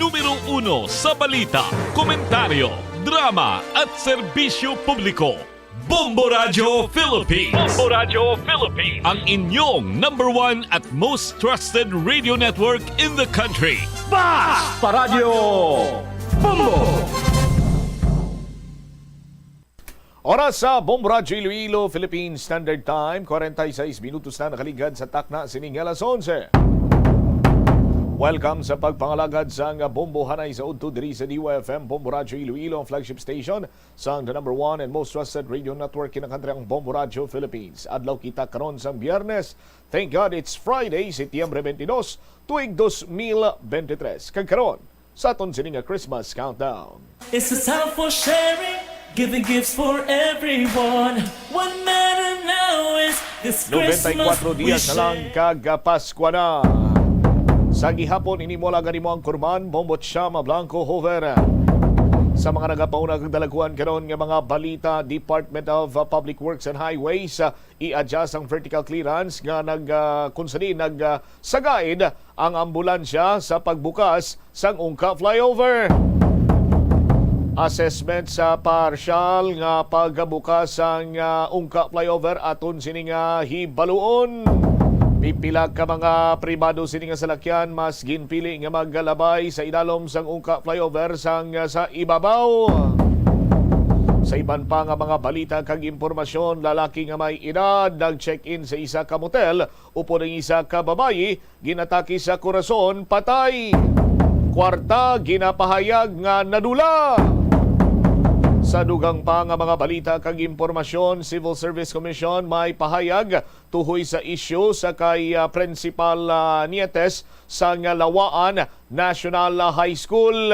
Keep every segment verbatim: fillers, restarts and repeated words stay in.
Numero uno sa balita, komentaryo, drama at serbisyo publiko. Bombo Radyo Philippines. Bombo Radyo Philippines. Ang inyong number one at most trusted radio network in the country. Basta Radyo Bombo! Oras sa Bombo Radyo Iloilo, Philippine Standard Time, kwarenta y seis minutos na nakaligad sa takna sining alas onse. Welcome sa pagpangalagad sang Bombo Hanay sa udto diri sa D Y F M, Bombo Radyo Iloilo, ang flagship station sang the number one and most trusted radio network kinakantri ang Bombo Radyo Philippines. Adlaw kita karon sang Biyernes. Thank God it's Friday, Setyembre twenty-dos, tuig dos mil bente tres. Kag karon, sa aton sini nga Christmas countdown. It's the time for sharing, giving gifts for everyone. What matter now is this Christmas Nobenta y kwatro dias na lang wishing. Kag Paskwa na. Sa gihapon, ini mo lang ang imo ang kurman, Bombo Chama Blanco Hover. Sa mga nagapauna kag dalaguan karon nga mga balita, Department of, uh, Public Works and Highways, uh, i-adjust ang vertical clearance nga nag, ah, kung sa diin nag, ah, sagaid ang ambulansya sa pagbukas sang Ungka Flyover. Assessment sa partial nga pagbukas sang, ah, Ungka Flyover aton sini nga hibaluon. Pipila ka mga pribado sini nga salakyan mas ginpili nga magalabay sa idalom sang Ungka Flyover sang, ah, sa ibabaw. Sa iban pa nga mga balita kag impormasyon, lalaki nga may edad nag-check-in sa isa ka motel upod ang isa ka babayi ginatake sa korason, patay. Kwarta ginapahayag nga nadula. Sa dugang pa nga mga balita kag impormasyon, Civil Service Commission may pahayag tuhoy sa isyu sa kay, ah, Principal, ah, Nietes sang Lawaan National High School.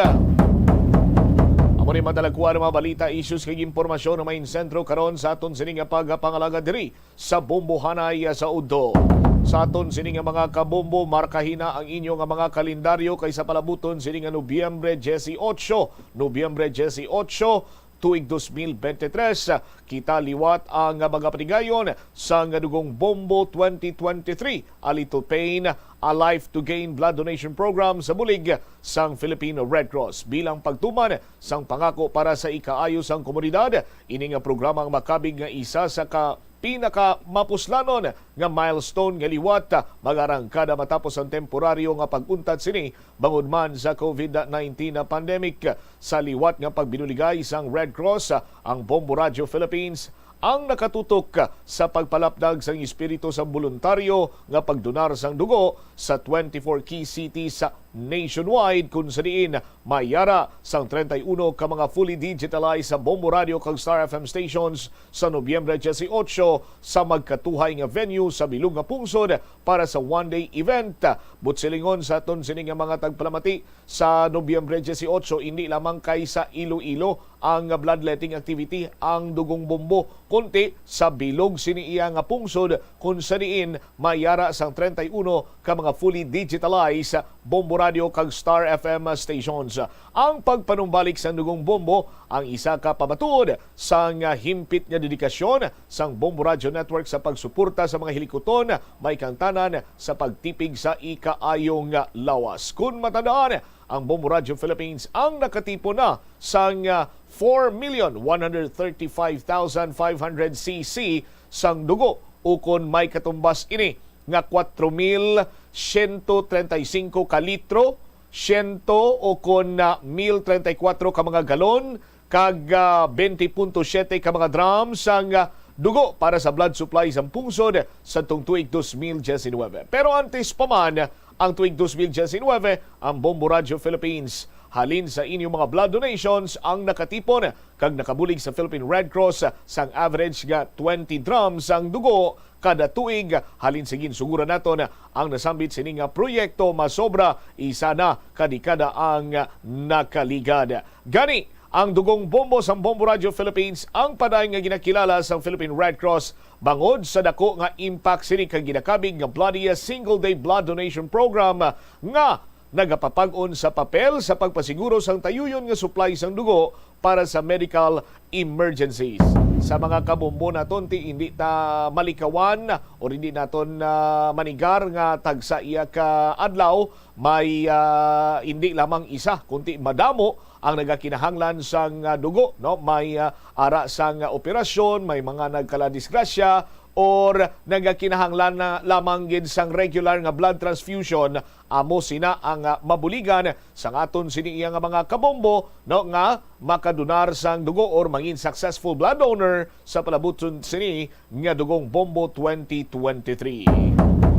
Amo ni madalakuan ang mga balita, issues kag impormasyon nga may sentro karon sa aton sini nga pagpangalagad diri sa Bombo Hanay sa udto. Sa aton sini nga mga kabombo, markahi na ang inyo nga mga kalendaryo kay sa palabuton sini nga Nobyembre dieciocho, Nobyembre dieciocho, tuig dos mil bente tres, kita liwat ang mga patigayon sang Dugong Bombo twenty twenty-three, A Little Pain, A Life to Gain Blood Donation Program sa bulig sang Philippine Red Cross. Bilang pagtuman sang pangako para sa ikaayo sang komunidad, ini nga programa ang makabig nga isa sa ka pinakamapuslangon nga milestone nga liwat mag-arangkada matapos ang temporaryo nga pag-untat sini bangod man sa COVID nineteen na pandemic. Sa liwat nga pagbinuligay sang Red Cross, ang Bombo Radyo Philippines ang nakatutok sa pagpalapdag sang espiritu sang boluntaryo nga pagdonar sang dugo sa twenty-four key cities nationwide, kun sa diin may yara sang treinta y uno ka mga fully digitalized sa Bombo Radio kag Star F M stations sa Nobyembre dieciocho sa magkatuhay nga venue sa bilog nga pungsod para sa one-day event. Buot silingon sa aton sini nga mga tagpalamati, sa Nobyembre dieciocho, indi lamang kay sa Iloilo ang bloodletting activity, ang Dugong Bombo, kundi sa bilog sini iya nga pungsod, kun sa diin may yara sang treinta y uno ka mga fully digitalized Bombo Radio kag Star F M stations. Ang pagpanumbalik sang Dugong Bombo ang isa ka pamatuod sang himpit nga dedikasyon sang Bombo Radio Network sa pagsuporta sa mga hilikuton, may kangtanan sa pagtipig sa ikaayong lawas. Kun matandaan, ang Bombo Radio Philippines ang nakatipon na sang, ah, four million one hundred thirty-five thousand five hundred C C sang dugo, ukon may katumbas ini nga kwatro mil siyento treinta y cinco ka litro, siyento ukon, ah, mil treinta y cuatro ka mga galon, kag, ah, twenty punto siete ka mga drum sang, ah, dugo para sa blood supply sang pungsod sadtong tuig dos mil diecinuebe. Pero antes pa man, ang tuig dos mil diecinuebe, ang Bombo Radio Philippines, halin sa inyong mga blood donations, ang nakatipon kag nakabulig sa Philippine Red Cross sang average nga twenty drums ang dugo kada tuig. Halin sa ginsuguran naton ang nasambit sini nga proyekto, masobra isa na ka dekada ang nakaligad. Gani, ang Dugong Bombo sang Bombo Radio Philippines ang padayon nga ginakilala sang Philippine Red Cross bangod sa dako nga impact sini kag ginakabig nga Bloody Single Day Blood Donation Program nga nagapapag-on sa papel sa pagpasiguro sang tayuyon nga supply sang dugo para sa medical emergencies. Sa mga kabombo naton, ti hindi ta malikawan o hindi naton, ah, manigar nga tagsa iya ka adlaw may, ah, hindi lamang isa, kundi madamo ang nagakinahanglan sang, ah, dugo, no? May, ah, ara sang, ah, operasyon, may mga nagkaladisgrasya, or nagakinahanglan na lamang gid sang regular nga blood transfusion. Amo sina ang, ah, mabuligan sang aton sini iya nga mga kabombo, no, nga makadonar sang dugo or mangin successful blood donor sa palabuton sini nga Dugong Bombo twenty twenty-three.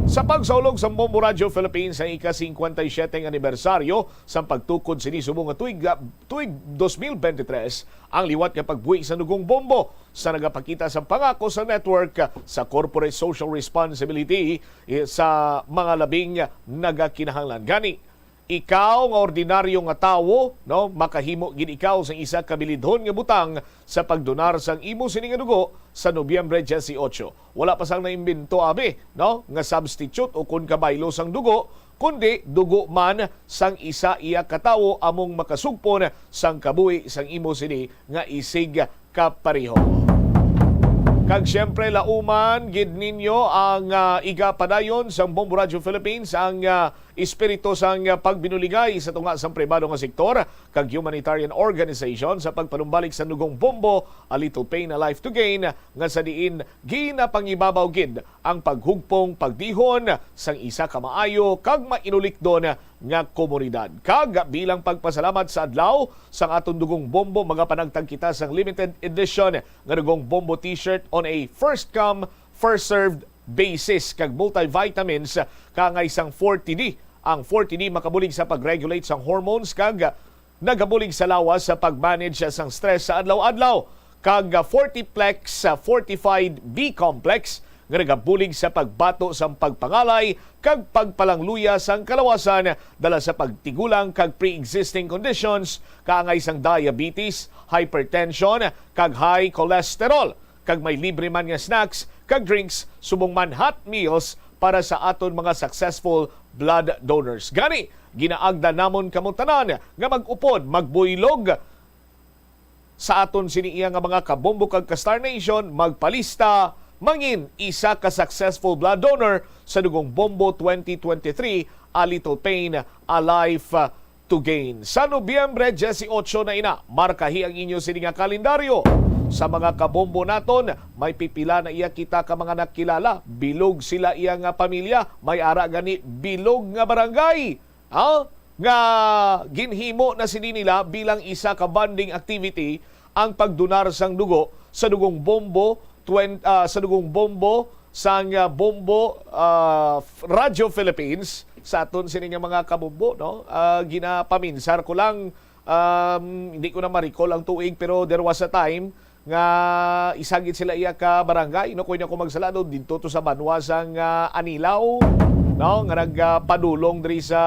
Sa pagsaulog sang Bombo Radio Philippines ang ika-singkwenta y siyete nga anibersaryo sang pagtukod sini subong nga tuig, ah, tuig dos mil bentitres, ang liwat nga pagbuhi sa Dugong Bombo sa nagapakita sang pangako sa network sa corporate social responsibility, eh, sa mga labing nagakinahanglan. Gani, ikaw nga ordinaryo nga tawo, no, makahimo gid ikaw sang isa ka bilidhon nga butang sa pagdonar sang imo sini nga dugo sa Nobyembre dieciocho. Wala pa sang naimbento, abi, no, nga substitute o kon kabaylo sang dugo, kundi dugo man sang isa iya ka tawo among makasugpon sang kabuhi sang imo sini nga isig kapareho. Kag siyempre, lauman gid ninyo ang, ah, igapadayon sang Bombo Radio Philippines, ang, ah, espiritu sang, ah, pagbinuligay sa tunga sang pribado nga sektor kag humanitarian organization sa pagpanumbalik sa Dugong Bombo, A Little Pain, A Life to Gain, nga sa diin ginapangibabaw gid ang paghugpong pagdihon sang isa ka maayo kag mainulikdon nga komunidad. Kag bilang pagpasalamat sa adlaw sang aton Dugong Bombo, magapanagtag kita sang limited edition nga Dugong Bombo T-shirt on a first come, first served basis kag multivitamins kaangay sang forty D. Ang forty D makabulig sa pag-regulate sang hormones kag nagabulig sa lawas sa pag-manage sang stress sa adlaw-adlaw, kag fortiplex, ah, fortified B complex nga nagabulig sa pagbato sang pagpangalay kag pagpalangluya sang kalawasan dala sa pagtigulang kag pre-existing conditions kaangay sang diabetes, hypertension, kag high cholesterol. Kag may libre man nga snacks kag drinks subong man hot meals para sa aton mga successful blood donors. Gani, ginaagda namon kamo tanan nga mag-upod, magbuylog sa aton sini iya nga mga kabombo kag ka Star Nation, magpalista, mangin isa ka successful blood donor sa Dugong Bombo twenty twenty-three, A Little Pain, A Life to Gain. Sa Nobyembre dieciocho na ina, markahi ang inyo sini nga kalendaryo. Sa mga kabombo naton, may pipila na iya kita ka mga nakilala. Bilog sila iya nga pamilya, may ara gani bilog nga barangay. Ha? Nga ginhimo na sini nila bilang isa ka bonding activity ang pagdonar sang dugo sa Dugong Bombo twen-, ah, sa Dugong Bombo sang, ah, Bombo, ah, f-, Radio Philippines sa aton sini nga mga kabombo, no? Ah, ginapaminsar ko lang, um, hindi ko na ma-recall ang tuig, pero there was a time nga isa gid sila iya ka barangay, no? Kung ako magsala, no, didto to sa banwa sang, ah, Anilao, no, nga nagpadulong diri sa,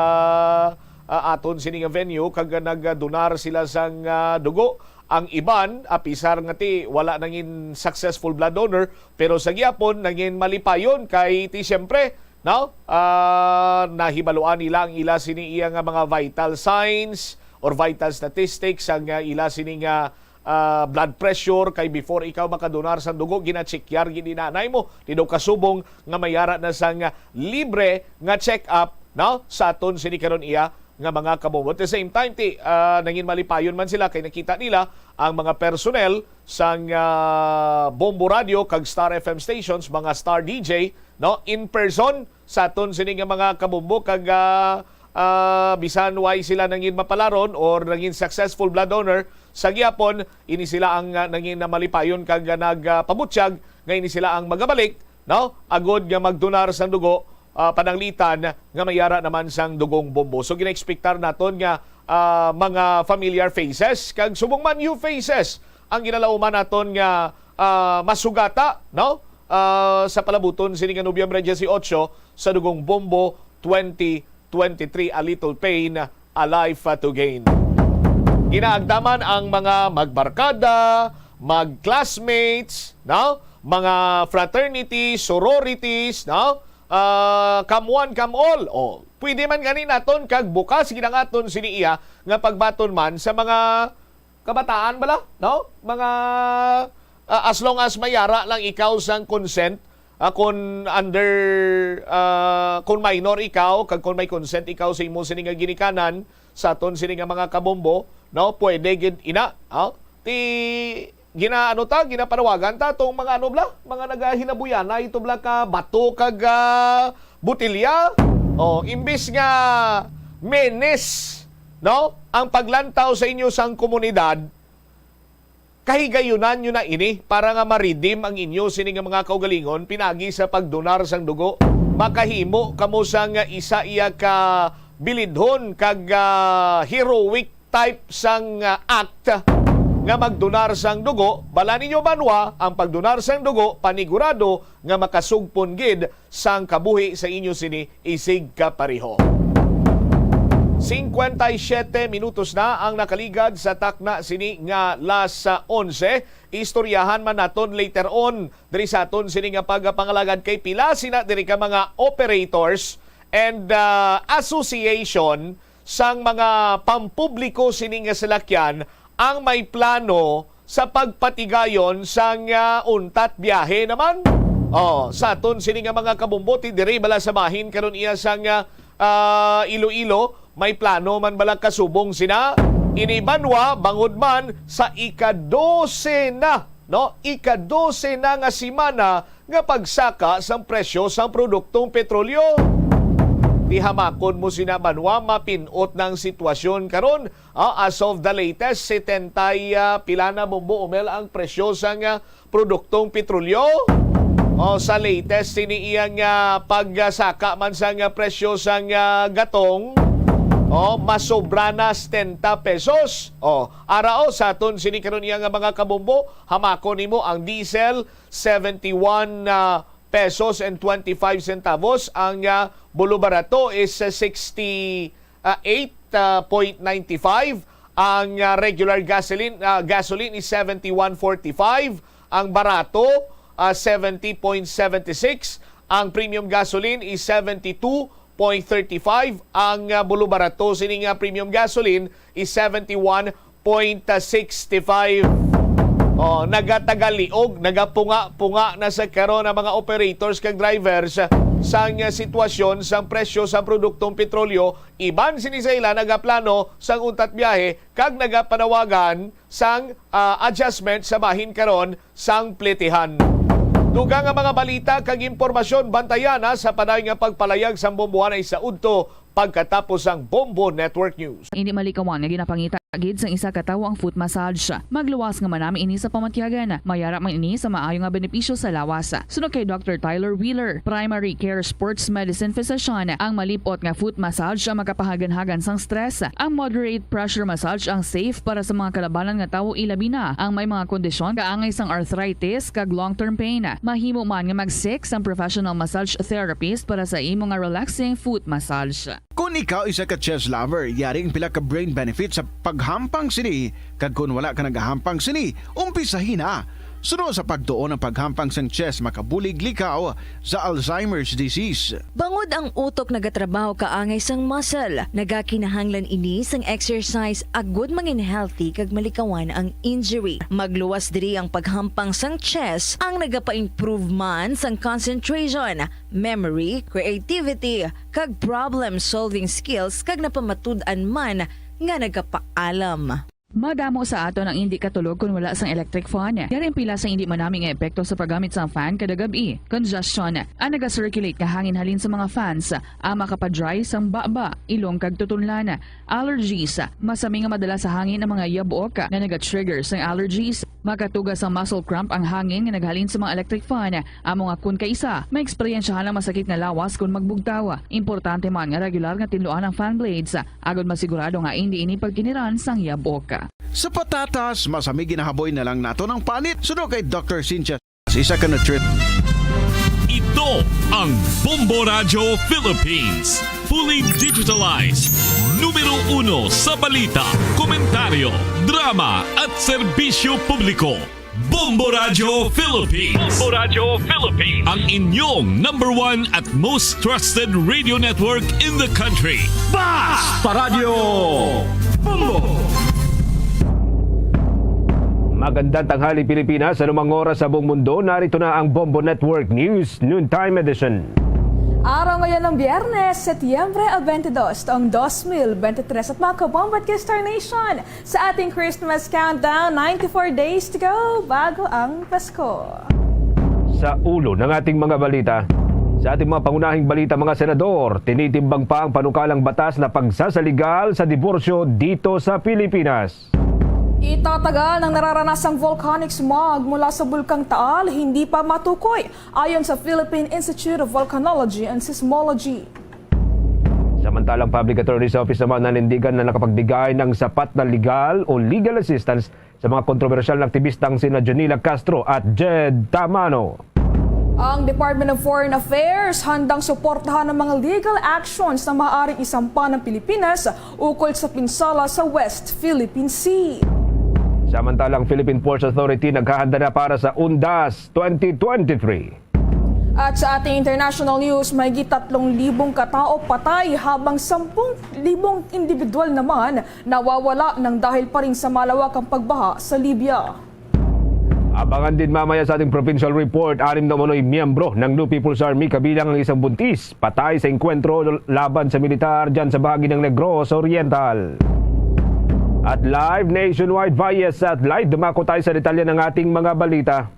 ah, aton sini nga venue kag nagdonar sila sang, ah, dugo. Ang iban, apisar nga ti wala nangin successful blood donor, pero sa gihapon nangin malipayon kay ti siyempre, no, ah, nahibaluan nila ang ila sini iya nga mga vital signs or vital statistics, ang, ah, ila sini nga, ah, blood pressure, kay before ikaw makadonar sang dugo, gina-check-yar gid ni nanay mo, ti daw kasubong nga may ara na sang libre nga check-up, no, sa aton sini karon iya nga mga kabombo. At the same time, ti, ah, nangin malipayon man sila kay nakita nila ang mga personnel sang, ah, Bombo Radio kag Star F M stations, mga star D J, no, in person sa aton sini nga mga kabombo kag, ah, ah, bisan way sila nangin mapalaron or nangin successful blood donor, sa gihapon ini sila ang, ah, nangin malipayon kag, ah, nagpabutyag nga ini sila ang magabalik, no, agod nga magdonar sang dugo, ah, pananglitan nga may ara naman sang Dugong Bombo. So ginaekspektar naton nga, ah, mga familiar faces kag subong man new faces ang ginalauman naton nga, ah, masugata, no, ah, sa palabuton sini nga Nobyembre dieciocho sa Dugong Bombo twenty twenty-three, A Little Pain, A Life to Gain. Ginaagdaman ang mga magbarkada, mag-classmates, no? Mga fraternities, sororities, no? Ah, come one, come all. Oh, Pwede man gani naton kag bukas ginangaton sini iya nga pagbaton man sa mga kabataan bala, no? Mga, ah, as long as mayara lang ikaw sang consent, ah, kun under, ah, kun minor ikaw, kag kun may consent ikaw sa imo sini nga ginikanan, sa aton sini nga mga kabombo, no? Pwede gid ina, oh. Ti ginaano ta, ginapanawagan ta tong mga ano bala, mga nagahinabuyanay ito bala ka bato kag, ah, botelya. Oh, imbis nga menes, no? Ang paglantaw sa inyo sang komunidad, kahigayunan nyo na ini para nga ma-redeem ang inyo sini nga mga kaugalingon pinagi sa pagdonar sang dugo. Makahimo kamo sang isa iya ka bilidhon kag, ah, heroic type sang, ah, act nga magdonar sang dugo. Bala ninyo, banwa, ang pagdonar sang dugo panigurado nga makasugpon gid sang kabuhi sa inyo sini isig kapareho. Singkwenta y siyete minutos na ang nakaligad sa takna sini nga las onse. Istoryahan man naton later on diri sa aton sini nga pagpangalagad kay pila sina diri ka mga operators and, ah, association sang mga pampubliko sini nga salakyan ang may plano sa pagpatigayon sang, ah, untat biyahe naman. Oh, sa aton sini nga mga kabombo, ti diri bala sa bahin karon iya sang, ah, ah, Iloilo, may plano man bala kasubong sina ini banwa bangod man sa ika-dose na, no? Ika-dose na nga semana nga pagsaka sang presyo sang produktong petrolyo. Ti hamakon mo sina banwa, mapin-ot na ang sitwasyon karon. Ah, as of the latest, setenta y, ah, pila na, Bombo Omel, ang presyo sang, ah, produktong petrolyo? O, sa latest sini iya nga pagsaka man sang, ah, presyo sang, ah, gatong, o, masobra na setenta pesos. O, ara, o, sa aton sini karon iya nga mga kabombo, hamakon nimo ang diesel, seventy-one, ah, pesos and twenty-five centavos. Ang, ah, bulubarato is, ah, sixty, ah, eight point ninety-five. Ang, ah, regular gasoline, ah, gasoline is seventy-one forty-five. Ang barato, ah, seventy point seventy-six. Ang premium gasoline is seventy-two point thirty-five. Ang, ah, bulubarato sining, ah, premium gasoline is seventy-one point sixty-five. Oh, nagatagaliog, nagapunga-punga na sa karon ang mga operators kag drivers sang sitwasyon sang presyo sang produktong petrolyo. Iban sini sa ila nagaplano sang untat biyahe kag nagapanawagan sang, ah, adjustment sa bahin karon sang plitihan. Dugang nga mga balita kag impormasyon, bantayana sa padayon nga pagpalayag sang bombohanay sa udto pagkatapos sang Bombo Network News. Hindi malikawan nga ginapangita gid sang isa ka tawo ang foot massage. Magluwas nga manami ini sa pamatyagan. Mayara man ini sa maayo nga benepisyo sa lawas. Suno kay Doctor Tyler Wheeler, primary care sports medicine physician, ang malip-ot nga foot massage ang makapahaganhagan sang stress. Ang moderate pressure massage ang safe para sa mga kalabanan nga tawo, ilabi na ang may mga kondisyon kaangay sang arthritis kag long-term pain. Mahimo man nga mag-seek sang professional massage therapist para sa imo nga relaxing foot massage. Kon ikaw isa ka chess lover, yari ang pila ka brain benefits sa paghampang sini, kag kon wala ka nagahampang sini, umpisahi na. Suno sa pagtuon, ang paghampang sang chess makabulig likaw sa Alzheimer's disease. Bangod ang utok nagatrabaho kaangay sang muscle, nagakinahanglan ini sang exercise agud mangin healthy kag malikawan ang injury. Magluwas diri ang paghampang sang chess ang nagapa-improve man sang concentration, memory, creativity, kag problem-solving skills, kag napamatud-an man nga nagapaalam. Madamo sa aton ang indi katulog kon wala sang electric fan. Yari ang pila sa indi manami nga epekto sa paggamit sang fan kada gab-i. Congestion, ang naga-circulate nga hangin halin sa mga fans, ang makapa-dry sang baba, ilong kag tutunlan. Allergies, masami nga madala sa hangin ang mga yabok nga naga-trigger sang allergies. Makatuga sang muscle cramp ang hangin nga naghalin sa mga electric fan. Amo nga kon kaisa, maeksperiensyahan ang masakit nga lawas kon magbugtaw. Importante man nga regular nga tinluan ang fan blades, agod masigurado nga indi ini pagkiniran sang yabok. Sa patatas, masami ginahaboy na lang nato ng panit. Suno kay Doctor Cynthia, isa ka nutrit- Ito ang Bombo Radyo Philippines. Fully digitalized. Numero uno sa balita, komentaryo, drama, at serbisyo publiko. Bombo Radyo Philippines. Bombo Radyo Philippines. Ang inyong number one at most trusted radio network in the country. Basta Radyo Bombo! Magandang tanghali, Pilipinas. Anumang oras sa buong mundo, narito na ang Bombo Network News Noontime Edition. Araw ngayon ng Biyernes, Setyembre twenty-two, taong dos mil bente tres, at mga kabombo at ka-Star Nation, sa ating Christmas countdown, ninety-four days to go bago ang Pasko. Sa ulo ng ating mga balita, sa ating mga pangunahing balita, mga senador, tinitimbang pa ang panukalang batas na pagsasaligal sa diborsyo dito sa Pilipinas. Itatagal ng nararanasang volcanic smog mula sa Bulkang Taal, hindi pa matukoy, ayon sa Philippine Institute of Volcanology and Seismology. Samantalang, Public Attorney's Office naman nanindigan na nakapagbigay ng sapat na legal o legal assistance sa mga kontrobersyal na aktibistang sina Jonila Castro at Jed Tamano. Ang Department of Foreign Affairs handang suportahan ang mga legal actions na maaaring isampa ng Pilipinas ukol sa pinsala sa West Philippine Sea. Samantalang, Philippine Ports Authority naghahanda na para sa UNDAS twenty twenty-three. At sa ating international news, mahigit tatlong libong katao patay, habang sampung libong individual naman nawawala ng dahil pa rin sa malawakang pagbaha sa Libya. Abangan din mamaya sa ating provincial report, anim na umano'y miyembro ng New People's Army, kabilang ang isang buntis, patay sa engkwentro laban sa militar dyan sa bahagi ng Negros Oriental. At live nationwide via satellite, dumako tayo sa detalye ng ating mga balita.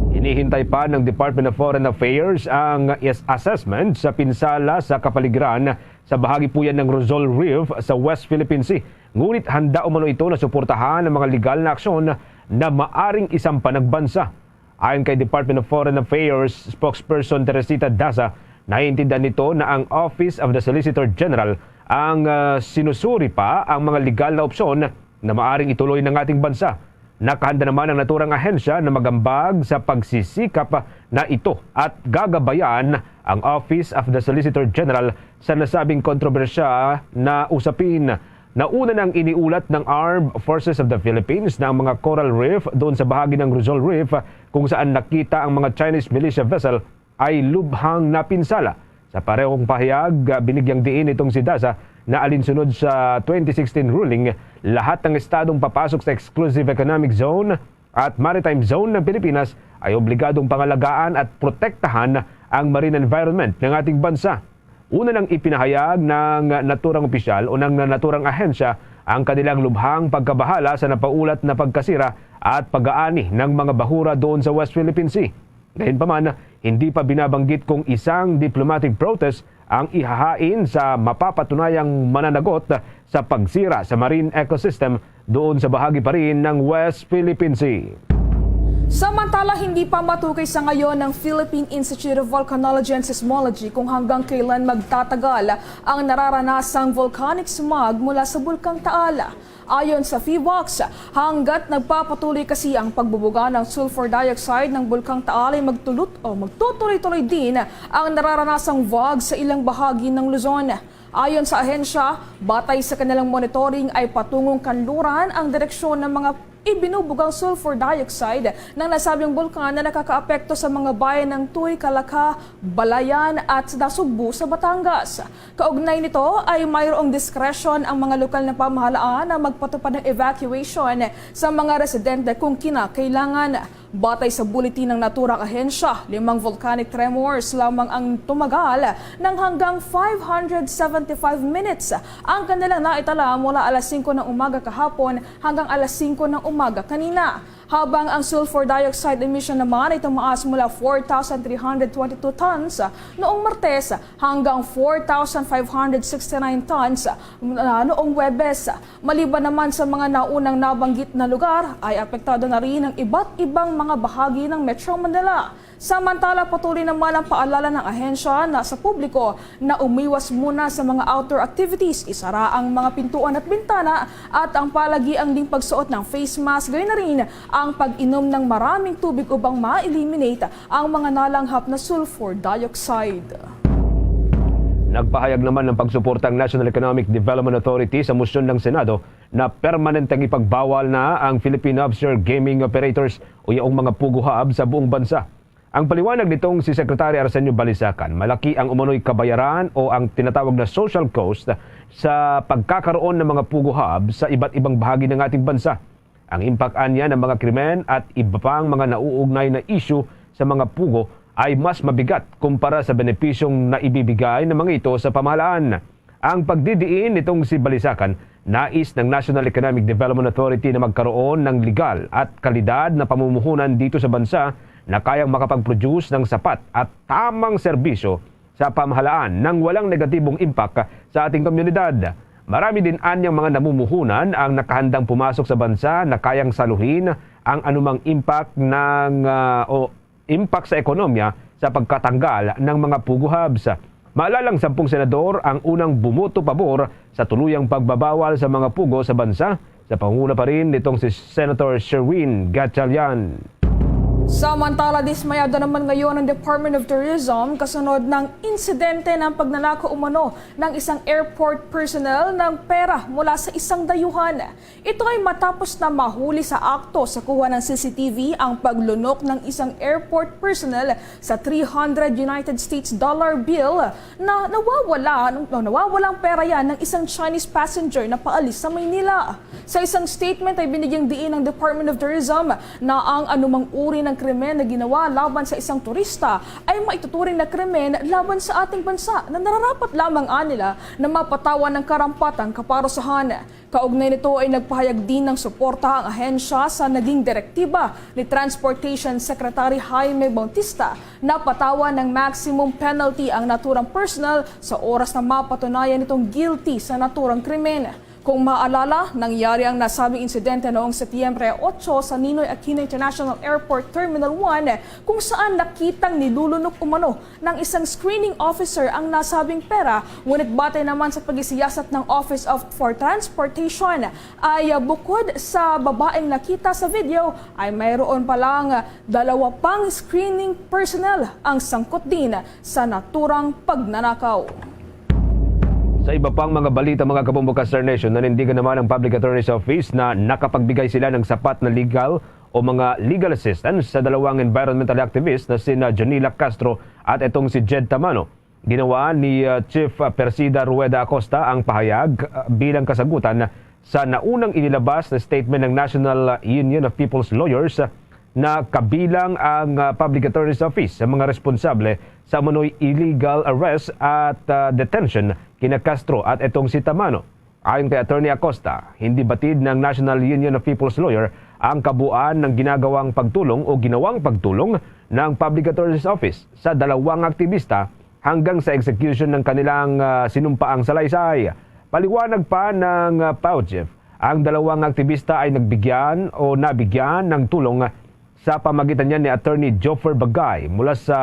Hinihintay pa ng Department of Foreign Affairs ang is-, assessment sa pinsala sa kapaligiran sa bahagi po yan ng Rizal Reef sa West Philippine Sea. Ngunit handa umano ito na suportahan ang mga legal na aksyon na maaring isampa ng bansa. Ayon kay Department of Foreign Affairs spokesperson Teresita Daza, naiintindihan nito na ang Office of the Solicitor General ang, ah, sinusuri pa ang mga legal na opsyon na maaring ituloy ng ating bansa. Nakahanda naman ang naturang ahensya na mag-ambag sa pagsisikap na ito at gagabayan ang Office of the Solicitor General sa nasabing kontrobersya na usapin. Nauna nang iniulat ng Armed Forces of the Philippines na ang mga coral reef doon sa bahagi ng Rizal Reef kung saan nakita ang mga Chinese militia vessel ay lubhang napinsala. Sa parehong pahayag, ah, binigyang diin nitong si Daza na alinsunod sa twenty sixteen ruling, lahat ng estadong papasok sa Exclusive Economic Zone at Maritime Zone ng Pilipinas ay obligadong pangalagaan at protektahan ang marine environment ng ating bansa. Una nang ipinahayag ng naturang opisyal o ng naturang ahensya ang kanilang lubhang pagkabahala sa napaulat na pagkasira at pag-aani ng mga bahura doon sa West Philippine Sea. Gayunpaman, hindi pa binabanggit kung isang diplomatic protest ang ihahain sa mapapatunayang mananagot sa pagsira sa marine ecosystem doon sa bahagi pa rin ng West Philippine Sea. Samantala, hindi pa matukoy sa ngayon ng Philippine Institute of Volcanology and Seismology kung hanggang kailan magtatagal ang nararanasang volcanic smog mula sa Bulkang Taal. Ayon sa PHIVOLCS, hanggat nagpapatuloy kasi ang pagbubuga ng sulfur dioxide ng Bulkang Taal, ay magtulut o magtutuloy-tuloy din ang nararanasang fog sa ilang bahagi ng Luzon. Ayon sa ahensya, batay sa kanilang monitoring, ay patungong kanluran ang direksyon ng mga ibinubugang sulfur dioxide ng nasabing bulkan na nakakaapekto sa mga bayan ng Tuy, Calacaa, Balayan at Nasugbu sa Batangas. Kaugnay nito ay mayroong diskresyon ang mga lokal na pamahalaan na magpatupad ng evacuation sa mga residente kung kinakailangan. Batay sa bulletin ng naturang ahensya, limang volcanic tremors lamang ang tumagal ng hanggang five hundred seventy-five minutes ang kanilang naitala mula alas singko ng umaga kahapon hanggang alas singko ng umaga kanina. Habang ang sulfur dioxide emission naman ay tumaas mula four thousand three hundred twenty-two tons noong Martes hanggang four thousand five hundred sixty-nine tons, ah, noong Huwebes. Maliban naman sa mga naunang nabanggit na lugar, ay apektado na rin ang iba't ibang mga bahagi ng Metro Manila. Samantala, patuloy naman ang paalala ng ahensya na sa publiko na umiwas muna sa mga outdoor activities, isara ang mga pintuan at bintana, at ang palagian ding pagsuot ng face mask, gayon na rin ang pag-inom ng maraming tubig upang ma-eliminate ang mga nalanghap na sulfur dioxide. Nagpahayag naman ng pagsuporta ang National Economic Development Authority sa motion ng Senado na permanenteng ipagbawal na ang Philippine Offshore Gaming Operators o yaong mga Pugo Hub sa buong bansa. Ang paliwanag nitong si Secretary Arsenio Balisacan, malaki ang umano'y kabayaran o ang tinatawag na social cost sa pagkakaroon ng mga Pugo Hub sa iba't ibang bahagi ng ating bansa. Ang impact anya ng mga krimen at iba pang mga nauugnay na isyu sa mga Pugo ay mas mabigat kumpara sa benepisyong naibibigay ng mga ito sa pamahalaan. Ang pagdidiin nitong si Balisacan, nais ng National Economic Development Authority na magkaroon ng legal at kalidad na pamumuhunan dito sa bansa na kayang makapag-produce ng sapat at tamang serbisyo sa pamahalaan nang walang negatibong impact sa ating komunidad. Marami din anyang mga namumuhunan ang nakahandang pumasok sa bansa na kayang saluhin ang anumang impact ng, ah, o impact sa ekonomiya sa pagkatanggal ng mga Pugo Hubs. Maalalang sampung senador ang unang bumoto pabor sa tuluyang pagbabawal sa mga Pugo sa bansa, sa panguna pa rin nitong si Senator Sherwin Gatchalian. Samantala, dismayado naman ngayon ang Department of Tourism kasunod ng insidente ng pagnanakaw umano ng isang airport personnel ng pera mula sa isang dayuhan. Ito ay matapos na mahuli sa akto sa kuha ng C C T V ang paglunok ng isang airport personnel sa three hundred United States dollar bill na nawawala, na nawawalang pera yan ng isang Chinese passenger na paalis sa Maynila. Sa isang statement ay binigyang diin ng Department of Tourism na ang anumang uri ng krimen na ginawa laban sa isang turista ay maituturing na krimen laban sa ating bansa na nararapat lamang anila na mapatawan ng karampatang kaparusahan. Kaugnay nito ay nagpahayag din ng suporta ang ahensya sa naging direktiba ni Transportation Secretary Jaime Bautista na patawan ng maximum penalty ang naturang personnel sa oras na mapatunayan nitong guilty sa naturang krimen. Kung maalala, nangyari ang nasabing insidente noong Setyembre otso sa Ninoy Aquino International Airport Terminal one, kung saan nakitang nilulunok umano ng isang screening officer ang nasabing pera, ngunit batay naman sa pagisiyasat ng Office of for Transportation ay, ah, bukod sa babaeng nakita sa video ay mayroon palang dalawa pang screening personnel ang sangkot din sa naturang pagnanakaw. Sa iba pang mga balita, mga kabombo ka Star Nation, nanindigan naman ang Public Attorney's Office na nakapagbigay sila ng sapat na legal o mga legal assistance sa dalawang environmental activist na sina Jonila Castro at itong si Jed Tamano. Ginawa ni, uh, Chief, uh, Persida Rueda Acosta ang pahayag, uh, bilang kasagutan sa naunang inilabas na statement ng National Union of People's Lawyers, uh, na kabilang ang, uh, Public Attorney's Office sa mga responsable sa umano'y illegal arrest at, uh, detention kina Castro at itong si Tamano. Ayon kay Attorney Acosta, hindi batid ng National Union of People's Lawyer ang kabuuan ng ginagawang pagtulong o ginawang pagtulong ng Public Attorney's Office sa dalawang aktibista hanggang sa execution ng kanilang, ah, sinumpaang salaysay. Paliwanag pa ng, ah, PAO chief, ang dalawang aktibista ay nagbigyan o nabigyan ng tulong sa pamagitan niya ni Attorney Joffer Bagay mula sa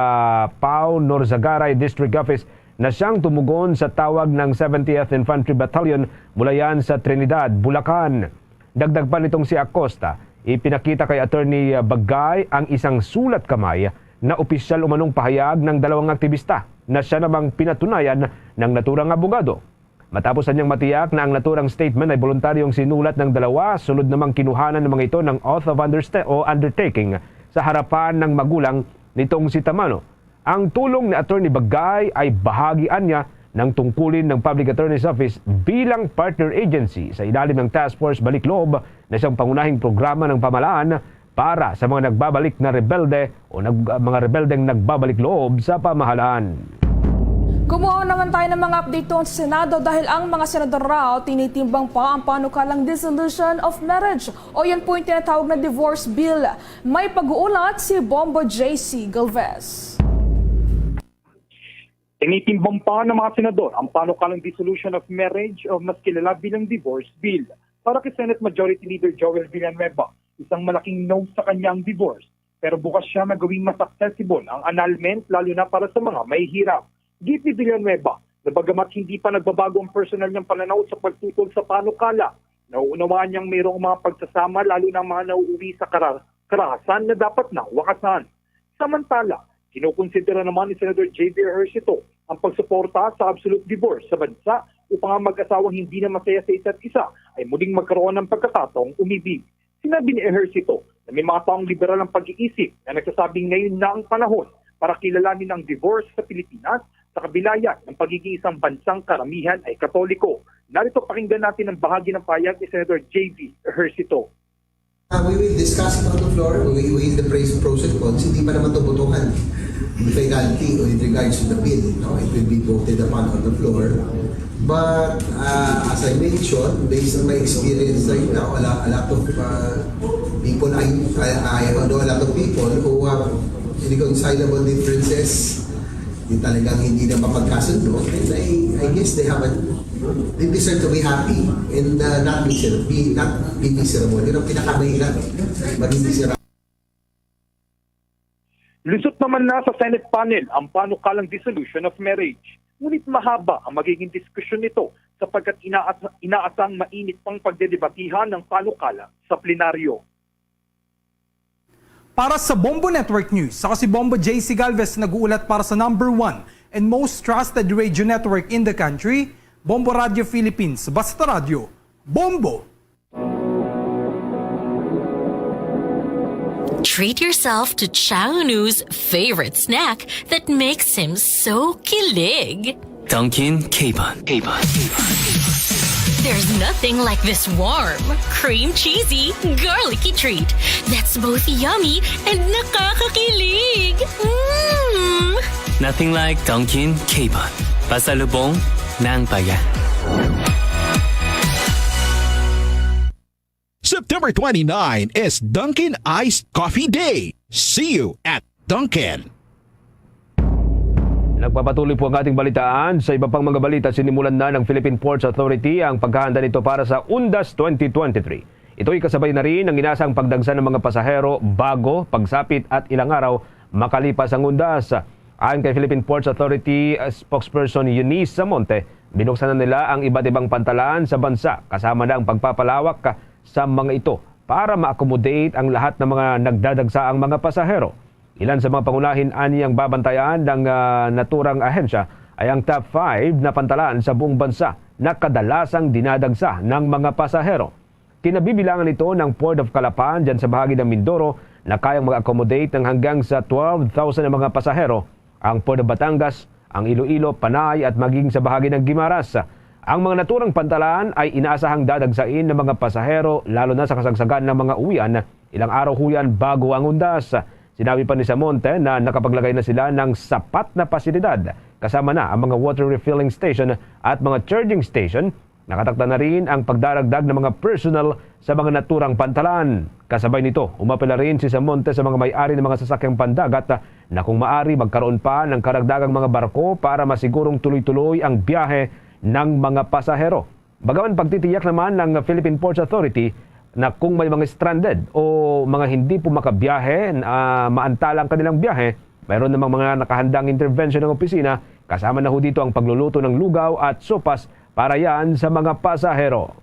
PAO Norzagaray District Office na siyang tumugon sa tawag ng seventieth Infantry Battalion mula yan sa Trinidad, Bulacan. Dagdag pa nitong si Acosta, ipinakita kay Attorney Bagay ang isang sulat kamay na opisyal umanong pahayag ng dalawang aktibista na siya namang pinatunayan ng naturang abogado. Matapos niyang matiyak na ang naturang statement ay boluntaryong sinulat ng dalawa, sunod namang kinuhanan ng mga ito ng oath of understa- o undertaking sa harapan ng magulang nitong si Tamano. Ang tulong ni Attorney Bagay ay bahagi anya ng tungkulin ng Public Attorney's Office bilang partner agency sa ilalim ng Task Force Balik Loob na isang pangunahing programa ng pamahalaan para sa mga nagbabalik na rebelde o nag-, mga rebeldeng nagbabalik loob sa pamahalaan. Kumuha naman tayo ng mga update doon sa Senado dahil ang mga senador raw tinitimbang pa ang panukalang dissolution of marriage o yun po yung tinatawag na divorce bill. May pag-uulat si Bombo J C Galvez. Tinitimbang pa ng mga senador ang panukalang dissolution of marriage o mas kilala bilang divorce bill. Para kay Senate Majority Leader Joel Villanueva, isang malaking no sa kanya ang divorce, pero bukas siya na gawing mas accessible ang annulment, lalo na para sa mga mahihirap. Giit ni Villanueva na bagamat hindi pa nagbabago ang personal niyang pananaw sa pagtutol sa panukala, nauunawaan niyang mayroong mga pagsasama, lalo na ang mga nauuwi sa kara- karahasan na dapat na wakasan. Samantala, kinukonsidera naman ni Senador J B Ejercito ang pagsuporta sa absolute divorce sa bansa upang ang mag-asawang hindi na masaya sa isa't isa ay muling magkaroon ng pagkakataong umibig. Sinabi ni Ejercito na may mga taong liberal ang pag-iisip na nagsasabing ngayon na ang panahon para kilalanin ang divorce sa Pilipinas sa kabila yan ng pagiging isang bansang karamihan ay Katoliko. Narito, pakinggan natin ang bahagi ng pahayag ni Senator J V Ejercito. Uh, we will discuss it on the floor. We, we the praise process po. Hindi pa naman ito botohan. The finality with regards to the bill, no? It will be voted upon on the floor. But uh, as I mentioned, based on my experience right now, a lot, a lot of uh, people, I, I, I know a lot of people who have irreconcilable differences. Yung talagang hindi na mapagkasundo. And I, I guess they have a, they deserve to be happy and uh, not miserable. Be, not be miserable. Yun ang pinakamahirap. Maging miserable. Lusot naman na sa Senate panel ang panukalang dissolution of marriage. Ngunit mahaba ang magiging diskusyon nito sapagkat inaas- inaasang mainit pang pagdedebatihan ng panukala sa plenaryo. Para sa Bombo Network News, ako si Bombo J C Galvez, nag-uulat para sa number one and most trusted radio network in the country, Bombo Radio Philippines. Basta radyo, Bombo! Treat yourself to Chaunu's favorite snack that makes him so kilig. Dunkin Capon. Capon. There's nothing like this warm, cream cheesy, garlicky treat that's both yummy and nakakakilig. Mm! Nothing like Dunkin Capon. Pasalubong ng bayan. September twenty-nine is Dunkin' Iced Coffee Day. See you at Dunkin'. Nagpapatuloy po ang ating balitaan. Sa iba pang mga balita, sinimulan na ng Philippine Ports Authority ang paghahanda nito para sa Undas twenty twenty-three. Ito'y kasabay na rin ng inasang pagdagsa ng mga pasahero bago, pagsapit at ilang araw makalipas ang Undas. Ayon kay Philippine Ports Authority uh, spokesperson Eunice Samonte, binuksan na nila ang iba't ibang pantalan sa bansa, kasama na ang pagpapalawak sa mga ito para ma-accommodate ang lahat ng mga nagdadagsa ang mga pasahero. Ilan sa mga pangunahin ani ang babantayan ng ah, naturang ahensya ay ang top five na pantalan sa buong bansa na kadalasang dinadagsa ng mga pasahero. Kinabibilangan ito ng Port of Calapan dyan sa bahagi ng Mindoro na kayang mag-accommodate ng hanggang sa twelve thousand na mga pasahero, ang Port of Batangas, ang Iloilo, Panay at maging sa bahagi ng Guimaras. Ang mga naturang pantalan ay inaasahang dadagsain ng mga pasahero, lalo na sa kasagsagan ng mga uwian ilang araw huyan bago ang Undas. Sinabi pa ni Samonte na nakapaglagay na sila ng sapat na pasilidad, kasama na ang mga water refilling station at mga charging station. Nakatakda na rin ang pagdaragdag ng mga personnel sa mga naturang pantalan. Kasabay nito, umapela rin si Samonte sa mga may-ari ng mga sasakyang pandagat na kung maari magkaroon pa ng karagdagang mga barko para masigurong tuloy-tuloy ang biyahe ng mga pasahero. Bagaman pagtitiyak naman ng Philippine Ports Authority na kung may mga stranded o mga hindi po makabiyahe, ah, maantala ang kanilang biyahe, mayroon namang mga nakahandang intervention ng opisina, kasama na ho dito ang pagluluto ng lugaw at sopas para yan sa mga pasahero.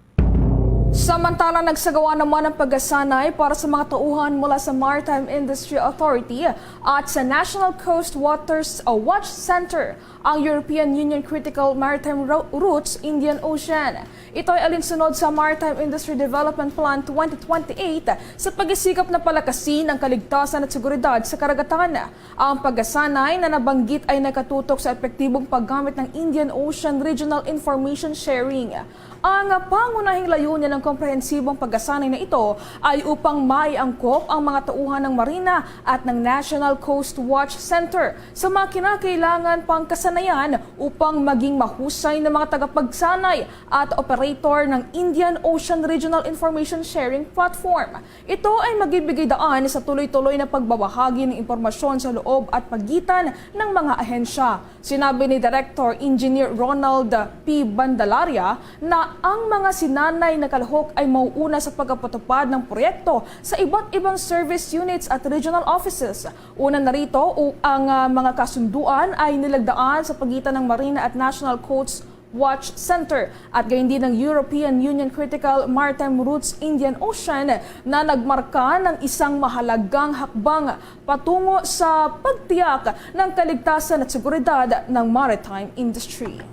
Samantala, nagsagawa naman ang pagkasanay para sa mga tauhan mula sa Maritime Industry Authority at sa National Coast Waters uh, Watch Center ang European Union Critical Maritime Ro- Routes Indian Ocean. Ito ay alinsunod sa Maritime Industry Development Plan twenty twenty-eight sa pagsisikap na palakasin ang kaligtasan at seguridad sa karagatan. Ang pagkasanay na nabanggit ay nakatutok sa epektibong paggamit ng Indian Ocean Regional Information Sharing. Ang pangunahing layunin ng komprehensibong pagkasanay na ito ay upang maiangkop ang mga tauhan ng Marina at ng National Coast Watch Center sa mga kinakailangan pang kasanayan upang maging mahusay na mga tagapagsanay at operator ng Indian Ocean Regional Information Sharing Platform. Ito ay magbibigay daan sa tuloy-tuloy na pagbabahagi ng impormasyon sa loob at pagitan ng mga ahensya. Sinabi ni Director Engineer Ronald P. Bandalaria na ang mga sinanay na kalahok ay mauuna sa pagpapatupad ng proyekto sa iba't ibang service units at regional offices. Una na rito, ang ah, mga kasunduan ay nilagdaan sa pagitan ng Marina at National Coast Watch Center at gayon din ng European Union Critical Maritime Routes Indian Ocean na nagmarka ng isang mahalagang hakbang patungo sa pagtiyak ng kaligtasan at seguridad ng maritime industry.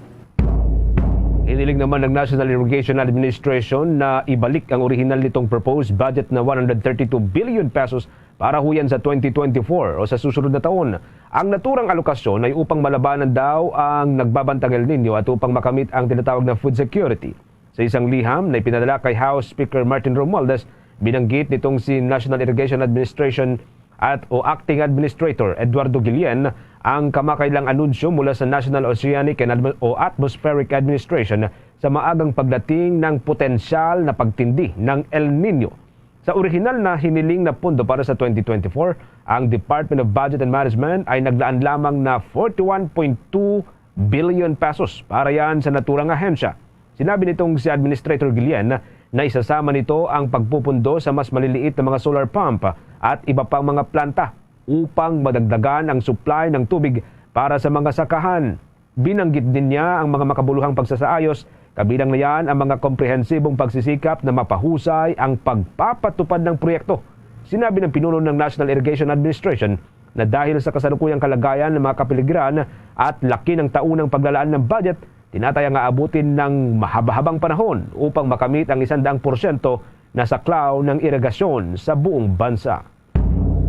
Hiniling naman ng National Irrigation Administration na ibalik ang orihinal nitong proposed budget na one hundred thirty-two billion pesos para huyan sa twenty twenty-four o sa susunod na taon. Ang naturang alokasyon ay upang malabanan daw ang nagbabantang El Nino at upang makamit ang tinatawag na food security. Sa isang liham na ipinadala kay House Speaker Martin Romualdez, binanggit nitong si National Irrigation Administration at o Acting Administrator Eduardo Guillen ang kamakailang anunsyo mula sa National Oceanic and Atmo-, o Atmospheric Administration sa maagang pagdating ng potensyal na pagtindi ng El Nino. Sa orihinal na hiniling na pondo para sa twenty twenty-four, ang Department of Budget and Management ay naglaan lamang na forty-one point two billion pesos para yan sa naturang ahensya. Sinabi nitong si Administrator Guillen na isasama nito ang pagpupundo sa mas maliliit na mga solar pump at iba pang mga planta upang madagdagan ang supply ng tubig para sa mga sakahan. Binanggit din niya ang mga makabuluhang pagsasaayos, kabilang na yan ang mga komprehensibong pagsisikap na mapahusay ang pagpapatupad ng proyekto. Sinabi ng pinuno ng National Irrigation Administration na dahil sa kasalukuyang kalagayan ng mga kapaligiran at laki ng taunang paglalaan ng budget, tinataya nga abutin ng mahaba-habang panahon upang makamit ang isang daang porsyento na saklaw ng irigasyon sa buong bansa.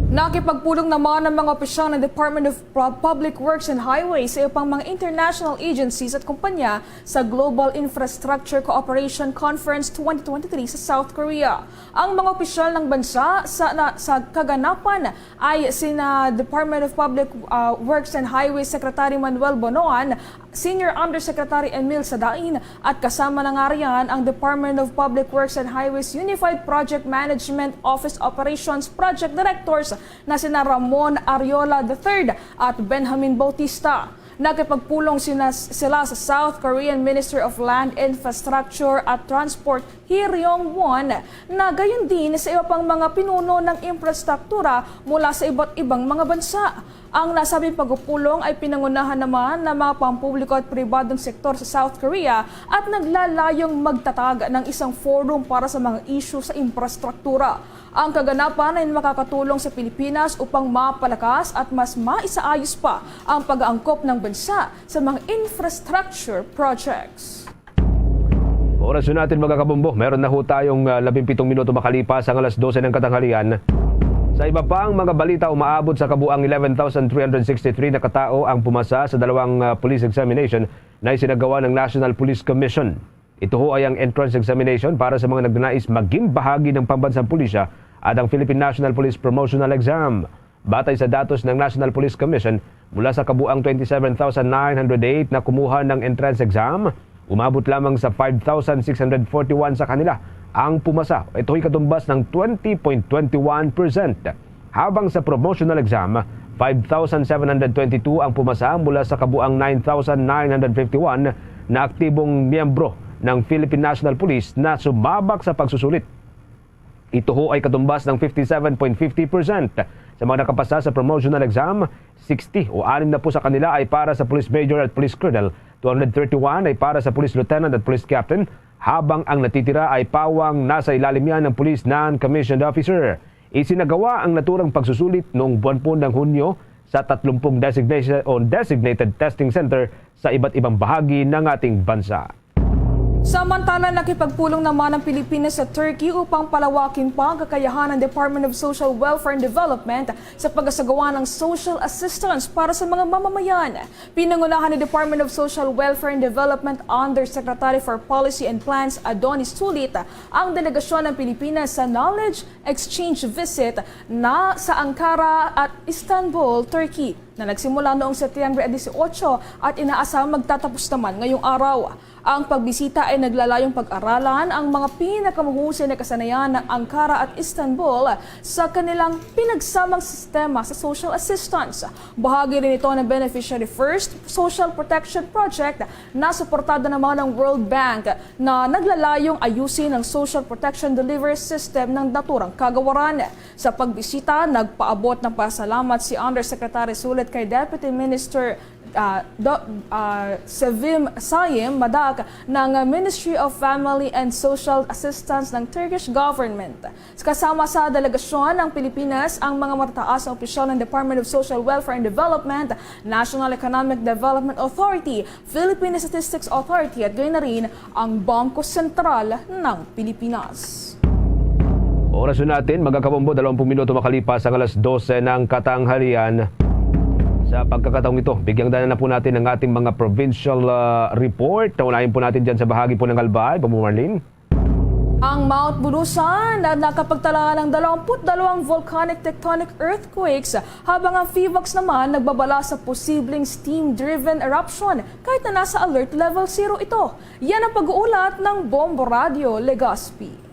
Nakipagpulong naman ang mga opisyal ng Department of Pu-, Public Works and Highways sa iba pang mga international agencies at kumpanya sa Global Infrastructure Cooperation Conference twenty twenty-three sa South Korea. Ang mga opisyal ng bansa sa, na, sa kaganapan ay sina Department of Public, uh, Works and Highways Secretary Manuel Bonoan, Senior Undersecretary Emil Sadain, at kasama na nga riyan ang Department of Public Works and Highways Unified Project Management Office Operations Project Directors na sina Ramon Ariola the third at Benjamin Bautista. Nakipagpulong sina, sila sa South Korean Minister of Land, Infrastructure at Transport, Hee Ryong Won, na gayon din sa iba pang mga pinuno ng infrastruktura mula sa iba't ibang mga bansa. Ang nasabing pagpupulong ay pinangunahan naman ng mga pampubliko at pribadong sektor sa South Korea at naglalayong magtatag ng isang forum para sa mga isyu sa infrastruktura. Ang kaganapan ay makakatulong sa Pilipinas upang mapalakas at mas maisaayos pa ang pag-aangkop ng bansa sa mga infrastructure projects. Oras na natin, mga kabombo. Meron na ho tayong, ah, labing pitong minuto makalipas ang alas dose ng katanghalian. Sa iba pang mga balita, umaabot sa kabuang eleven thousand three hundred sixty-three na katao ang pumasa sa dalawang, ah, police examination na isinagawa ng National Police Commission. Ito ho ay ang entrance examination para sa mga nagnanais maging bahagi ng pambansang pulisya at ang Philippine National Police Promotional Exam. Batay sa datos ng National Police Commission, mula sa kabuang twenty-seven thousand nine hundred eight na kumuha ng entrance exam, umabot lamang sa five thousand six hundred forty-one sa kanila ang pumasa. Ito'y katumbas ng twenty point twenty one percent. Habang sa promotional exam, five thousand seven hundred twenty-two ang pumasa mula sa kabuang nine thousand nine hundred fifty-one na aktibong miyembro ng Philippine National Police na sumabak sa pagsusulit. Ito ho ay katumbas ng fifty-seven point fifty percent. Sa mga nakapasa sa promotional exam, sixty o anim na po sa kanila ay para sa police major at police colonel, two hundred thirty-one ay para sa police lieutenant at police captain, habang ang natitira ay pawang nasa ilalim niya ng police non-commissioned officer. Isinagawa ang naturang pagsusulit noong buwan po ng Hunyo sa tatlumpung designation o designated testing center sa iba't ibang bahagi ng ating bansa. Samantala, nakipagpulong naman ang Pilipinas sa Turkey upang palawakin pa ang kakayahan ng Department of Social Welfare and Development sa pagsasagawa ng social assistance para sa mga mamamayan. Pinangunahan ni Department of Social Welfare and Development Undersecretary for Policy and Plans Adonis Sulit ang delegasyon ng Pilipinas sa knowledge exchange visit na sa Ankara at Istanbul, Turkey, na nagsimula noong Setyembre dieciocho at inaasahang magtatapos naman ngayong araw. Ang pagbisita ay naglalayong pag-aralan ang mga pinakamahusay na kasanayan ng Ankara at Istanbul sa kanilang pinagsamang sistema sa social assistance. Bahagi rin ito ng Beneficiary First Social Protection Project na suportado naman ng World Bank, na naglalayong ayusin ang social protection delivery system ng naturang kagawaran. Sa pagbisita, nagpaabot ng pasalamat si Undersecretary Sulit kay Deputy Minister ah, do, ah, Sevim Sayim Madak ng Ministry of Family and Social Assistance ng Turkish government. Kasama sa delegasyon ng Pilipinas ang mga matataas na opisyal ng Department of Social Welfare and Development, National Economic Development Authority, Philippine Statistics Authority at gayon na rin ang Bangko Sentral ng Pilipinas. Oras na natin, mga kabombo, dalawampu minuto makalipas ang alas dose ng katanghalian. Sa pagkakataong ito, bigyang dana na po natin ang ating mga provincial ah, report. Unahin po natin dyan sa bahagi po ng Albay. Bombo Marlene. Ang Mount Bulusan na nakapagtala ng dalawampu't dalawang volcanic tectonic earthquakes, habang ang PHIVOLCS naman nagbabala sa posibleng steam-driven eruption kahit na nasa alert level zero ito. Yan ang pag-uulat ng Bombo Radyo Legazpi.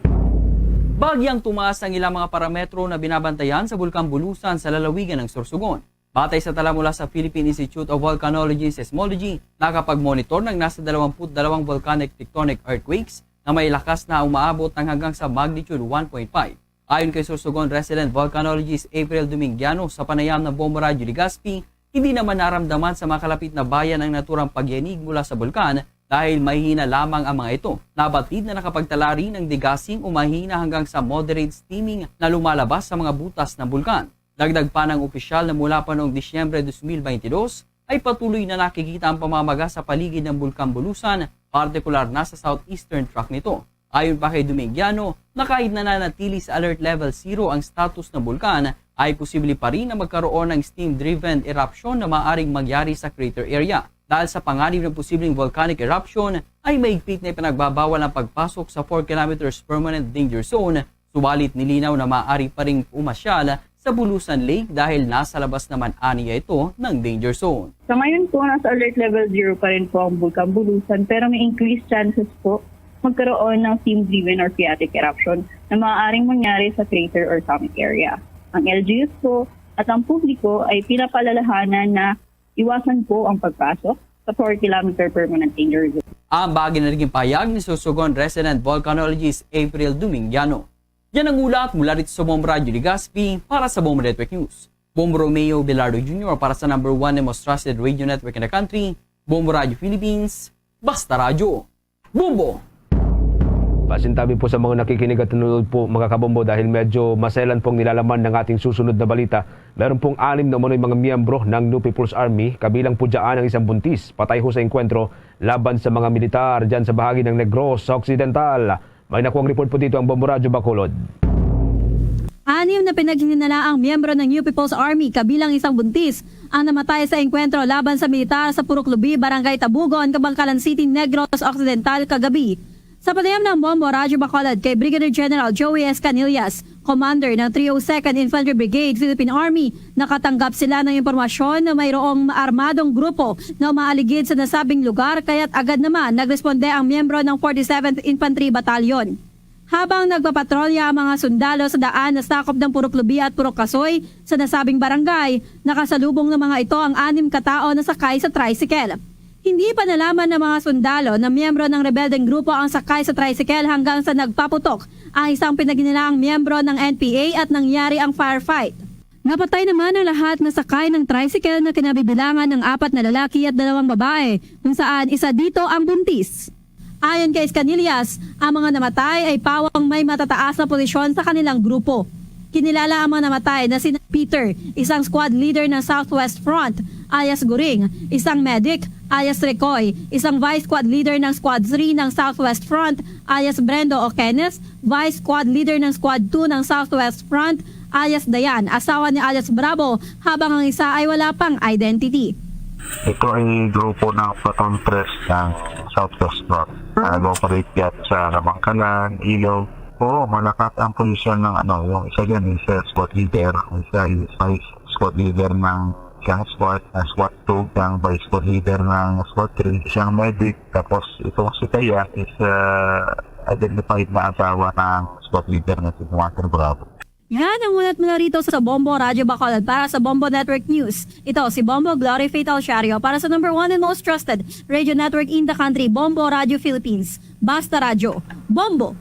Bagyang tumaas ang ilang mga parametro na binabantayan sa Bulkan Bulusan sa lalawigan ng Sorsogon. Batay sa tala mula sa Philippine Institute of Volcanology and Seismology, nakapag-monitor ng nasa dalawampu't dalawang volcanic tectonic earthquakes na may lakas na umaabot ng hanggang sa magnitude one point five. Ayon kay Sorsogon resident volcanologist April Domingiano sa panayam ng Bombo Radyo Legazpi, hindi naman naramdaman sa makalapit na bayan ang naturang pagyanig mula sa bulkan dahil mahihina lamang ang mga ito. Nabatid na nakapagtala rin ng degassing o mahina hanggang sa moderate steaming na lumalabas sa mga butas ng bulkan. Dagdag pa ng opisyal na mula pa noong Disyembre dos mil baynte dos ay patuloy na nakikita ang pamamaga sa paligid ng Bulkan Bulusan, partikular na sa southeastern tract nito. Ayon pa kay Domingiano, na kahit na nanatili sa alert level zero ang status ng bulkan, ay posible pa rin na magkaroon ng steam-driven eruption na maaaring mangyari sa crater area. Dahil sa panganib ng posibleng volcanic eruption, ay mahigpit na ipinagbabawal ang pagpasok sa four kilometers permanent danger zone. Subalit, nilinaw na maaari pa ring pumasyal sa Bulusan Lake dahil nasa labas naman aniya ito ng danger zone. Sa ngayon po, nasa alert level zero pa rin po ang Bulkan Bulusan, pero may increased chances po magkaroon ng steam-driven or phreatic eruption na maaaring mangyari sa crater or summit area. Ang L G Us po at ang publiko ay pinapaalalahanan na iwasan po ang pagpasok sa four kilometer permanent danger zone. Ang bahagi na naging pahayag ni Sorsogon resident volcanologist April Domingiano. Yan ang ulat mula rito sa Bombo Radyo Legazpi para sa Bombo Network News. Bombo Romeo Velardo Junior para sa number one and most trusted radio network in the country, Bombo Radyo Philippines, Basta Radyo. Bombo! Pasintabi po sa mga nakikinig at nanonood po, mga kabombo, dahil medyo maselan pong nilalaman ng ating susunod na balita. Meron pong anim na umano'y mga miyembro ng New People's Army, kabilang po dyan ang isang buntis, patay ho sa engkwentro laban sa mga militar dyan sa bahagi ng Negros Occidental. May nakuhang report po dito ang Bombo Radyo Bacolod. Anim na pinaghihinalaang miyembro ng New People's Army, kabilang isang buntis, ang namatay sa engkwentro laban sa militar sa Purok Lubi, Barangay Tabugon, Kabalkalan City, Negros Occidental, kagabi. Sa panayam ng Bombo Radyo Bacolod kay Brigadier General Joey Escanillas, commander ng three oh second Infantry Brigade, Philippine Army, nakatanggap sila ng impormasyon na mayroong armadong grupo na umaaligid sa nasabing lugar, kaya't agad naman nagresponde ang miyembro ng forty-seventh Infantry Battalion. Habang nagpapatrolya ang mga sundalo sa daan na sakop ng Purok Lubi at Purok Kasoy sa nasabing barangay, nakasalubong ng mga ito ang anim ka tao na sakay sa tricycle. Hindi pa nalaman ng mga sundalo na miyembro ng rebeldeng grupo ang sakay sa tricycle hanggang sa nagpaputok ang isang pinaghinilaang miyembro ng N P A at nangyari ang firefight. Napatay naman ang lahat na sakay ng tricycle na kinabibilangan ng apat na lalaki at dalawang babae, kung saan isa dito ang buntis. Ayon kay Escanillas, ang mga namatay ay pawang may matataas na posisyon sa kanilang grupo. Kinilala ang mga namatay na sina Peter, isang squad leader ng Southwest Front, alias Guring, isang medic, alias Recoy, isang vice squad leader ng Squad three ng Southwest Front, alias Brendo Oquenes, vice squad leader ng Squad two ng Southwest Front, alias Dayan, asawa ni alias Bravo, habang ang isa ay wala pang identity. Ito ay grupo ng Platoon Tres ng Southwest Front. Nag-operate yan sa Bangkalan, Ilog. Oo, malakas ang posisyon ng ano, yung isa dyan is uh, squad leader, isa is vice squad leader ng isang squad, uh, squad two, isang vice squad leader ng squad three, isang medic, tapos itong si Kaya is uh, identified na asawa ng squad leader na si Commander Bravo. Yan ang ulat mula rito sa Bombo Radyo Bacolod para sa Bombo Network News. Ito si Bombo Glory Faith Alciario para sa number one and most trusted radio network in the country, Bombo Radyo Philippines. Basta Radyo, Bombo!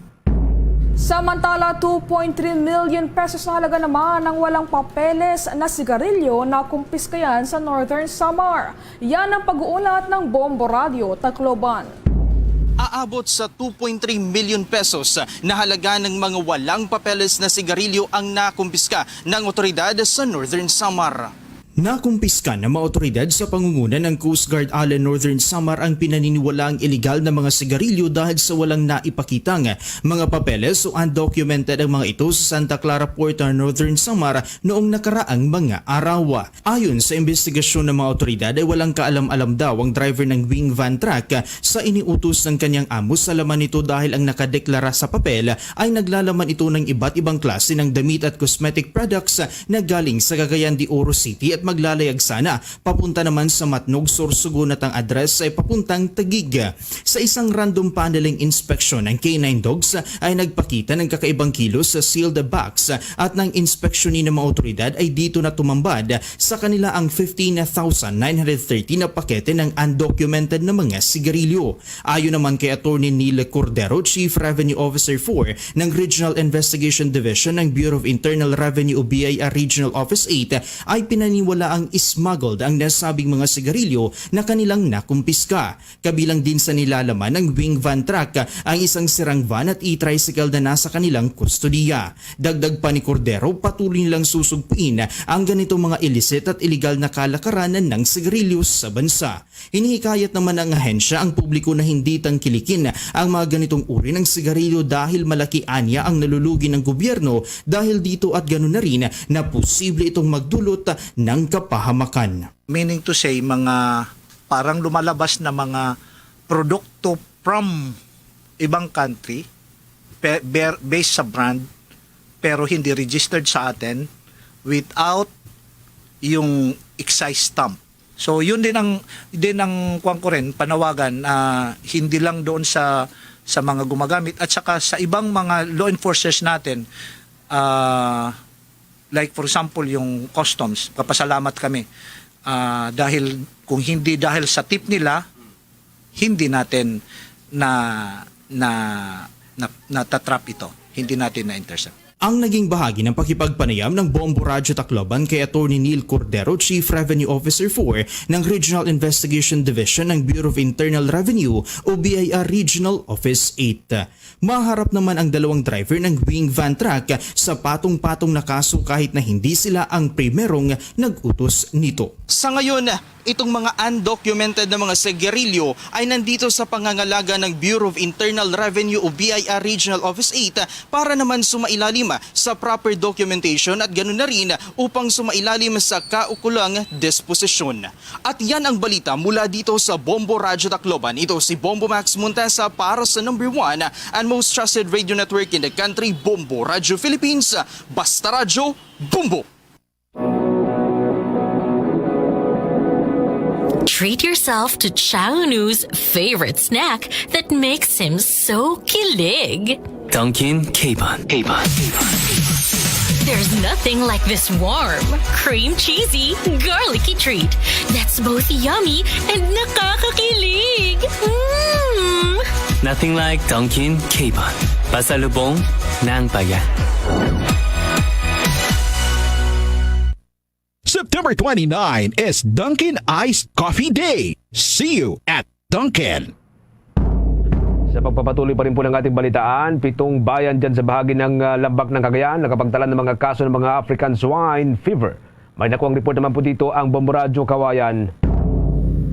Samantala, two point three million pesos na halaga naman ang walang papeles na sigarilyo na kumpiskayan sa Northern Samar. Yan ang pag-uulat ng Bombo Radio Tacloban. Aabot sa two point three million pesos na halaga ng mga walang papeles na sigarilyo ang nakumpiska ng otoridad sa Northern Samar. Nakumpiska ng mga otoridad sa pangunguna ng Coast Guard Island Northern Samar ang pinaniniwalaang iligal na mga sigarilyo dahil sa walang naipakitang mga papeles o undocumented ang mga ito sa Santa Clara Port ng Northern Samar noong nakaraang mga araw. Ayon sa investigasyon ng mga otoridad ay walang kaalam-alam daw ang driver ng wing van truck sa iniutos ng kanyang amo sa laman nito dahil ang nakadeklara sa papel ay naglalaman ito ng iba't ibang klase ng damit at cosmetic products na galing sa Cagayan de Oro City at maglalayag sana papunta naman sa Matnog, Sorsogon at ang address ay papuntang Taguig. Sa isang random paneling inspection, ang K nine dogs ay nagpakita ng kakaibang kilos sa sealed box at nang inspeksyonin ng mga otoridad ay dito na tumambad sa kanila ang fifteen thousand nine hundred thirty na pakete ng undocumented na mga sigarilyo. Ayon naman kay Attorney Neil Cordero, Chief Revenue Officer four ng Regional Investigation Division ng Bureau of Internal Revenue o B I R Regional Office eight, ay pinaniwala ang smuggled ang nasabing mga sigarilyo na kanilang nakumpiska. Kabilang din sa nilalaman ng wing van truck ang isang sirang van at e-tricycle na nasa kanilang kustodiya. Dagdag pa ni Cordero, patuloy nilang susugpuin ang ganitong mga illicit at illegal na kalakaran ng sigarilyo sa bansa. Hinihikayat naman ng ahensya ang publiko na hindi tangkilikin ang mga ganitong uri ng sigarilyo dahil malaki anya ang nalulugi ng gobyerno dahil dito at ganun na rin na posible itong magdulot ng kapahamakan. Meaning to say, mga parang lumalabas na mga produkto from ibang country, pe-, ber-, based sa brand, pero hindi registered sa atin without yung excise stamp. So, yun din ang, din ang kuwan ko rin, panawagan, ah, hindi lang doon sa, sa mga gumagamit at saka sa ibang mga law enforcers natin, ah, like for example, yung customs, papasalamat kami. Ah, dahil kung hindi dahil sa tip nila, hindi natin na, na, na, natatrap ito. Hindi natin na-intercept. Ang naging bahagi ng pakipagpanayam ng Bombo Radyo Tacloban kay Attorney Neil Cordero, Chief Revenue Officer four ng Regional Investigation Division ng Bureau of Internal Revenue o B I R Regional Office eight. Maharap naman ang dalawang driver ng wing van truck sa patong-patong na kaso kahit na hindi sila ang primerong nag-utos nito. Sa ngayon, itong mga undocumented na mga sigarilyo ay nandito sa pangangalaga ng Bureau of Internal Revenue o B I R Regional Office eight para naman sumailalim sa proper documentation at ganun na rin upang sumailalim sa kaukulang disposisyon. At yan ang balita mula dito sa Bombo Radyo Tacloban. Ito si Bombo Max Montesa para sa number one and most trusted radio network in the country, Bombo Radyo Philippines. Basta Radyo, Bombo! Treat yourself to Chownu's favorite snack that makes him so kilig. Dunkin' Capon. Capon. There's nothing like this warm, cream cheesy, garlicky treat that's both yummy and nakakakilig. Mm! Nothing like Dunkin' Capon. Pasalubong ng bayan. September twenty-nine is Dunkin' Iced Coffee Day. See you at Dunkin'. Sa pagpapatuloy pa rin po ng ating balitaan, pitong bayan dyan sa bahagi ng, ah, Lambak ng Cagayan nakapagtala ng mga kaso ng mga African Swine Fever. May nakuhang report naman po dito ang Bombo Radyo Kawayan.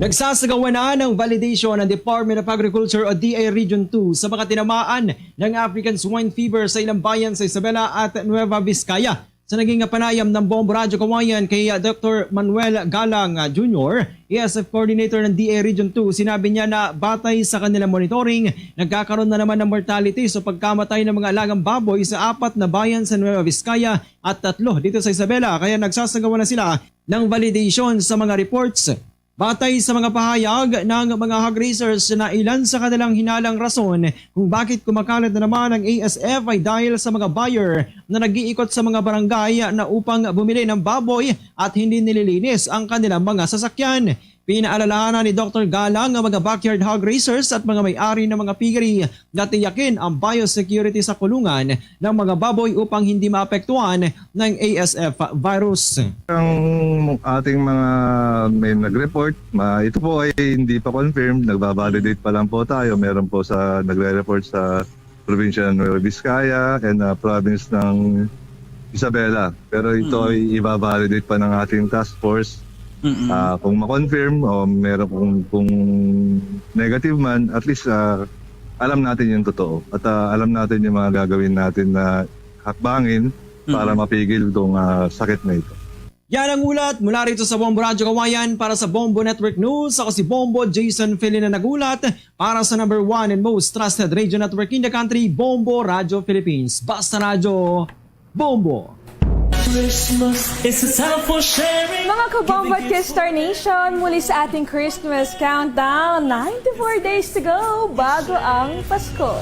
Nagsasagawa na ng validation ang Department of Agriculture o D A Region two sa mga tinamaan ng African Swine Fever sa ilang bayan sa Isabela at Nueva Vizcaya. Sa naging panayam ng Bombo Radyo Kawayan kay, ah, Doktor Manuel Galang, ah, Junior, A S F Coordinator ng D A Region two, sinabi niya na batay sa kanilang monitoring, nagkakaroon na naman ng mortality o pagkamatay ng mga alagang baboy sa apat na bayan sa Nueva Vizcaya at tatlo dito sa Isabela, kaya nagsasagawa na sila ng validation sa mga reports. Batay sa mga pahayag ng mga hog raisers, na ilan sa kanilang hinalang rason kung bakit kumakalat na naman ang A S F ay dahil sa mga buyer na nag-iikot sa mga barangay na upang bumili ng baboy at hindi nililinis ang kanilang mga sasakyan. Pinaalalahanan ni Doktor Gala nga mga backyard hog raisers at mga may-ari ng mga piggery nga tiyakin ang biosecurity sa kulungan ng mga baboy upang hindi maapektuhan ng A S F virus. Ang ating mga may nag-report, ma-, ito po ay hindi pa confirmed, nagbabalidate pa lang po tayo. Meron po sa nagre-report sa probinsya ng Nueva Vizcaya and, ah, province ng Isabela. Pero ito Mm. ay ibabalidate pa ng ating task force. Mm-mm. Ah, kung ma-confirm o meron kung, kung negative man, at least, ah, alam natin yung totoo. At, ah, alam natin yung mga gagawin natin na hakbangin para Mm-mm. mapigil itong, ah, sakit na ito. Yan ang ulat mula rito sa Bombo Radyo Kawayan. Para sa Bombo Network News, ako si Bombo Jason Felina nagulat para sa number one and most trusted radio network in the country, Bombo Radyo Philippines. Basta Radyo, Bombo! Christmas is a time for sharing. Mga kabombo at K-Star Nation, muli sa ating Christmas countdown. Ninety-four days to go bago ang Pasko.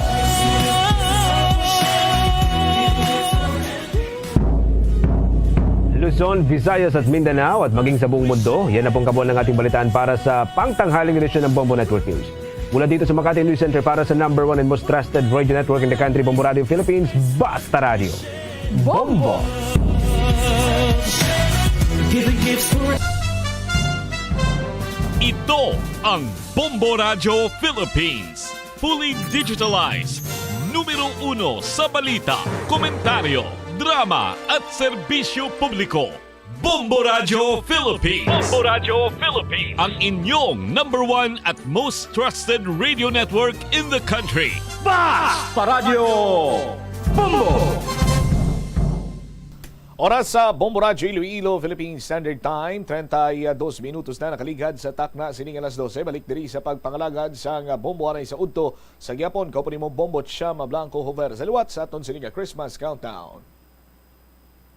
Luzon, Visayas at Mindanao at maging sa buong mundo, yan na pong kabuuan ng ating balitaan para sa pangtanghaling edisyon ng Bombo Network News. Mula dito sa Makati News Center para sa number one and most trusted radio network in the country, Bombo Radio Philippines, Basta Radio. Bombo! Giving gifts for Ito ang Bombo Radio Philippines. Fully digitalized. Numero uno sa balita, komentaryo, drama, at serbisyo publiko. Bombo Radio Philippines. Bombo Radio Philippines. Ang inyong number one at most trusted radio network in the country. Basta Radio Bombo! Oras sa Bombo Radyo Iloilo, Philippine Standard Time, treinta y dos minutos na nakaligad sa takna sining alas dose. Balik diri sa pagpangalagad sang Bombo anay sa udto sa gihapon. Kaupo nimo Bombo Chama Blanco Hover sa liwat sa aton sining Christmas countdown.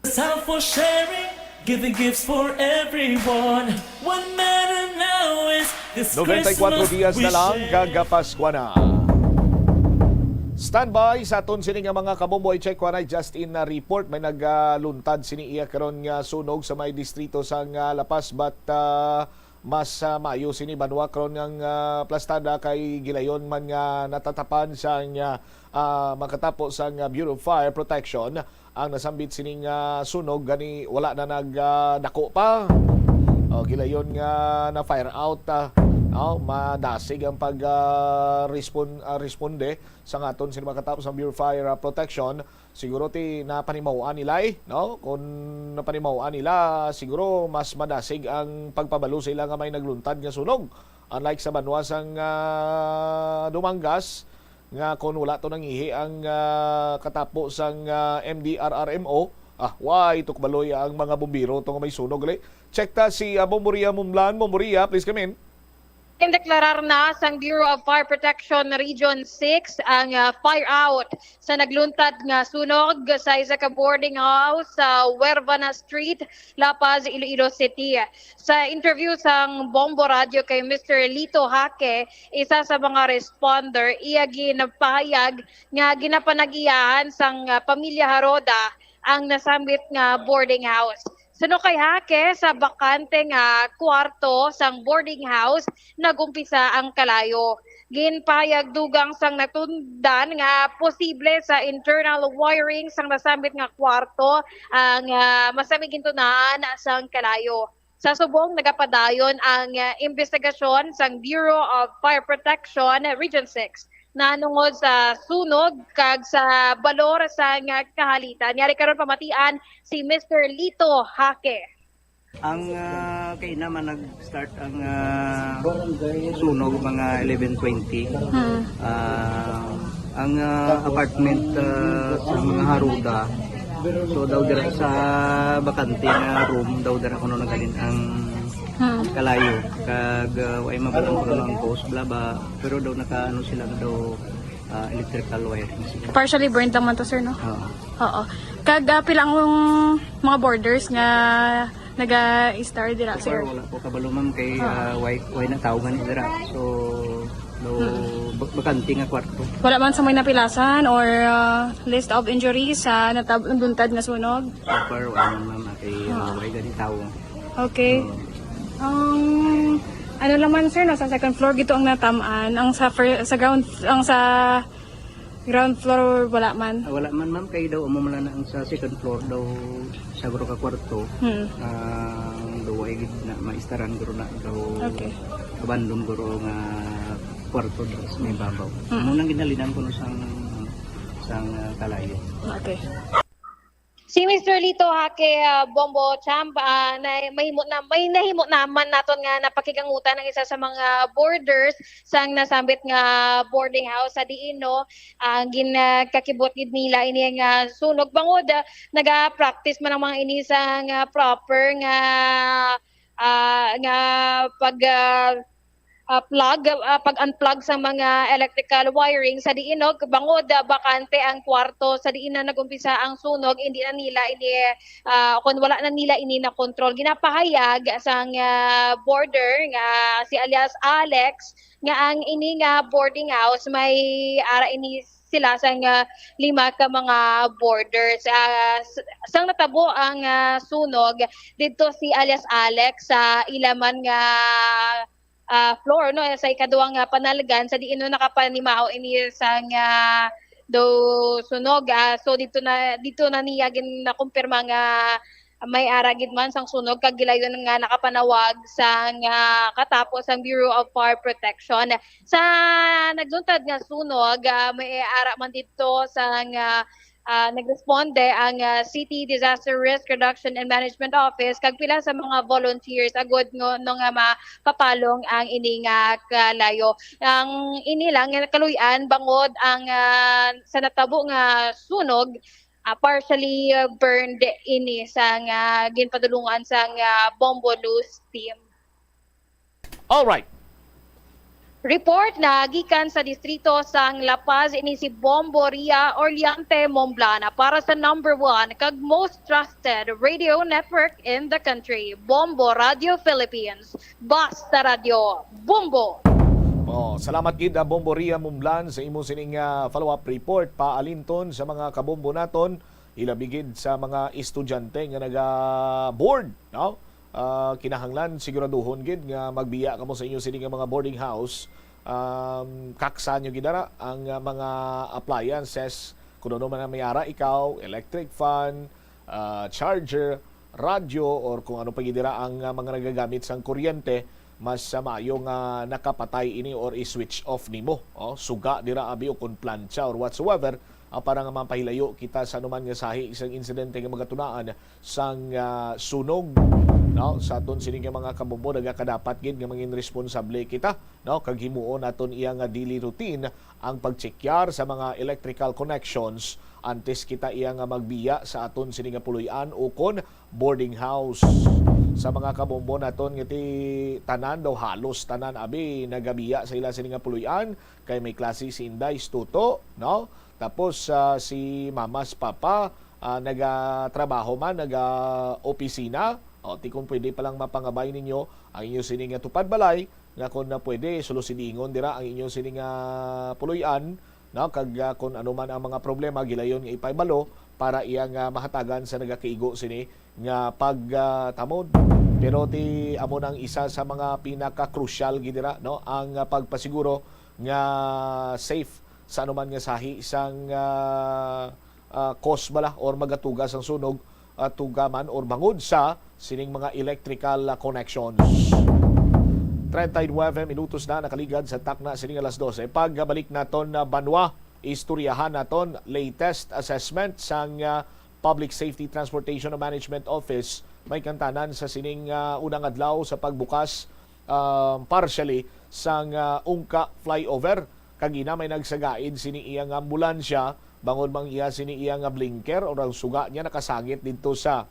Time for sharing, giving gifts for everyone. What matter now is this Christmas we share. Noventa y kuwatro dias na lang, kag Paskwa na. Standby sa aton sini nga mga kabombo. I-check ko anay just in na report. May nagluntad sini iya karon nga sunog sa may distrito sang, ah, La Paz, but, ah, mas, ah, maayo sini banwa karon nga, ah, plastada kay gilayon man nga natatapan sang, ah, ah, makatapo sang, ah, Bureau of Fire Protection ang nasambit sining, ah, sunog, gani wala na nag, ah, dako pa. O, gilayon nga na fire out, ah, no? Madasig ang pag, ah, respon-, ah, responde sa ngaton sini makatapo sang Bureau of Fire, ah, Protection. Siguro ti napanimaw-an nila, eh, no? Kung napanimaw-an nila, siguro mas madasig ang pagpabalo sa ila nga may nagluntad nga sunog. Unlike sa banwa sang, ah, Dumangas, nga kon wala to nangihi ang, ah, katapo sang, ah, M D R R M O, ah, way tukbaloy ang mga bumbiro to nga may sunog, gali. Check ta si, ah, Bombo Ria Mumlan. Bombo Ria, please come in. Indeklarar na sang Bureau of Fire Protection Region six ang, ah, fire out sa nagluntad nga sunog sa isa ka boarding house sa Huervana Street, La Paz, Iloilo City. Sa interview sang Bombo Radio kay Mister Lito Jaque, isa sa mga responder, iya ginpahayag nga ginapanag-iyahan sang, ah, pamilya Haroda ang nasambit nga boarding house. Suno kay Jaque, sa bakante nga kwarto sang boarding house nag-umpisa ang kalayo. Ginpahayag dugang sang natundan nga posible sa internal wiring sang nasambit nga kwarto ang, ah, masami gintunaan sang kalayo. Sa subong, nagapadayon ang, ah, imbestigasyon sang Bureau of Fire Protection Region six nahanungod sa sunog kag sa balor sang kahalitan. Yari karon pamatian si Mister Lito Jaque. Ang, ah, kaina man nag-start ang, ah, sunog mga eleven twenty. Hmm. Ah, ang, ah, apartment, ah, sa mga Haruda, so daw dira sa bakante nga room, daw dira kuno naghalin ang Hmm. kalayo. Kag, ah, way mabalaan kuno ang cause, bla ba, pero daw nakaano sila nga daw, ah, electrical wiring sila. Partially burned lang man to, sir, no? Oo. Oo. Kag, ah, pila ang mga boarders nga naga-stay dira, sir? So far, wala ko kabalo, ma'am, kay, ah, way, way na tawo gani dira. So, no, Mm. ba-, bakante nga kwarto. Wala man sa may napilasan or, ah, list of injuries sa natab-, naluntad nga sunog? So far, wala man, ma'am, kay, ah, Ah. way gani tawo. Okay. Oo. Um, Ano lang man, sir, no, sa second floor gito ang natamaan, ang sa fir-, sa ground, ang sa ground floor wala man. Ah, wala man, ma'am, kay daw amo man lang ang sa second floor daw sa guro ka kwarto. Hmm. Ang duwa gid na maistaran guro na daw Okay. abandon guro nga kwarto daw sa may babaw. Hmm. Amo nang ginalinan ko no sang sang ah, kalayo. Okay. Si Mister Lito Hake, ah, Bombo Champ, ah, na, mahimo na, may nahimo naman naton nga napakigangutan ang isa sa mga boarders sang nasambit nga boarding house sa diin, no, ang ginakakibot gid nila ini nga sunog bangod, ah, naga-practice man ang mga ini sa nga proper nga, ah, nga pag, ah, ah, plug, ah, pag-unplug sa mga electrical wiring sa diin, no, bangod, ah, bakante ang kwarto sa diin na nag-umpisa ang sunog, hindi na nila ini, ah, kung wala na nila ini na control. Ginapahayag sang, ah, boarder nga si alias Alex nga ang ini nga boarding house may ara ini sila sang, ah, lima ka mga boarders. Ah, s- sang natabo ang, ah, sunog didto si alias Alex sa ilaman nga, ah, floor, no, sa ikaduhang, ah, panalgan sa diin, no, nakapanimaho ini sang, ah, daw sunog. Ah, so dito na dito na niya gin nakumpirma nga may ara gid man sang sunog kag gilayon nga nakapanawag sang, ah, katapos sang Bureau of Fire Protection. Sa nagluntad nga sunog, ah, may ara man dito sang, ah, ah, nagresponde ang, ah, City Disaster Risk Reduction and Management Office kag pila sa mga volunteers agud ngo no nga mapapalong ang ini nga kalayo. Ang ini lang nga kaluy-an bangod ang, ah, sa natabo nga sunog, ah, partially, ah, burned ini sang, ah, ginpadulungan sang, ah, Bombo News team. All right. Report na gikan sa distrito sang La Paz, ini si Bombo Ria Orleante Momblana para sa number one kag most trusted radio network in the country, Bombo Radio Philippines. Basta Radio, Bombo! Oh, salamat gid, ah, Bombo Ria Mumblan, sa imo sining, ah, follow-up report paalinton sa mga kabombo naton, ilabi gid sa mga estudyante nga naga-board, no? Ah, kinahanglan siguraduhon gid nga magbiya kamo sa inyo sini nga mga boarding house. Um, kaksa nyo gid dara ang, ah, mga appliances, kung ano man ang may ara ikaw, electric fan, ah, charger, radyo, or kung ano pa gid dira ang, ah, mga nagagamit sang kuryente, mas, ah, maayo nga nakapatay ini or i-switch off nimo. Oh, suga dira abi o kung plancha or whatsoever, ah, para nga mapahilayo kita sa anuman nga sahi sang insidente nga magatunaan sang, ah, sunog, no? Sa aton sini nga mga kabombo, nagakadapat gid nga mangin responsable kita, no? Kag himuon naton iya nga daily routine ang pagtsekyar sa mga electrical connections antes kita iya nga magbiya sa aton sini nga puloy-an ukon boarding house. Sa mga kabombo naton nga ti tanan daw, halos tanan abi nagabiya sa ila sini nga puloy-an, kay may klase si Inday, si Tuto, no? Tapos, ah, si Mama, si Papa, ah, nagatrabaho man, naga-opisina. O, ti kung pwede pa lang mapangabay ninyo ang inyo sini nga tupad balay, nga kung na pwede, sulusidingon dira ang inyo sini nga puloy-an, no? Kag, ah, kung ano man ang mga problema, gilayon nga ipahibalo para iya nga mahatagan sa nagakaigo sini nga pagtamod. Pero ti amo nang isa sa mga pinaka-crucial gid dira, no, ang, ah, pagpasiguro nga safe sa anuman nga sahi sang, ah, ah, cause bala or magatuga sang sunog, ah, tuga man or bangod sa sining mga electrical, ah, connections. Treinta y nueve minutos na nakaligad sa takna sining alas dose. Pagbalik naton na banwa, istoryahan naton latest assessment sang, ah, Public Safety Transportation Management Office may kantanan sa sining, ah, unang adlaw sa pagbukas, ah, partially sang, ah, Ungka Flyover. Kagina may nagsagaid sini iya nga ambulansya bangod mang iya sini iya nga blinker o ang suga niya nakasangit didto sa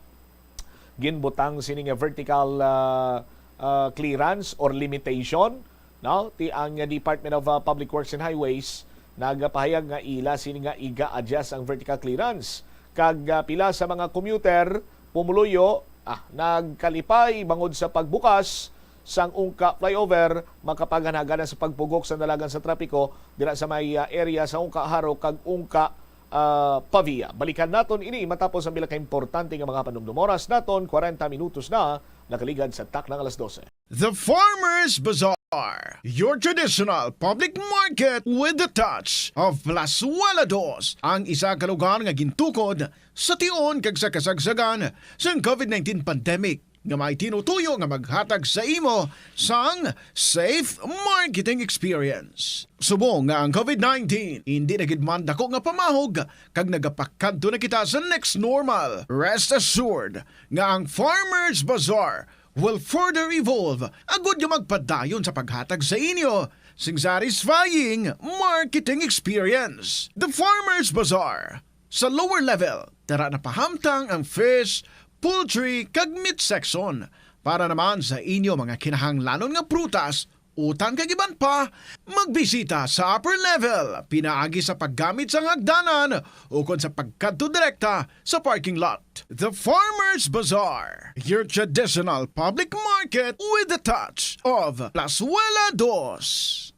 ginbutang sini nga vertical, ah, ah, clearance or limitation, no? Ti ang Department of, ah, Public Works and Highways nagapahayag nga ila sini nga iga-adjust ang vertical clearance. Kag, ah, pila sa mga commuter, pumuluyo, ah, nagkalipay bangod sa pagbukas sang Ungka Flyover, makapaganagan na sa pagpugok sa dalagan sa trapiko dira sa may, ah, area sa Ungka Jaro kag Ungka ah, Pavia. Balikan naton ini matapos ang pila ka importante nga mga panumdum. Oras naton, kwarenta minutos na, nakaligad sa takna nga alas dose. The Farmers Bazaar, your traditional public market with the touch of Plazuela Dos, ang isa ka lugar nga gintukod sa tion kag sa kasagsagan sang COVID nineteen pandemic, nga may tinutuyo nga maghatag sa imo sang safe marketing experience. Subong nga ang COVID nineteen indi na gid man dako nga pamahog kag nagapakadto na kita sa next normal, rest assured nga ang Farmers Bazaar will further evolve agud nga magpadayon sa paghatag sa inyo sing satisfying marketing experience. The Farmers Bazaar, sa lower level, tara na pahamtang ang fish, poultry, kag meat section. Para naman sa inyo mga kinahanglanon nga prutas, utang kag iban pa, magbisita sa upper level, pinaagi sa paggamit sang hagdanan ukon sa pagkadto direkta sa parking lot. The Farmers Bazaar, your traditional public market with the touch of Plazuela Dos.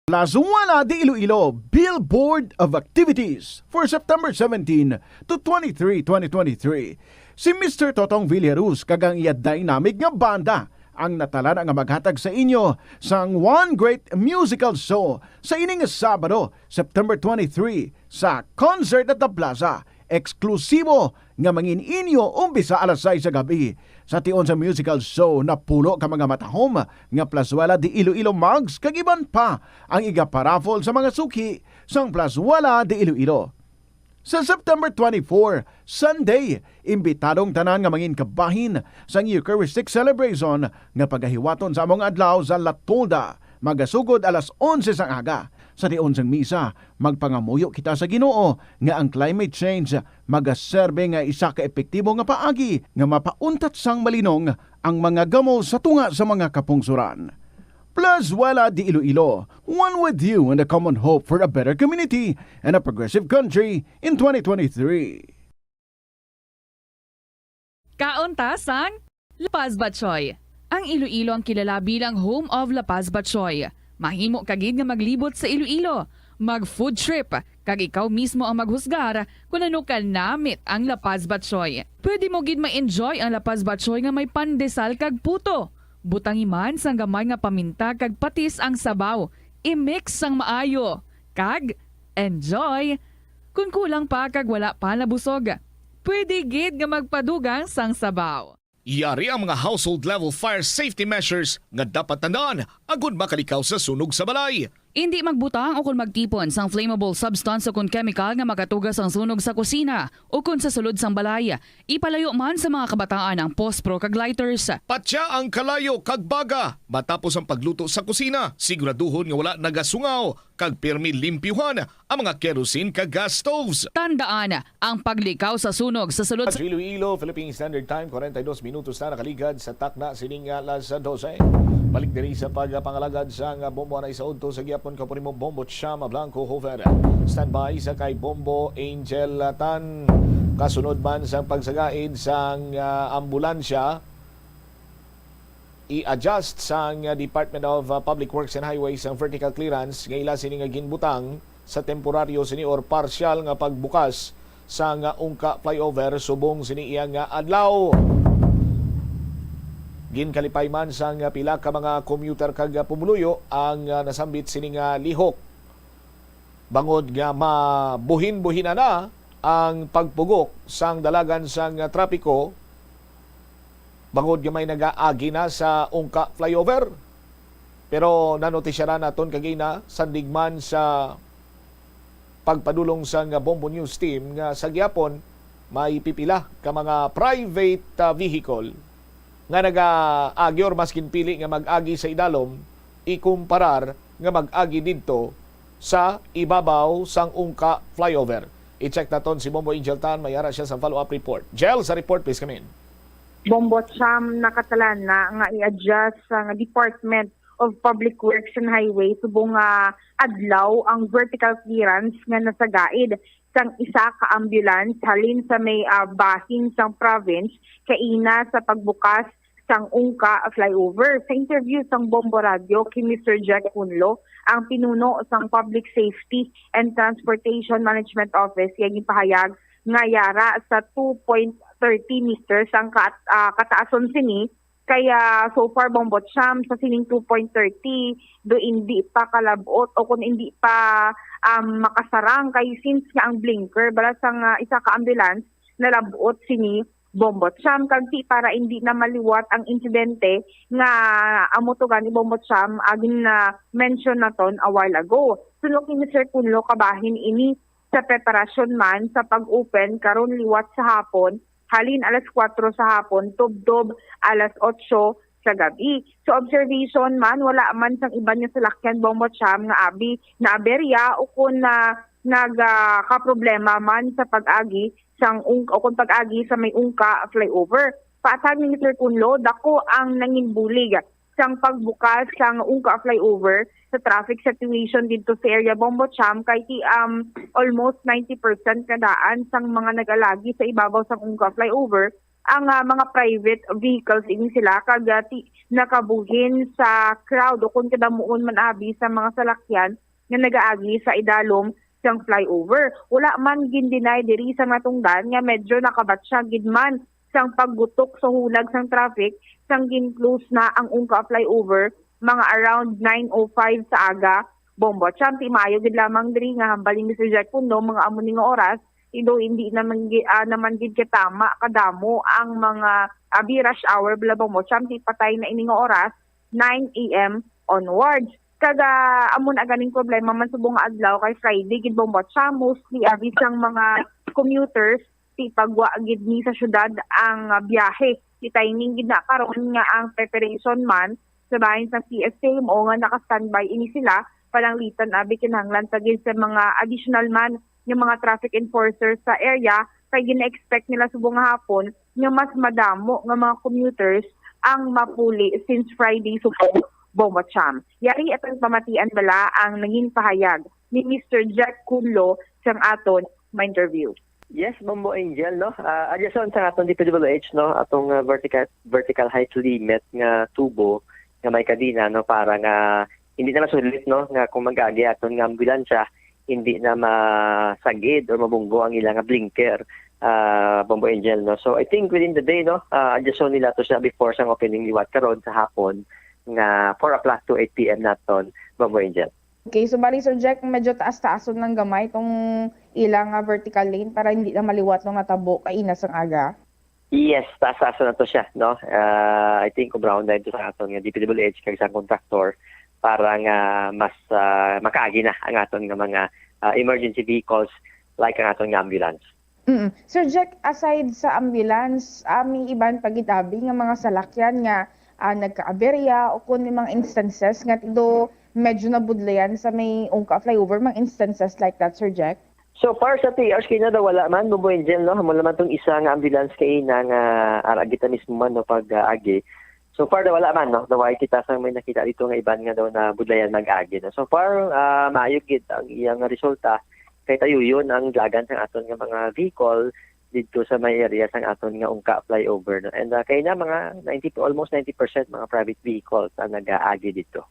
Plazuela de Iloilo Billboard of Activities for September seventeen to twenty-three, twenty twenty-three. Si Mister Totong Villaruz kag ang iya dynamic nga banda ang natalana nga maghatag sa inyo sang one great musical show sa ining Sabado, September twenty-three, sa Concert at the Plaza. Eksklusibo nga mangin-inyo umpisa alas sais sa gabi. Sa tion sa musical show, napulo ka mga matahom nga Plazuela de Iloilo mugs kag iban pa ang igaparaffle sa mga suki sang Plazuela de Iloilo. Sa September twenty-four, Sunday, imbitadong tanan nga mangin kabahin sang Eucharistic Celebration nga pagahiwaton sa among adlaw sa La Tolda, magasugod alas onse sang aga. Sa tion sang misa, magpangamuyo kita sa Ginoo nga ang climate change magaserbe nga isa ka epektibo nga paagi nga mapauntat sang malinong ang mga gamo sa tunga sa mga kapungsoran. Plazuela de Iloilo, one with you in the common hope for a better community and a progressive country in twenty twenty-three. Kaon ta sang La Paz Batchoy. Ang Iloilo ang kilala bilang home of La Paz Batchoy. Mahimo ka gid nga maglibot sa Iloilo, mag food trip, kag ikaw mismo ang maghusgar kon ano ka namit ang La Paz Batchoy. Pwede mo gid ma-enjoy ang La Paz Batchoy nga may pandesal kag puto. Butangi man sang gamay nga paminta kag patis ang sabaw. I-mix sang maayo. Kag enjoy! Kon kulang pa kag wala pa nabusog, pwede gid nga magpadugang sang sabaw. Yari ang mga household level fire safety measures nga dapat tandaan agud makalikaw sa sunog sa balay. Indi magbutang o kon magtipon sang flammable substance o kon chemical nga makatuga sang sunog sa kusina o kon sa sulod sang balay. Ipalayo man sa mga kabataan ang pospro kag lighters. Patya ang kalayo kag baga matapos ang pagluto sa kusina. Siguraduhon nga wala nagasungaw kag pirmi limpyuhan ang mga kerosene kag gas stoves. Tandaan, ang paglikaw sa sunog sa sulod sa Iloilo, Philippine Standard Time, kwarenta y dos minutos na nakaligad sa takna sining alas dose. Balik diri sa pagpangalagad sang bombo, anay sa udto sa gihapon, kaupod nimo Bombo Cham Blanco Hover. Standby sa kay Bombo Angel Tan. Kasunod man sang pagsagaid sang, ah, ambulansya, i-adjust sang Department of, uh, Public Works and Highways ang vertical clearance nga ila sini nga ginbutang sa temporaryo sini or partial nga pagbukas sang ungka flyover subong sini iya nga adlaw. Ginkalipay man sang pila ka mga commuter kag pumuluyo ang, uh, nasambit sini nga lihok. Bangod nga mabuhin-buhina na ang pagpugok sang dalagan sang trapiko, bangod nga may nagaagi na sa ungka flyover. Pero nanotisyaran naton kagina, sandig man sa pagpadulong sang Bombo News Team, nga sa gihapon may pipila ka mga private, ah, vehicle nga nagaagi or maskin pili nga mag-agi sa idalom ikumparar nga mag-agi didto sa ibabaw sang ungka flyover. I-check naton si Bombo Angel Tan, may ara siya sa follow-up report. Jel, sa report, please come in. Bombo Cham, nakatalana nga i-adjust sang Department of Public Works and Highway subong nga adlaw ang vertical clearance nga nasagaid sang isa ka ambulance halin sa may, ah, bahin sang province kaina sa pagbukas sang Ungka Flyover. Sa interview sang Bombo Radio kay Mister Jack Cunlo, ang pinuno sang Public Safety and Transportation Management Office, iya ginpahayag nga yara sa two point thirty meters ang ka-, ah, kataason sini, kaya so far, Bombo Cham, sa sining two point thirty, do indi pa kalab-ot o kung indi pa, um, makasarang, kay since nga ang blinker bala sang, ah, isa ka ambulance nalab-ot sini, Bombo Cham, kag ti para indi na maliwat ang insidente nga amo to gani, Bombo Cham, agin na mention naton a while ago. Suno kay Mister Cunlo, kabahin ini sa preparasyon man sa pag-open karon liwat sa hapon, halin alas kuwatro sa hapon tubtob alas otso sa gabi. So, observation man, wala man sang iban nga salakyan, Bombo Cham, nga abi naaberya o kon na nagakaproblema man sa pag-agi sang ung-, o kon pag-agi sa may Ungka Flyover. Patag ni Mister Cunlo, dako ang nangin bulig sang pagbukas sang Ungka Flyover sa traffic situation didto sa area, Bombo Cham, kay ti, um, almost ninety percent na daan sang mga nag-alagi sa ibabaw sang Ungka Flyover ang, ah, mga private vehicles ini sila, kag, ah, ti, nakabuhin sa crowd o kon kadamuon man abi sa mga salakyan nga nagaagi sa idalom sang flyover. Wala man gin-deny diri sa natungdan nga medyo nakabatsyag gid man sang paggutok sa hulag sang traffic sang gin-close na ang Ungka Flyover mga around nine oh five sa aga. Bombo Cham, ti maayo gid lamang diri nga hambal ni Mister Jack Puno, mga amo ni nga oras, ido hindi naman gi-, ah, naman gid katama kadamo ang mga abi rush hour bala, Bombo Cham, ti patay na ini nga oras, nine a m onwards. Kag, ah, amo na ganing problema man subong nga adlaw kay Friday gid, Bombo Cham, mostly abi sang mga commuters ti pagwa gid ni sa syudad ang, ah, biyahe. Ti timing gid na karon nga ang preparation man sa bahin sang P S C M O nga naka-standby ini sila, pananglitan abi kinahanglan pa gid sa mga additional man nga mga traffic enforcers sa area, kay gina-expect nila subong nga hapon nga mas madamo nga mga commuters ang mapuli since Friday subong, Bombo Cham. Yari atong pamatian bala ang nangin pahayag ni Mister Jack Cunlo sang aton ma-interview. Yes, Bombo Angel, no? Ah, adyason sa aton D P W H, no? Atong, ah, vertical, vertical height limit nga tubo nga may kadena, no? Para nga hindi na masulit, no? Nga kung mag-agi aton nga ambulansya, hindi na masagid or mabunggo ang ila nga blinker, ah, Bombo Angel, no? So, I think within the day, no? Ah, adyason nila to siya before sang opening liwat karon sa hapon nga four o'clock to eight p m naton, Bombo Angel. Okay, so bali, Sir Jack, medyo taas-taason lang gamay tong ila nga vertical lane para hindi na maliwat no nga tabo kaina sang aga. Yes, taas-taason na to siya, no? Ah, I think kubrahon na ito sa aton nga D P W H kag sa kontraktor para nga mas, ah, makaagi na ang aton nga mga, ah, emergency vehicles like ang aton nga ambulance. Mm. Sir Jack, aside sa ambulance, ah, may iban pa gid abi nga mga salakyan nga, ah, nagkaaberya o kun may mga instances nga do medyo nabudlayan sa may Ungka flyover, mga instances like that, Sir Jack? So far sa three hours kaina daw wala man, Bombo Angel, no? Amo naman tong isa nga ambulance kaina nga ara kita mismo man, no, pag-agi. So far daw wala man, no? Daw wala kita sang may nakita dito nga iban nga daw nabudlayan mag-agi, no? So far, ah, maayo gid ang iyang resulta kay tayuyon ang dalagan sang aton nga mga vehicle didto sa may area sang aton nga Ungka flyover, no? And, ah, kaina mga ninety, almost ninety percent mga private vehicles ang nag-aagi didto.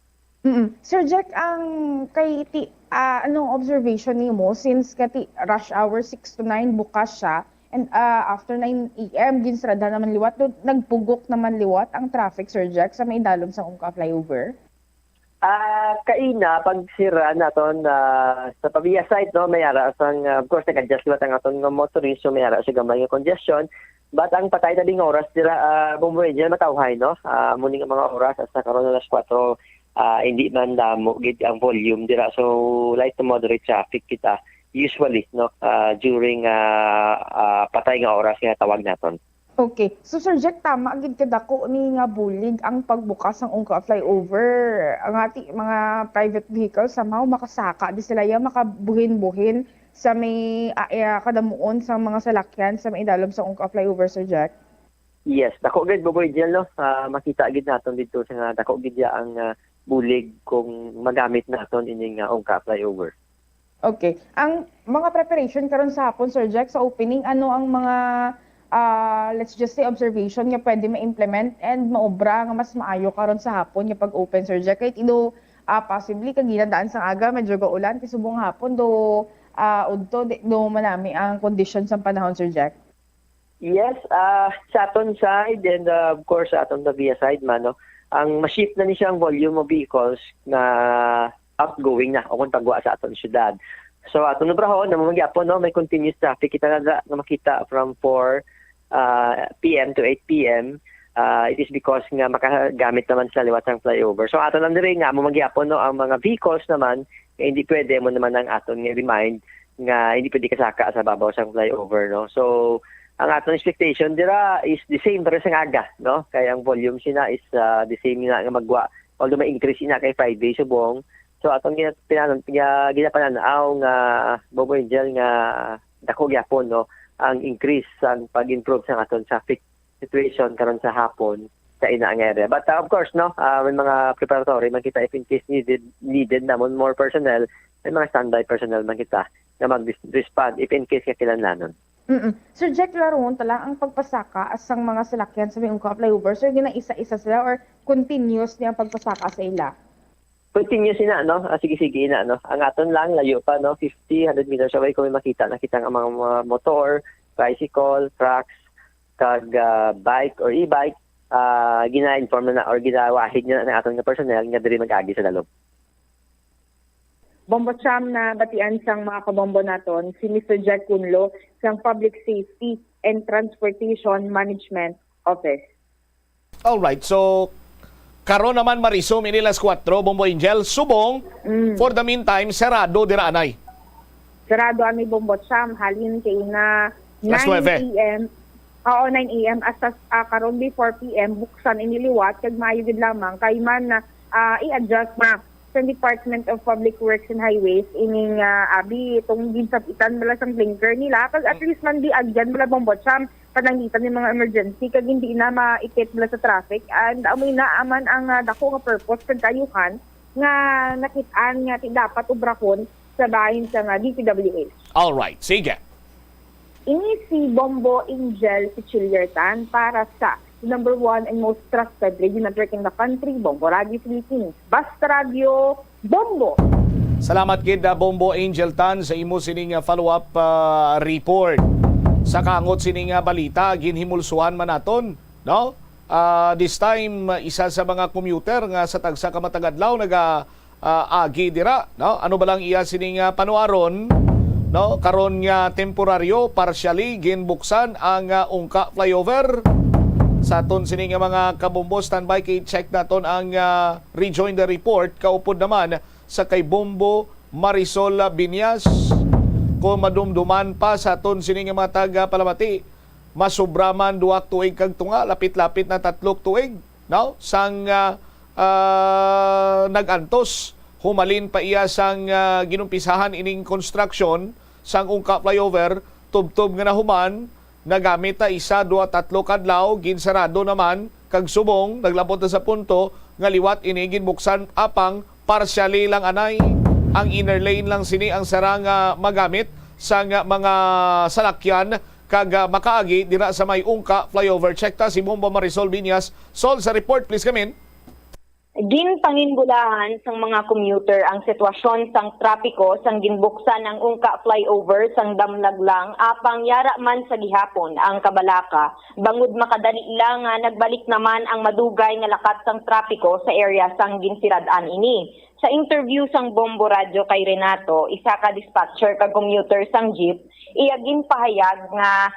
Mm. Sir Jack, ang kay ti, ah, anong observation nimo since kati rush hour six to nine bukas siya and, ah, after nine a m ginsarada naman liwat, do, nagpugok naman liwat ang traffic, Sir Jack, sa may dalom sa Ungka flyover? Ah, kaina, pag sira naton, ah, sa Pavia side, no, may ara sang, ah, of course, nag-adjust liwat ang aton nga motorist, so may ara siya gamay nga congestion. But ang patay na ding oras dira, ah, Bombo Angel, matawhay, no? Ah, amo ni nga mga oras, hasta karon alas kuwatro, ah, hindi man damo gid ang volume dira. So, light to moderate traffic kita usually, no? Ah, during, ah, ah, patay nga oras nga tawag naton. Okay. So, Sir Jack, tama gid kadako ni nga bulig ang pagbukas sang Ungka flyover. Ang ati mga private vehicles, somehow makasaka di sila ya, makabuhin-buhin sa may, ah, eh, kadamuon sa mga salakyan sa may idalom sa Ungka flyover, Sir Jack? Yes, dako gid, Bombo Angel, no? Ah, makita gid naton didto sa nga dako gid ya ang, ah, bulig kung magamit naton ini nga Ungka flyover. Okay. Ang mga preparation karon sa hapon, Sir Jack, sa opening, ano ang mga, ah, let's just say, observation nga pwede ma-implement and maobra nga mas maayo karon sa hapon nga pag-open, Sir Jack? Kay, you know, ah, possibly, kag ginadaan sang aga, medyo gaulan, kay subong hapon, do, ah, udto, di, do manami ang condition sang panahon, Sir Jack? Yes, ah, sa aton side and, ah, of course, sa aton Pavia side man, no, ang ma-shift na ni siya ang volume of vehicles na outgoing na o kung tagwa sa aton syudad. So, aton obrahon, na mo magyapon, no, may continuous traffic kita na nga makita from four, ah, P M to eight P M. Ah, it is because nga makagamit naman sila liwat sang flyover. So, ato lang diri nga mo magyapon, no, ang mga vehicles naman, nga hindi pwede mo naman ang aton nga remind nga hindi pwede kasaka sa babaw sang flyover, no? So, ang aton expectation dira is the same, pero sa aga, no? Kay ang volume sina is, ah, the same na nga magwa, although may increase ina kay Friday subong. So, atong gina-, pinanan-, gina-, ginapanan-aw nga, Bobo Angel, nga dako gyapon, no, ang increase sa pag-improve sa aton traffic situation karon sa hapon sa ina nga area. But, uh, of course, no, uh, may mga preparatory man kita if in case needed, needed namon more personnel, may mga standby personnel man kita nga mag-respond if in case nga kinahanglanon. Mm-mm. Sir Jack, laruon ta lang ang pagpasaka sang mga salakyan sa may Ungka Flyover. Sir, ginaisa-isa sila or continuous niya ang pagpasaka sa ila? Continuous ina, no? Ah, sige, sige ina, no? Ang aton lang, layo pa, no? Fifty, hundred meters away, kung may makita, nakita ang mga, mga motor, tricycle, trucks, kag, ah, bike or e-bike, ah, gina-inform na, na or ginawahid na ng aton nga personnel nga diri mag-agi sa dalom. Bombo Cham, na batian sang mga kabombo naton, si Mister Jack Cunlo sang Public Safety and Transportation Management Office. Alright, so karon naman, Marisol, ini las kuwatro, Bombo Angel, subong, Mm. for the meantime, sarado dira anay. Sarado ani, Bombo Cham, halin kay na Las nueve. nine A M. Oo, nine A M hasta, ah, karon before P M, buksan ini liwat, kag maayo gid lamang kay man, ah, i-adjust na sa Department of Public Works and Highways ining, ah, abi, itong ginsapitan bala sang blinker nila, kag at least man di agyan bala, Bombo Cham, pananglitan ni mga emergency, kag hindi na maipit bala sa traffic. And amo na man ang, ah, dako nga purpose kag kaayuhan nga nakit-an nga ti dapat obrahon sa bahin sa nga D P W H. Alright, sige. Ini si Bombo Angel Pichiliertan para sa number one and most trusted radio network in the country, Bombo Radio Philippines. Basta Radio, Bombo! Salamat gid, ah, Bombo Angel Tan, sa imo sining, ah, follow-up, ah, report. Sa kaangot sining, ah, balita, ginhimulsuhan man naton, no? Ah, this time, ah, isa sa mga commuter nga sa tagsa ka matag adlaw naga, ah, agi dira, no? Ano ba lang iya sining, ah, panuaron, no? Karon nga temporaryo, partially ginbuksan ang, ah, Ungka Flyover. Sa aton sini nga mga kabombo, standby kay check naton ang, ah, rejoin the report. Kaupod naman sa kay Bombo Marisol Binyas. Kung madumduman pa sa aton sini nga mga taga Palamati, masubra man duha ka tuig kag tunga, lapit-lapit na tatlo ka tuig, no? Sang, ah, ah, nag-antos, humalin pa iya sang, ah, ginumpisahan ining construction sang Ungka Flyover, tubtob nga nahuman, nagamit na isa, duha, tatlo ka adlaw, ginsarado naman, kag subong, naglabot na sa punto nga liwat ini ginbuksan, apang partially lang anay. Ang inner lane lang sini ang sara nga magamit sang mga salakyan kag, ah, makaagi dira sa may Ungka Flyover. Check ta si Bombo Marisol Binyas. Sol, sa report, please come in. Ginpanginbulahan sang mga commuter ang sitwasyon sang trapiko sang ginbuksan ang Ungka Flyover sang damlag lang, apang yara man sa gihapon ang kabalaka, bangod makadali lang nga nagbalik naman ang madugay nga lakat sang trapiko sa area sang ginsirad-an ini. Sa interview sang Bombo Radyo kay Renato, isa ka dispatcher kag commuter sang jeep, iya ginpahayag nga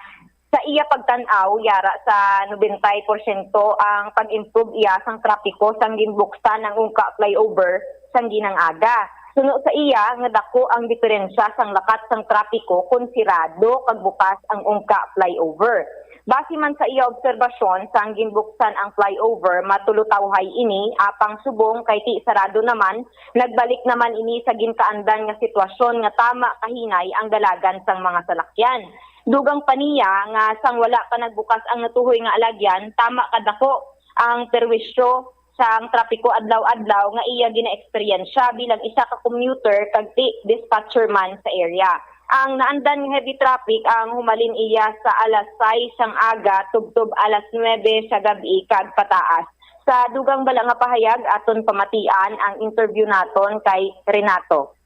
sa iya pagtan-aw, yara sa nobenta porsyento ang pag-improve iya sang trapiko sang ginbuksan ang Ungka Flyover sang ginang aga. Suno sa iya nga dako ang diferensya sang lakat sang trapiko kon sirado kag bukas ang Ungka Flyover. Base man sa iya obserbasyon, sang ginbuksan ang flyover, matulutawhay ini, apang subong kay ti sarado naman, nagbalik naman ini sa ginkaandan nga sitwasyon nga tama kahinay ang dalagan sang mga salakyan. Dugang pa niya nga sang wala pa nagbukas ang natuhoy nga alagyan, tama kadako ang perwisyo sang trapiko adlaw-adlaw nga iya ginaeksperyensya bilang isa ka commuter kag ti dispatcher man sa area. Ang naandan nga heavy traffic ang humalin iya sa alas sais sang aga tubtob alas nuebe sa gab-i kag pataas. Sa dugang bala nga pahayag, aton pamatian ang interview naton kay Renato.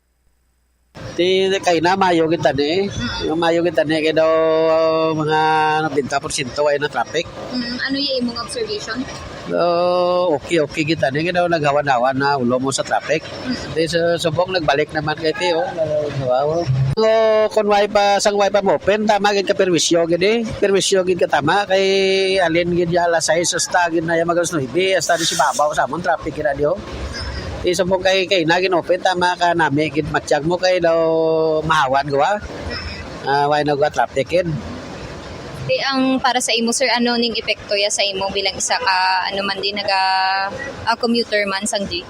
Ti kay na mayo gid tani. Mayo gid tani kay daw mga nobenta porsyento ay na traffic. Mm, ano yung imong observation? Oh, okay, okay gid tani kay daw naghawan-hawan na ulo mo sa traffic. Ti sa subong nagbalik naman kay ti oh. Wow. So, kung way pa sang way pa mo open, tama gid ka perwisyo gid eh. Perwisyo gid ka tama kay alin gid ya alas sais hasta gid na ya mag alas nuebe, hasta di si babaw sa amon traffic gid radio. Ti subong kay kay na gin open tama ka nami gid matyag mo kay daw mahawan gawa. Ah, why na gawa traffic gid. Di ang para sa imo, sir, ano ning epekto ya sa imo bilang isa ka, ano man din, naga ah, commuter man sang jeep?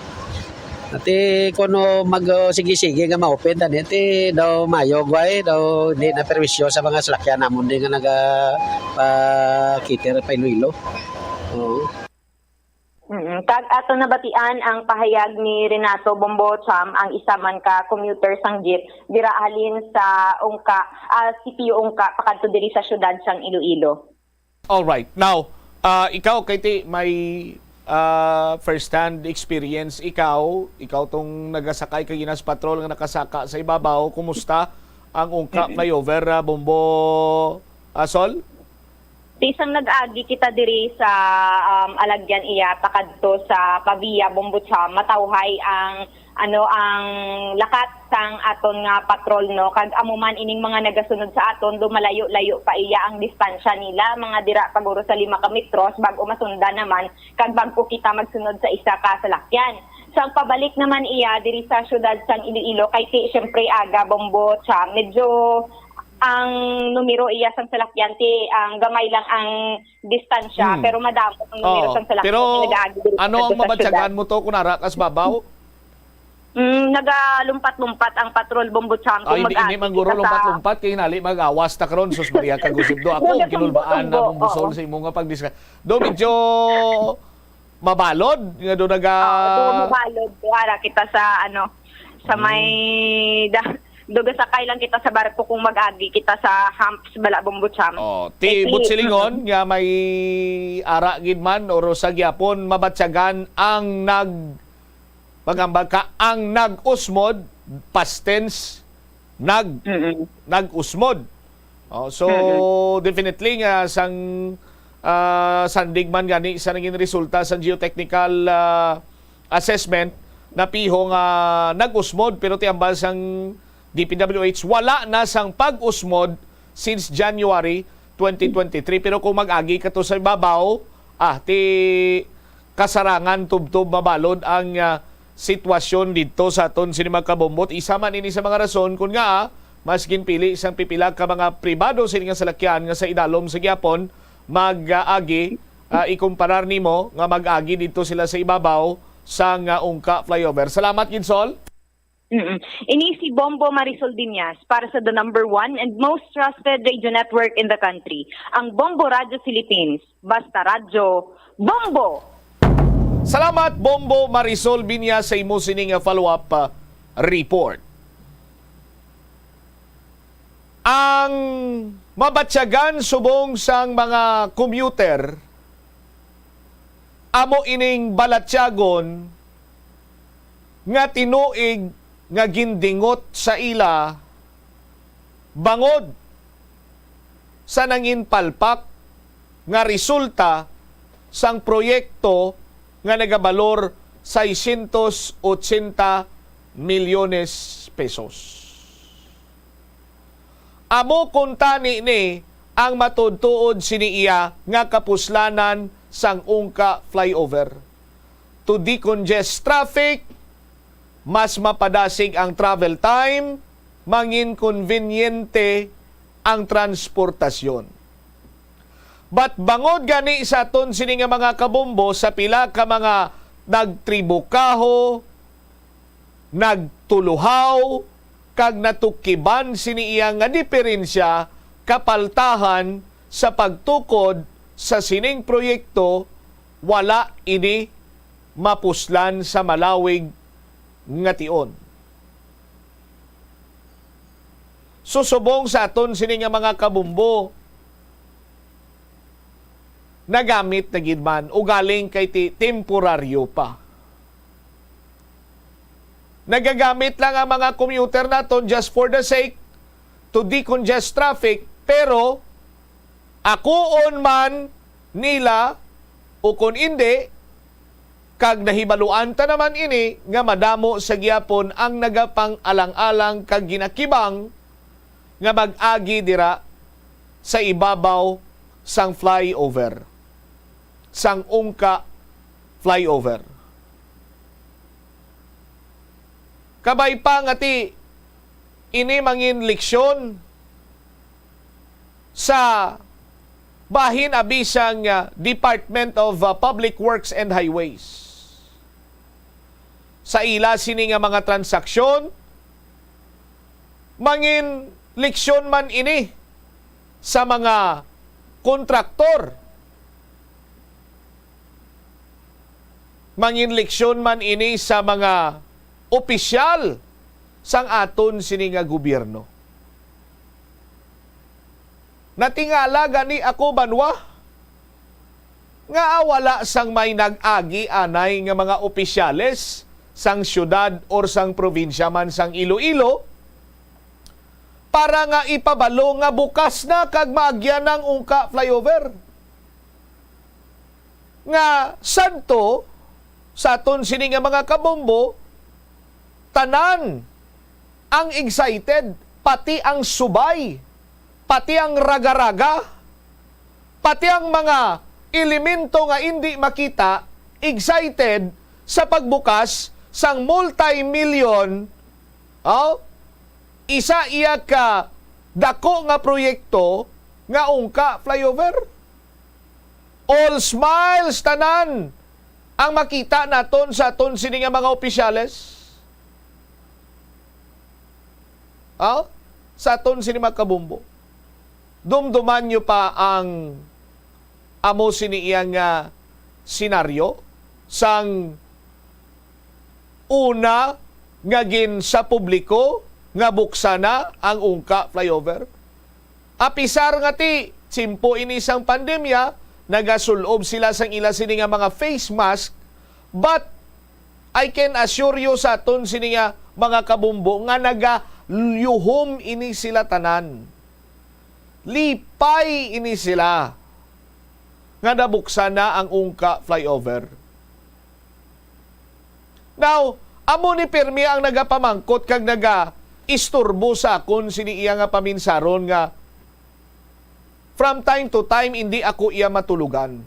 Ati kuno mag oh, sige-sige nga ma-open tani ti daw mayo guay daw di na perwisyo sa mga salakyan namon di nga naga pa cater pa Iloilo. Oo. Mm, kag ato nabatian ang pahayag ni Renato Bombo Cham, ang isa man ka commuter sang jeep dira halin sa Ungka, ah, C P U Ungka pakadto diri sa siyudad sang Iloilo. All right. Now, ah, ikaw kay ti may ah, first hand experience ikaw, ikaw tong nagasakay kag inas patrol nga nakasaka sa ibabaw, kumusta ang Ungka flyover, ah, Bombo ah, Sol? Bisang nag-agi kita diri sa um, Alagyan iya pakadto sa Pavia Bombocham, matawhay ang ano ang lakat sang aton nga patrol, no, kag amo man ining mga nagasunod sa aton do malayo-layo pa iya ang distansya nila, mga dira paguro sa lima ka metros bag-o masundan naman kag bag-o kita magsunod sa isa ka salakyan. Sang pabalik naman iya diri sa siyudad sang Iloilo kay ti syempre aga Bombo Cham, medyo ang numero iya sang salakyan ti ang gamay lang ang distansya, hmm, pero madamo ang numero sang salakyan. Pero ano ang mabatyagan mo to kung ara kas babaw? Mm, nagalumpat-lumpat ang patrol Bombo Cham kung mag-agi. Ay, hindi man guro lumpat-lumpat kay hinali mag-awas ta karon, sus Maria kag Gusibdo. Ako ang kinulbaan na Bombo Sol sa imo nga pagdiska. Do medyo mabalod nga do naga. Oo, do mabalod. Ara kita sa ano, sa may da, do gasakay lang kita sa barko kung mag-agi kita sa humps bala Bombo Cham. Oh, ti but silingon nga may ara gid man or sa gyapon mabatyagan ang nag pagambag ka ang nag-usmod, past tense, nag nag-usmod. Oh, so definitely nga sang ah, sandig man gani sa naging resulta sang geotechnical ah, assessment, napiho nga nag-usmod pero ti ambal sang D P W H wala na sang pag-usmod since January twenty twenty-three. Pero kung mag-agi ka to sa ibabaw, ah, ti kasarangan tubtob mabalod ang ah, sitwasyon didto sa aton sini mga kabombot. Isa man ini sa mga rason kon ngaa mas ginpili sang pipila ka mga pribado sini nga salakyan nga sa idalom sa gihapon mag-agi, ah, ikumparar nimo nga mag-agi didto sila sa ibabaw sang ah, Ungka flyover. Salamat gid, Sol. Mm-mm. Ini si Bombo Marisol Diñas para sa the number one and most trusted radio network in the country, ang Bombo Radyo Philippines. Basta Radyo, Bombo! Salamat, Bombo Marisol Binya, sa imo sini nga follow-up ah, report. Ang mabatyagan subong sang mga commuter amo ining balatyagon nga tinuig nga gindingot sa ila bangod sa nangin palpak nga resulta sang proyekto nga nagabalor seiscientos ochenta milyones pesos. Amo kuntani ni ang matuod-tuod sini iya nga kapuslanan sang Ungka flyover. To decongest traffic, mas mapadasig ang travel time, mangin konbinyente ang transportasyon. But bangod gani sa aton sini nga mga kabombo sa pila ka mga nagtribukaho, nagtuluhaw, kag natukiban sini iya nga diperensya kapaltahan sa pagtukod sa sining proyekto, wala ini mapuslan sa malawig nga tion. So, subong sa aton sini nga mga kabumbo, nagamit na gid man, ugaling kay ti-, temporaryo pa. Nagagamit lang ang mga commuter naton just for the sake to decongest traffic, pero akuon man nila o kon indi, kag nahibaluan ta naman ini nga madamo sa gihapon ang nagapang-alang-alang kag ginakibang nga mag-agi dira sa ibabaw sang flyover, sang Ungka flyover. Kabay pa nga ti ini mangin leksyon sa bahin abi sang, ah, Department of, ah, Public Works and Highways. Sa ila sini nga mga transaksyon, mangin leksyon man ini sa mga kontraktor. Mangin leksyon man ini sa mga opisyal sang aton sini nga gobyerno. Natingala gani ako, banwa, nga wala sang may nag-agi anay nga mga opisyales sang siyudad or sang probinsya man sang Iloilo para nga ipabalo nga bukas na kag maagyan ang Ungka flyover. Nga sadto sa aton sini nga mga kabombo, tanan ang excited, pati ang subay, pati ang raga-raga, pati ang mga elemento nga indi makita, excited sa pagbukas sang multi-million, oh, isa iya ka dako nga proyekto nga Ungka flyover. All smiles tanan ang makita naton sa aton sini nga mga opisyales. Oh? Sa aton sini mga kabumbo. Dumduman nyo pa ang amo sini iya nga senaryo sang una nga gin sa publiko nga buksan na ang Ungka flyover. Apisar nga ti tiyempo ini sang pandemya, nagasul-ob sila sang ila sini nga mga face mask, but I can assure you sa aton sini nga mga kabumbo nga nagayuhom ini sila tanan. Lipay ini sila nga nabuksan na ang Ungka flyover. Now, amo ni pirmi ang nagapamangkot kag nagaisturbo sa akon sini iya nga paminsaron nga from time to time indi ako iya matulugan.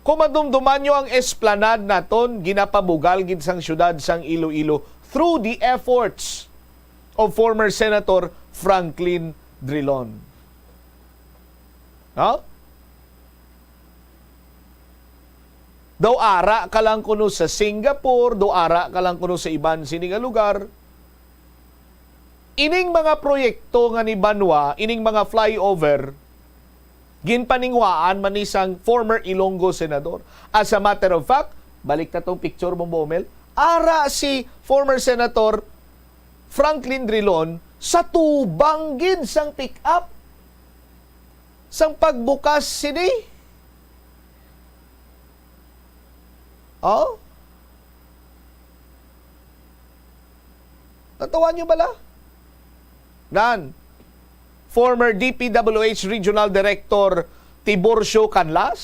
Kung madumduman nyo ang esplanade naton, ginapabugal gid sang siyudad sang Iloilo through the efforts of former Senator Franklin Drilon. No? Daw ara ka lang kuno sa Singapore, daw ara ka lang kuno sa iban sini nga lugar. Ining mga proyekto nga ni Banwa, ining mga flyover, ginpaninguhaan man ni sang former Ilonggo senador. As a matter of fact, balik ta tong picture mo, Bomel. Ara si former Senator Franklin Drilon sa tubang gid sang pick-up sang pagbukas sini. Oh? Natawa nyo bala? Nan, former D P W H Regional Director Tiburcio Canlas,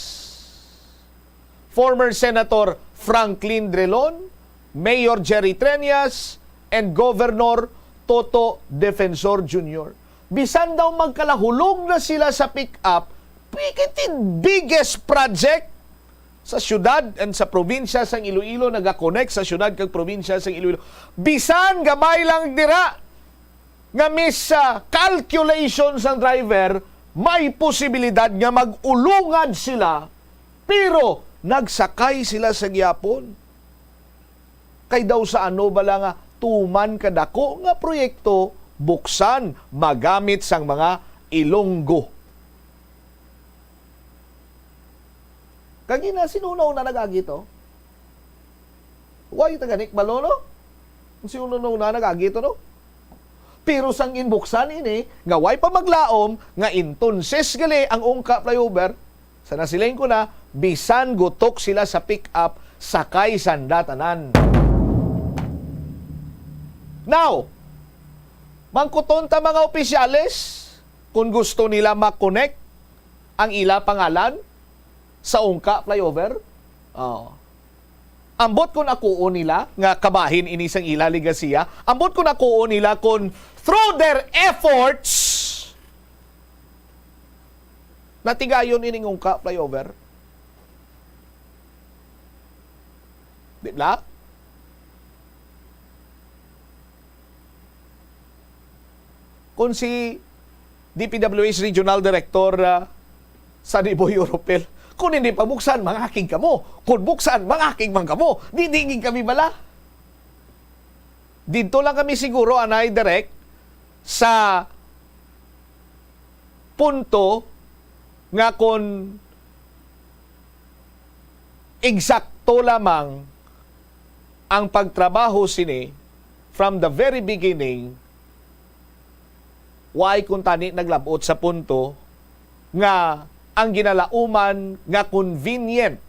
former Senator Franklin Drilon, Mayor Jerry Treñas, and Governor Toto Defensor Junior. Bisan daw magkalahulog na sila sa pick-up, pi-, kay ti biggest project sa syudad and sa probinsya sang Iloilo, nagakonek sa syudad kag probinsya sang Iloilo. Bisan gamay lang dira nga miscalculation sang driver, may posibilidad nga mag-ulungad sila, pero nagsakay sila sa gihapon. Kay daw sa ano bala nga tuman kadako nga proyekto buksan magamit sang mga Ilonggo. Kag ina, sino na una nag-agi to? Wa yung taga Nikbalo, no? Si una na una nag-agi to, no? Pero sang inbuksan ini, nga way pa maglaom, nga entonces gali ang Ungka Flyover, sa nasiling ko na, bisan gutok sila sa pick-up, sakay sanda tanan. Now, mangkuton ta, mga opisyales, kung gusto nila ma-connect ang ila pangalan sa Ungka Flyover. Oh. Ambot kung akuon nila nga kabahin ini sang ila legasiya, ambot kung akuon nila kung through their efforts, natigayon ining Ungka Flyover. Di ba? Kung si D P W H Regional Director, ah, Sunny Boy Oropel, "Kung hindi pa buksan, mangakig kamo. Kung buksan, mangakig man kamo. Di, di gid kami bala." Didto lang kami siguro, anay, Direk, sa punto nga kung eksakto lamang ang pagtrabaho sini from the very beginning, why kung tani naglabot sa punto nga ang ginalauman nga convenient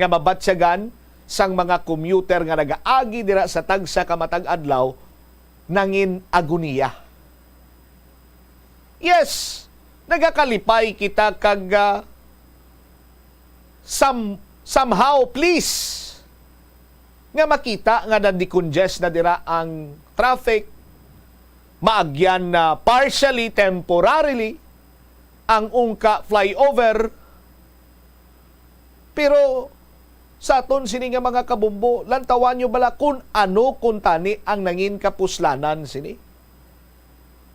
nga mabatyagan sang mga commuter nga nagaagi dira sa tagsa ka matag adlaw nangin agoniya. Yes, nagakalipay kita kag, ah, some-, somehow please nga makita nga na-decongest na dira ang traffic, maagyan na partially, temporarily, ang Ungka Flyover. Pero sa aton sini nga mga kabombo, lantawan nyo bala kung ano kung tani ang nangin kapuslanan sini?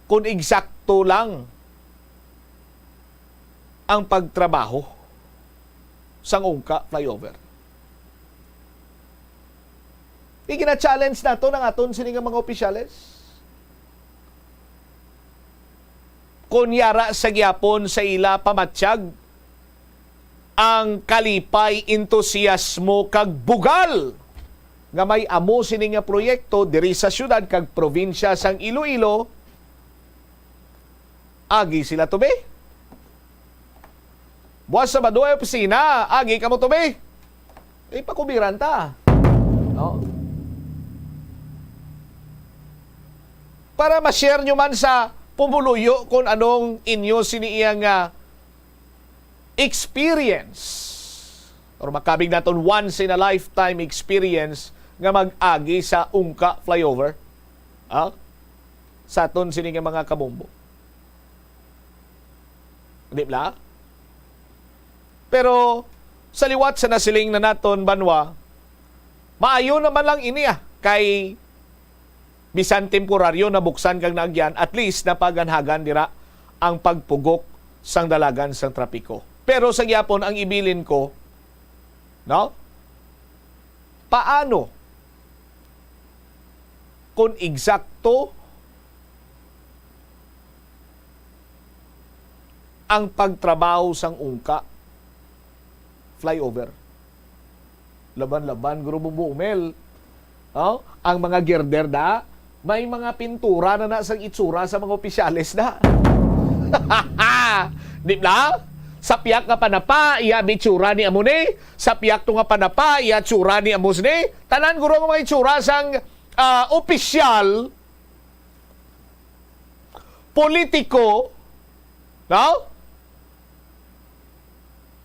Kung eksakto lang ang pagtrabaho sang Ungka Flyover. Igina-challenge nato ang aton sini nga mga opisyales. Kon yara sa gihapon sa ila pamatyag ang kalipay, entusiasmo, kag bugal nga may amo sini nga proyekto diri sa siyudad kag probinsya sang Iloilo, agi sila tubi. Buwas Sabado ay opisina, agi kamo tubi. Ipakubiran ta. No? Para ma-share nyo man sa pumuluyo kung anong inyo sini iya nga experience, or makabig naton once in a lifetime experience nga mag-agi sa Ungka Flyover. Ha? Sa aton sini nga mga kabombo. Di ba? Pero sa liwat sa nasiling na naton banwa, maayo naman lang ini, ah, kay bisan temporaryo nabuksan kag naagyan, at least napaganhagan dira ang pagpugok sang dalagan sang trapiko. Pero sa gyapon ang ibilin ko, no? Paano kung eksakto ang pagtrabaho sang Ungka Flyover? Laban-laban, Guro Bombo Umel. Oh, ang mga girder na, may mga pintura na na sang itsura sa mga opisyales na. Di ba? Sa piyak nga panapa, iya itsura ni amo ni. Sa piyak to nga panapa, iya itsura ni amo ni. Tanan guro nga mga itsura sang, ah, opisyal, politiko, no?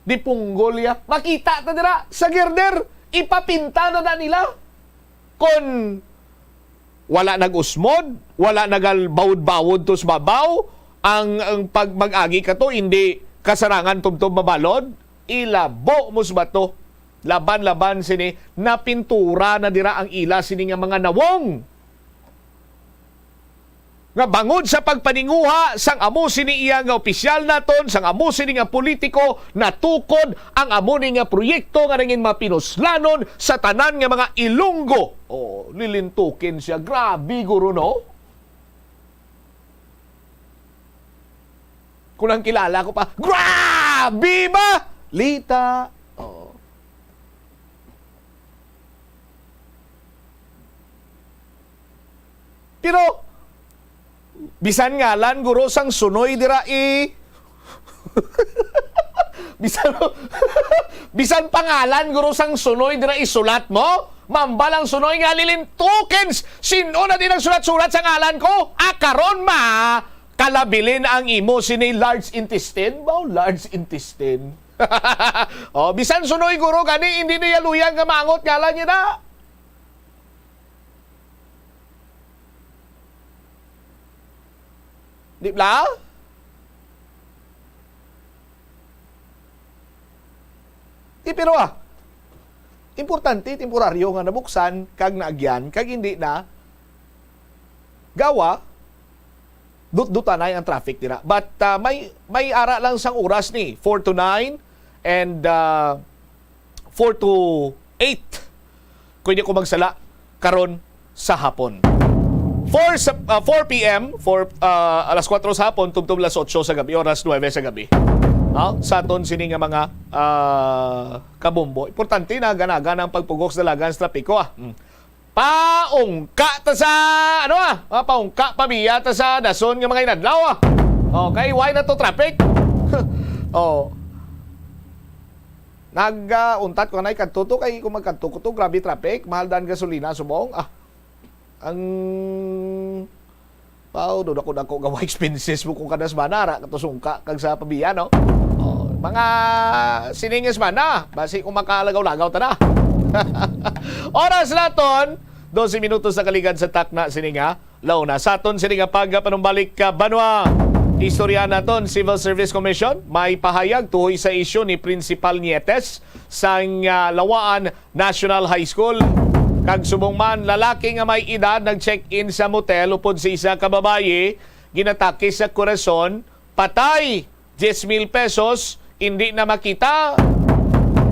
Di punggol ya. Makita ta dira sa girder, ipapinta na na nila. Kon wala nag-usmod, wala nagalbawod-bawod to sa babaw, ang, ang pag mag-agi ka to, hindi kasarangan tubtob mabalod, ilabo mo sa bato. Laban-laban sini, napintura na dira ang ila sini nga mga nawong. Nga bangod sa pagpaninguha sang amo sini iya nga opisyal naton, sang amo sini nga politiko, natukod ang amo ni nga proyekto nga nangin mapinuslanon sa tanan nga mga Ilonggo. Oh, lilintukin siya. Grabe, guro, no? Kung ang kilala ko pa, grabe ba? Lita. Oh. Pero, bisan ngalan, guro, sang sunoy dira i-, bisan, bisan pangalan, guro, sang sunoy dira isulat mo, mambal ang sunoy nga, "Lilin Tukens, sin-o na din ang sulat-sulat sa ngalan ko?" Ah, karon ma, kalabilin ang imo sini large intestine. Ba, large intestine. Oh, bisan sunoy, guro, gani, hindi niya luyag nga maangot ngalan niya na. Di bala? Di, pero, ah, importante, temporaryo nga nabuksan, kag naagyan, kag hindi na gawa, dut-, dutanay ang traffic dira. But, ah, may, may ara lang sang oras ni, four to nine, and, ah, four to eight. Kung hindi ko magsala, karon sa hapon. Four sa, ah, four P M, four, ah, alas kuwatro sa hapon, tubtob alas otso sa gabi, oras nuwebe sa gabi. Ah, sa aton sini nga mga, ah, kabombo. Importante na ganagan ang pagpugok sa dalagan sa trapiko, ah. Hmm. Paungka ta sa, ano, ah, ah, paungka, pabiya ta sa dason nga mga inadlaw, ah. Okay, why na to traffic? Oh. Nag, ah, untat ko anay kadto to, kay kung magkadto ko to, grabe traffic, mahal daan gasolina, subong. Ah, ang, pao, do dako-dako gawa expenses mo kung kada semana, ara ka to sungka, kag sa pabiya, no? Oh, mga sining nga semana, basi kung makalagaw-lagaw ta na. Oras naton, dose minutos na kaligad sa takna sini nga launa. Sa aton sini nga pagpanumbalik ka, banwa. Istorya naton, Civil Service Commission, may pahayag tuhoy sa isyu ni Principal Nietes sang, ah, Lawaan National High School. Kag subong man, lalaki nga may edad nag-check-in sa motel upod sa isa ka babayi, ginatake sa korason, patay. Diyes mil pesos, hindi na makita.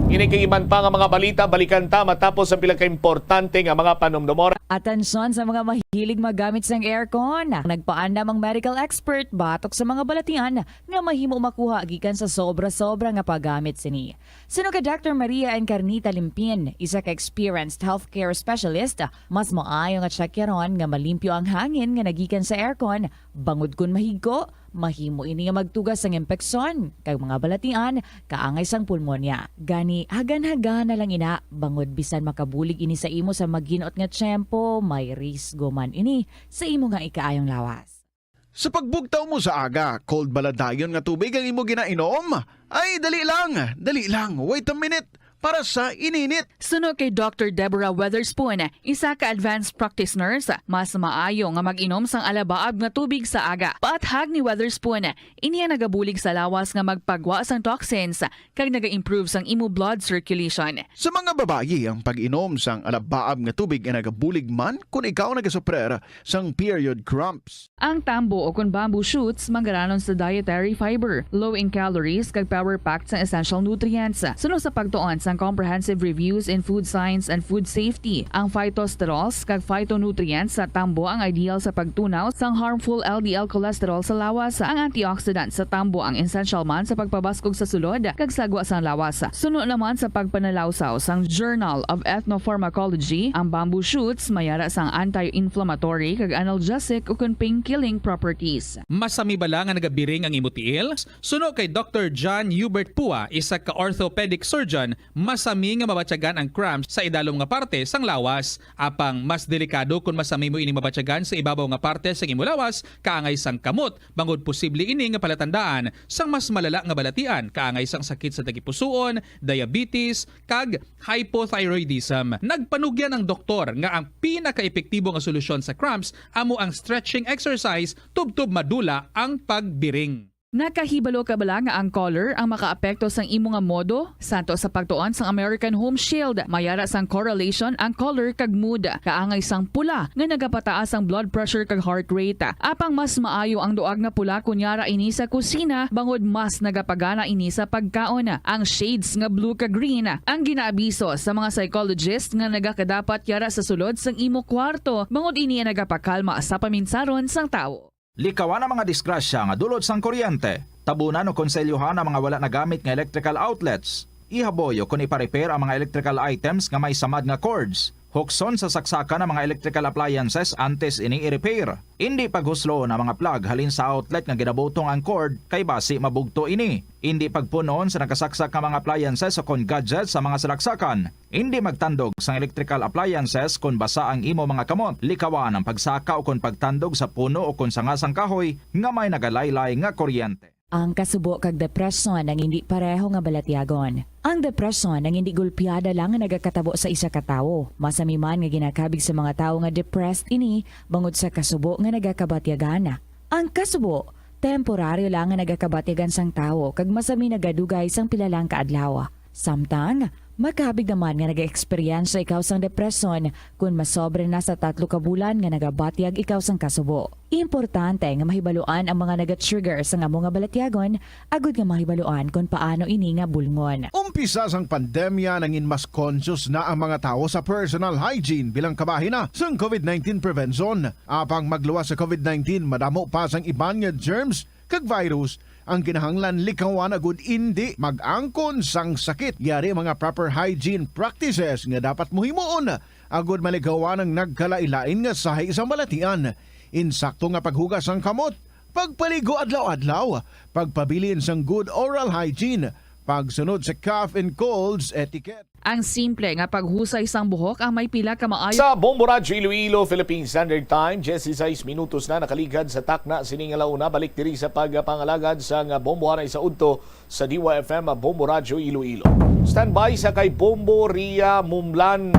Ini kag iban pa nga mga balita, balikan ta matapos ang pila ka importante nga mga panumdumon. Atensyon sa mga mahilig maggamit sang aircon. Nagpaandam ang medical expert batok sa mga balatian nga mahimo makuha gikan sa sobra-sobra nga paggamit sini. Suno kay Doctor Maria Encarnita Limpin, isa ka experienced healthcare specialist, mas maayo nga tsakyaron nga malimpyo ang hangin nga nagikan sa aircon, bangod kon mahigko, mahimo ini nga magtuga sang impeksyon kag mga balatian kaangay sang pulmonya. Gani, hagan-hagan na lang ina, bangod bisan makabulig ini sa imo sa maginot nga tiyempo, may risgo man ini sa imo nga ikaayong lawas. Sa pagbugtaw mo sa aga, cold bala dayon nga tubig ang imo ginainom? Ay, dali lang, dali lang, wait a minute, para sa ininit. Suno kay Doctor Deborah Weatherspoon, isa ka advanced practice nurse, mas maayo nga mag-inom sang alabaab nga tubig sa aga. Paathag ni Weatherspoon, ini ang nagabulig sa lawas nga magpagwa sang toxins kag naga-improve sang imo blood circulation. Sa mga babayi, ang pag-inom sang alabaab nga tubig ay nagabulig man kon ikaw nagasuprer sang period cramps. Ang tambo o kon bamboo shoots manggaranon sa dietary fiber, low in calories, kag power-packed sang essential nutrients. Suno sa pagtuon sang Comprehensive Reviews in Food Science and Food Safety, ang phytosterols kag phytonutrients sa tambo ang ideal sa pagtunaw sang harmful L D L cholesterol sa lawas. Ang antioxidant sa tambo ang essential man sa pagpabaskog sa sulod kag sagwa sang lawas. Suno naman sa pagpanalawsaw sang Journal of Ethnopharmacology, ang bamboo shoots may ara sang anti-inflammatory kag analgesic ukon pain-killing properties. Masami bala nga nagabiring ang imo tiil? Suno kay Doctor John Hubert Pua, isa ka orthopedic surgeon, masami nga mabatyagan ang cramps sa idalom nga parte sang lawas. Apang mas delikado kon masami mo ini mabatyagan sa ibabaw nga parte sang imo lawas, kaangay sang kamot, bangod posible ini nga palatandaan sang mas malala nga balatian, kaangay sang sakit sa tagipusoon, diabetes, kag hypothyroidism. Nagpanugyan ang doktor nga ang pinakaepektibo nga solusyon sa cramps amo ang stretching exercise tubtob madula ang pagbiring. Nakahibalo ka bala nga ang color ang makaapekto sang imo nga modo? Santo sa pagtuon sang American Home Shield, may ara sang correlation ang color kag mood. Kaangay sang pula nga nagapataas ang blood pressure kag heart rate. Apang mas maayo ang duag nga pula kon yara ini sa kusina, bangod mas nagapagana ini sa pagkaon. Ang shades nga blue kag green ang ginaabiso sa mga psychologist nga nagakadapat yara sa sulod sang imo kwarto, bangod ini ang nagapakalma sa paminsaron sang tawo. Likawan ang mga disgrasya nga dulot sang kuryente. Tabunan o konselyuhan ang mga wala nagamit nga electrical outlets. Ihaboy o kon ipa-repair ang mga electrical items nga may samad nga cords. Hukson sa saksakan ang mga electrical appliances antes ini i-repair. Indi paghuslon ang mga plug halin sa outlet nga ginabutong ang cord kay basi mabugto ini. Indi pagpun-on sa nakasaksak nga mga appliances o kon gadgets sa mga salaksakan. Indi magtandog sang electrical appliances kon basa ang imo mga kamot. Likawan ang pagsaka o kon pagtandog sa puno o kon sanga sang kahoy nga may nagalaylay nga kuryente. Ang kasubo kag depresyon ang indi pareho nga balatyagon. Ang depresyon ang indi gulpiada lang nga nagakatabo sa isa ka tawo. Masami man nga ginakabig sa mga tawo nga depressed ini bangod sa kasubo nga nagakabatyagan. Ang kasubo, temporaryo lang nga nagakabatyagan sang tawo kag masami nagadugay sang pila lang ka adlaw. Samtang, makabig naman nga nag-eksperyensya ikaw sang depresyon kon masobra na sa tatlo ka bulan nga nagabatyag ikaw sang kasubo. Importante nga mahibaluan ang mga naga-trigger sang amo nga balatyagon agud nga mahibaluan kon paano ini nga bulngon. Umpisa sang pandemya, nangin mas conscious na ang mga tawo sa personal hygiene bilang kabahin na sang covid nineteen prevention. Apang magluwas sa covid nineteen, madamo pa sang iban nga germs kag virus ang kinahanglan likawan agud indi mag-angkon sang sakit. Yari mga proper hygiene practices nga dapat mo himuon agud malikawan ang nagkalain-lain nga sahi sang balatian. Insakto nga paghugas sang kamot, pagpaligo adlaw-adlaw, pagpabilin sang good oral hygiene, pagsunod sa cough and colds etiquette. Ang simple nga paghusay sang buhok ang may pila ka maayo. Sa Bombo Radyo Iloilo, Philippine Standard Time, diyesisais minutos na nakaligad sa takna sini nga launa. Balik diri sa pagpangalagad sang Bombo Haray sa udto sa D Y F M Bombo Radyo Iloilo. Standby sa kay Bombo Ria Mumlan.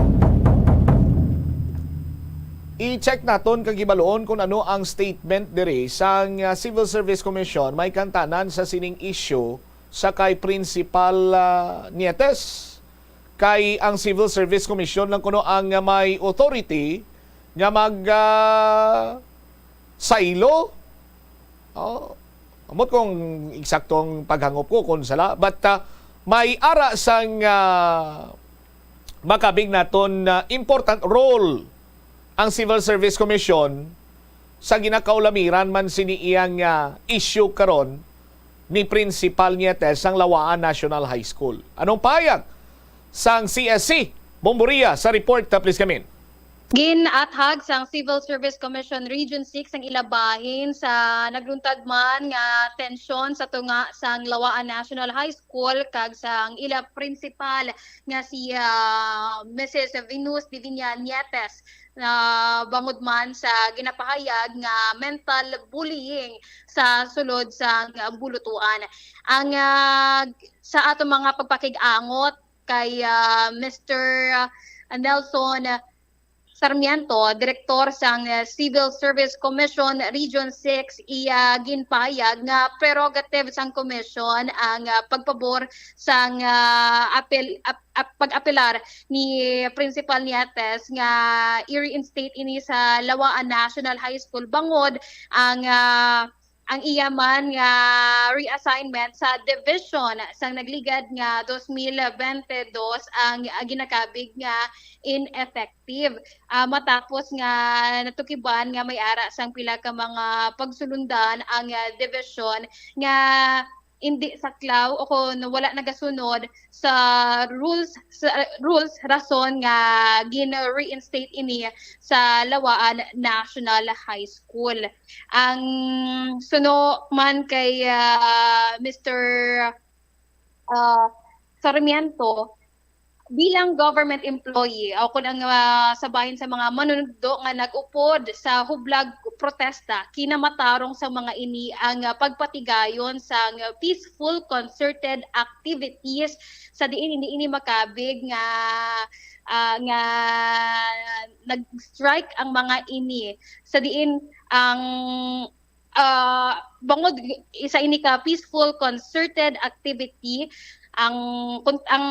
I-check naton kag hibaluon kung ano ang statement diri sang, ah, Civil Service Commission may kantanan sa sining issue sa kay Principal, ah, Nietes. Kay ang Civil Service Commission lang kuno ang may authority nga mag, ah, saylo. Oh, ambot kung eksaktong paghangop ko kung sala. But, ah, may ara sang, ah, makabig naton na important role ang Civil Service Commission sa ginakaulamiran man sini iyang, ah, issue karon ni Principal Nietes sang Lawaan National High School. Anong pahayag sang C S C? Bombo Ria sa report, ah, please come in. Ginathag sang Civil Service Commission Region six ang ila bahin sa nagluntad man nga tensyon sa tunga sang Lawaan National High School kag sang ila principal nga si, ah, Missus Venus Divinia Nietes, na bangod man sa ginapahayag nga mental bullying sa sulod sang bulutuan. Ang, ah, sa ato mga pagpakig-angot kay, ah, Mister Nelson Sarmiento, direktor sang, ah, Civil Service Commission Region six, iya ginpahayag nga prerogative sang commission ang, ah, pagpabor sang, ah, apel-, ap-, ap-, pag-apelar ni Principal Nietes nga i-reinstate ini sa Lawaan National High School bangod ang, ah, ang iya man nga reassignment sa division sang nagligad nga dos mil bente dos ang ginakabig nga ineffective. Ah, matapos nga natukiban nga may ara sang pila ka mga pagsulundan ang, ah, division nga indi saklaw o kon wala nagasunod sa rules, sa rules, rason nga gin-reinstate ini sa Lawaan National High School. Ang suno man kay, ah, Mister, ah, Sarmiento, bilang government employee o kung ang, ah, sa bahin sa mga manunugdo nga nag-upod sa hublag protesta, kinamatarong sa mga ini ang, ah, pagpatigayon sang peaceful concerted activities sa diin hindi ini makabig nga, ah, nga nag-strike ang mga ini sa diin ang ah, bangod isa ini ka peaceful concerted activity, ang kun-, ang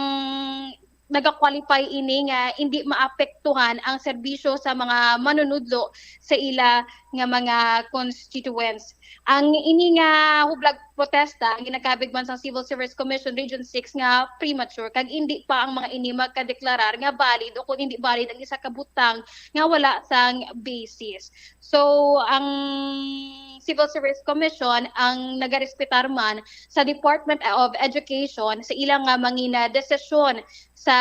naga-qualify ini nga indi maapektuhan ang serbisyo sa mga manunudlo sa ila nga mga constituents. Ang ini nga hublag protesta ang ginakabig man sang Civil Service Commission Region six nga premature kag indi pa ang mga ini magkadeklarar nga valid o kung indi valid ang isa ka butang nga wala sang basis. So, ang Civil Service Commission ang nagarespetar man sa Department of Education sa ilang nga mangina desisyon sa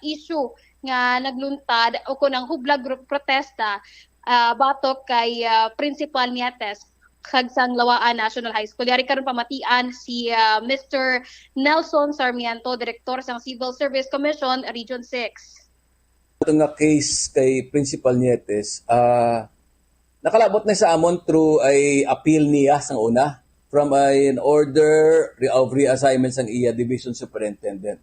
issue nga nagluntad o kon ang hublag group protesta, ah, batok kay, ah, Principal Nietes kag sang Lawaan National High School. Yari karon pamatian si, ah, Mister Nelson Sarmiento, Direktor sang Civil Service Commission Region six. Ito nga case kay Principal Nietes, ah, nakalabot na sa amon through ay appeal niya sang una from an order re- of reassignment sang iya division superintendent.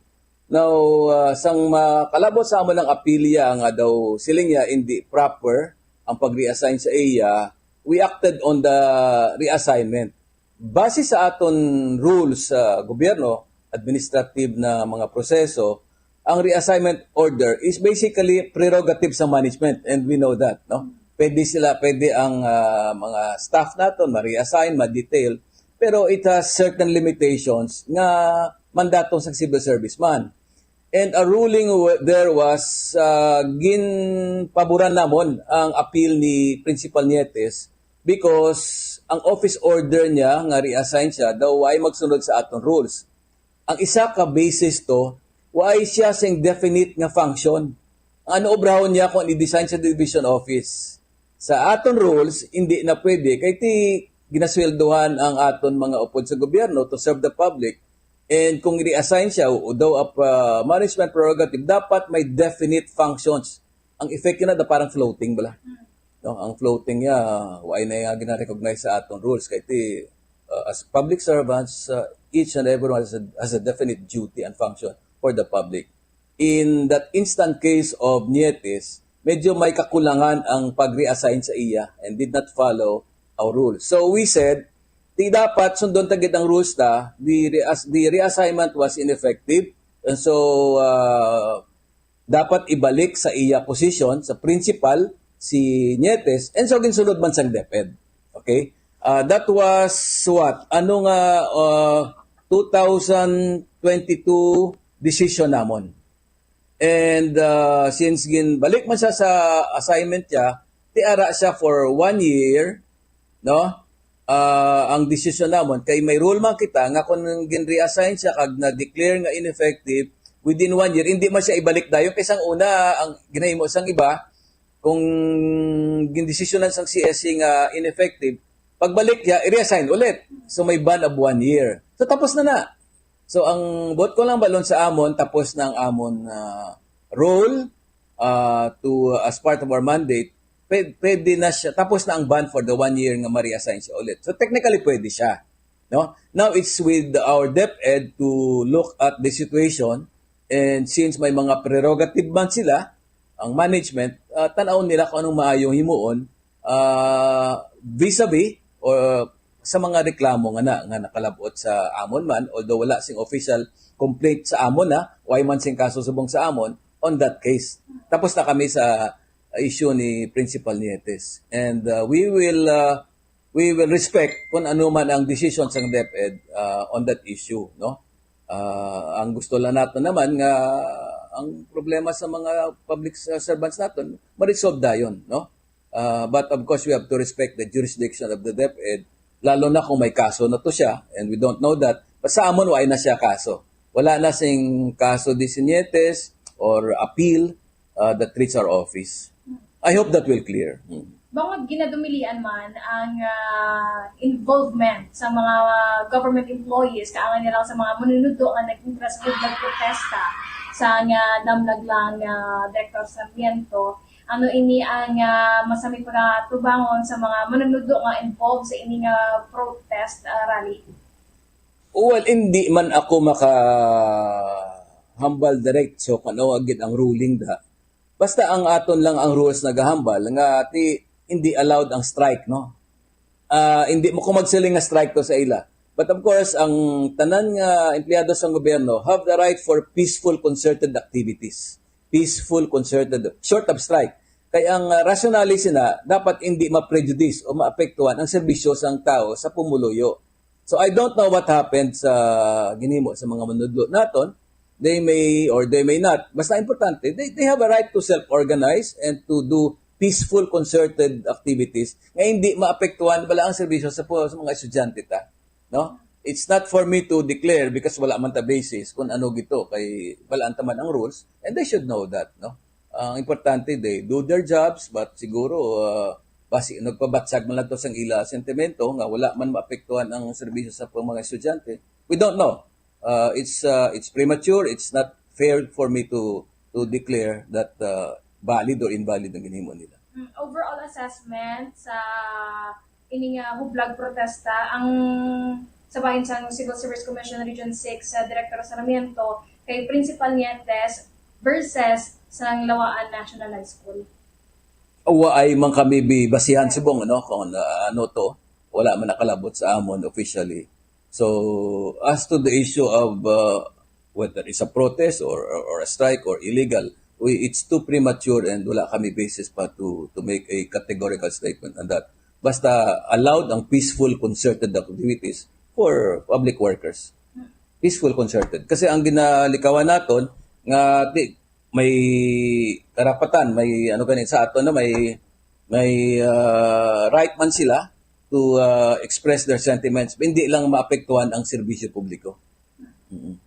Now, ah, sang makalabot sa amon ang appeal niya nga daw siling niya hindi proper ang pag-reassign sa iya, we acted on the reassignment. Base sa aton rules sa gobyerno, administrative na mga proseso, ang reassignment order is basically prerogative sa management, and we know that, no? Pwede sila, pwede ang, ah, mga staff naton ma-reassign, ma-detail, pero it has certain limitations nga mandato sa civil service man. And a ruling wa- there was, ah, ginpaboran namon ang appeal ni Principal Nietes because ang office order niya nga reassign siya daw ay magsunod sa aton rules. Ang isa ka basis to, why siya sing definite nga function. Ano obrahon niya kung i-design sa division office? Sa aton rules, hindi na pwede kay ti ginasweldohan ang aton mga upod sa gobyerno to serve the public. And kung i-reassign siya o daw up uh, management prerogative, dapat may definite functions. Ang effect yun na parang floating bala. No, ang floating niya, why na nga gina-recognize sa aton rules kay ti uh, as public servants, uh, each and everyone has a, has a definite duty and function for the public. In that instant case of Nietes, medyo may kakulangan ang pag-reassign sa iya and did not follow our rules. So we said, di dapat sundon ta gid ang rules ta, the, reas- the reassignment was ineffective. And so uh, dapat ibalik sa iya posisyon sa principal si Nietes, and so ginsunod man sang DepEd. Okay? Uh, that was what? Ano nga uh, two thousand twenty-two decision namon. And uh, since ginbalik man siya sa assignment niya, tiara siya for one year, no? Uh, ang decision namon kay may rule man kita nga kung gin-reassign siya kag na-declare nga ineffective within one year, hindi man siya ibalik dayon kay sang una ang ginahimo sang iba, kung gindesisyonan sang C S C nga ineffective, pagbalik niya, i-reassign ulit. So may ban of one year. So tapos na na. So ang buot ko lang balon sa amon, tapos na ang amon uh, role uh, to as part of our mandate. Pwede, pwede na siya, tapos na ang ban for the one year nga ma-reassign siya ulit. So technically pwede siya. No? Now it's with our DepEd to look at the situation, and since may mga prerogative man sila, ang management, uh, tan-aw nila kung anong maayong himuon uh, vis-a-vis or sa mga reklamo nga na nga nakalabot sa amon man, although wala sing official complaint sa amon na why man sing kaso subong sa amon on that case. Tapos na kami sa issue ni Principal Nietes, and uh, we will uh, we will respect kung ano man ang decision sang DepEd uh, on that issue, no? Uh, ang gusto lang nato naman nga ang problema sa mga public servants naton ma-resolve dayon, no? Uh, but of course, we have to respect the jurisdiction of the DepEd, lalo na kung may kaso na to siya, and we don't know that. But sa amon, wala na siya kaso. Wala na sing kaso di Sinietes or appeal uh, that reach our office. I hope that will clear. Hmm. Bangod ginadumilian man ang uh, involvement sa mga government employees, kaangay na lang sa mga manunudlo nga nag-intra sa hublag protesta sa nga damlag lang uh, Director Sarmiento. Ano ini ang uh, masami pagatubangon sa mga manunudlo nga involved sa ini nga protest uh, rally? Well, hindi man ako maka hambal direct so kung ano gid ang ruling da. Basta ang aton lang ang rules nagahambal nga ti hindi allowed ang strike, no? Ah, hindi mo ko magsiling nga strike to sa ila. But of course, ang tanan nga empleyado sa gobyerno have the right for peaceful concerted activities. Peaceful concerted, short of strike. Kay ang uh, rationale sina dapat hindi ma-prejudice o maapektuhan ang serbisyo sang tao sa pumuluyo. So I don't know what happened sa ginhimo sa mga manudlo naton. They may or they may not. Basta importante, they, they have a right to self-organize and to do peaceful concerted activities nga hindi maapektuhan bala ang serbisyo sa, sa mga estudyante ta. No? It's not for me to declare because wala man ta basis kung ano gito kay wala ta man ang rules and they should know that, no? Ang importante, they do their jobs, but siguro, ah, basi nagpabatsag man lang to sang ila sentimento nga wala man maapektuhan ang serbisyo sa pang mga estudyante. We don't know. Uh, it's, uh, it's premature. It's not fair for me to, to declare that, uh, valid or invalid ang ginhimo nila. Mm, overall assessment sa ini nga hublag protesta ang sa bahin sang Civil Service Commission Region six sa Director Sarmiento kay Principal Nietes versus sa Lawaan National High School. Wa ay man kami bi-, basihan subong, ano, kung, ah, ano to, wala man nakalabot sa amon officially. So, as to the issue of, uh, whether it's a protest or, or, or a strike or illegal, we, it's too premature and wala kami basis pa to, to make a categorical statement on that. Basta allowed ang peaceful, concerted activities for public workers. Peaceful, concerted. Kasi ang ginalikawan naton nga di, may karapatan, may ano gani sa aton na may, may, ah, right man sila to, ah, express their sentiments, hindi lang maapektuhan ang serbisyo publiko. Mm.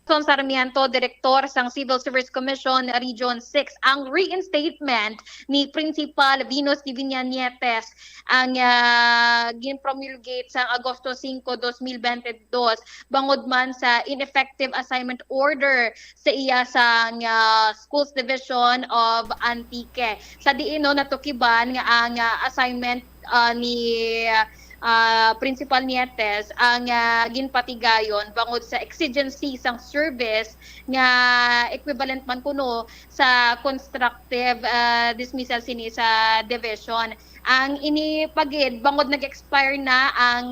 Son Sarmiento, Direktor sang Civil Service Commission Region six, ang reinstatement ni Principal Venus Divina Nietes ang, ah, gin-promulgate sang Agosto singko, dos mil bente dos, bangod man sa ineffective assignment order sa iya sang, ah, Schools Division of Antique. Sa diin, no, natukiban nga ang, ah, assignment, ah, ni, ah, Principal Nietes ang, ah, ginpatigayon bangod sa exigency sang service nga equivalent man kuno sa constructive, ah, dismissal sini sa division. Ang ini pa gid, bangod nag-expire na ang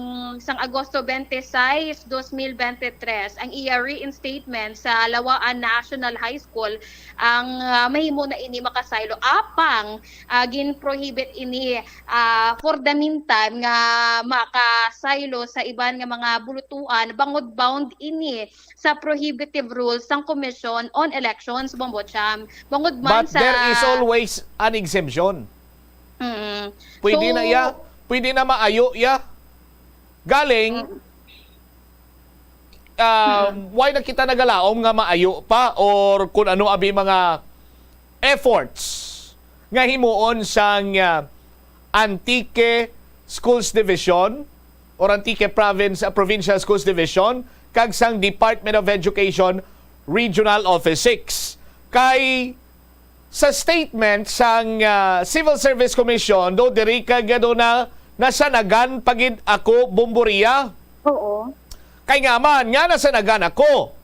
sang Agosto twenty-six, dos mil bente tres, ang iya reinstatement sa Lawaan National High School, ang, ah, mahimo na ini makasaylo. Apang, ah, gin-prohibit ini, ah, for the meantime nga makasaylo sa iban nga mga bulutuan bangod bound ini sa prohibitive rules sang Commission on Elections, Bombo Cham. Bangod man But sa there is always an exemption. Mm. Pwede So, na iya, pwede na maayo iya. Galing, Mm. um, why na kita nagalaom nga maayo pa or kung ano abi mga efforts nga himuon sang, ah, Antique Schools Division or Antique Province, ah, Provincial Schools Division kag sang Department of Education Regional Office six. Kay sa statement sang, ah, Civil Service Commission, do diri kag do na nasanagan pa gid ako, Bomboria. Oo. Kay nga man, nga nasanagan ako.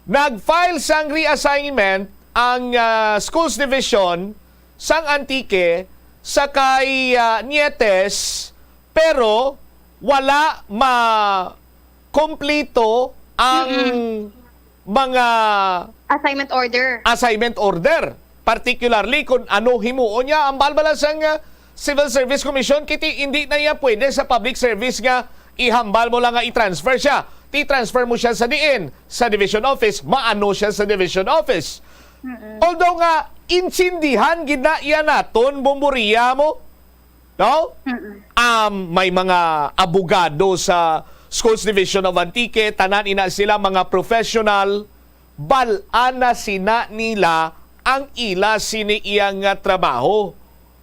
Nag-file sang reassignment ang, ah, Schools Division sang Antique sa kay, ah, Nietes, pero wala makompleto ang Mm-mm. mga Assignment order. assignment order. Particularly kung ano himuon niya, ang balbala sang, ah, Civil Service Commission, kiti hindi na iya pwede sa public service nga ihambal mo lang nga i-transfer siya. Ti-transfer mo siya sa diin? Sa division office. Maano siya sa division office? Mm-mm. Although nga, intindihan gid na iya naton, Bomboria mo. No? Mm-mm. Um, may mga abogado sa Schools Division of Antique, tanan ina sila mga professional, bal-an na sina nila ang ila sini iya nga trabaho.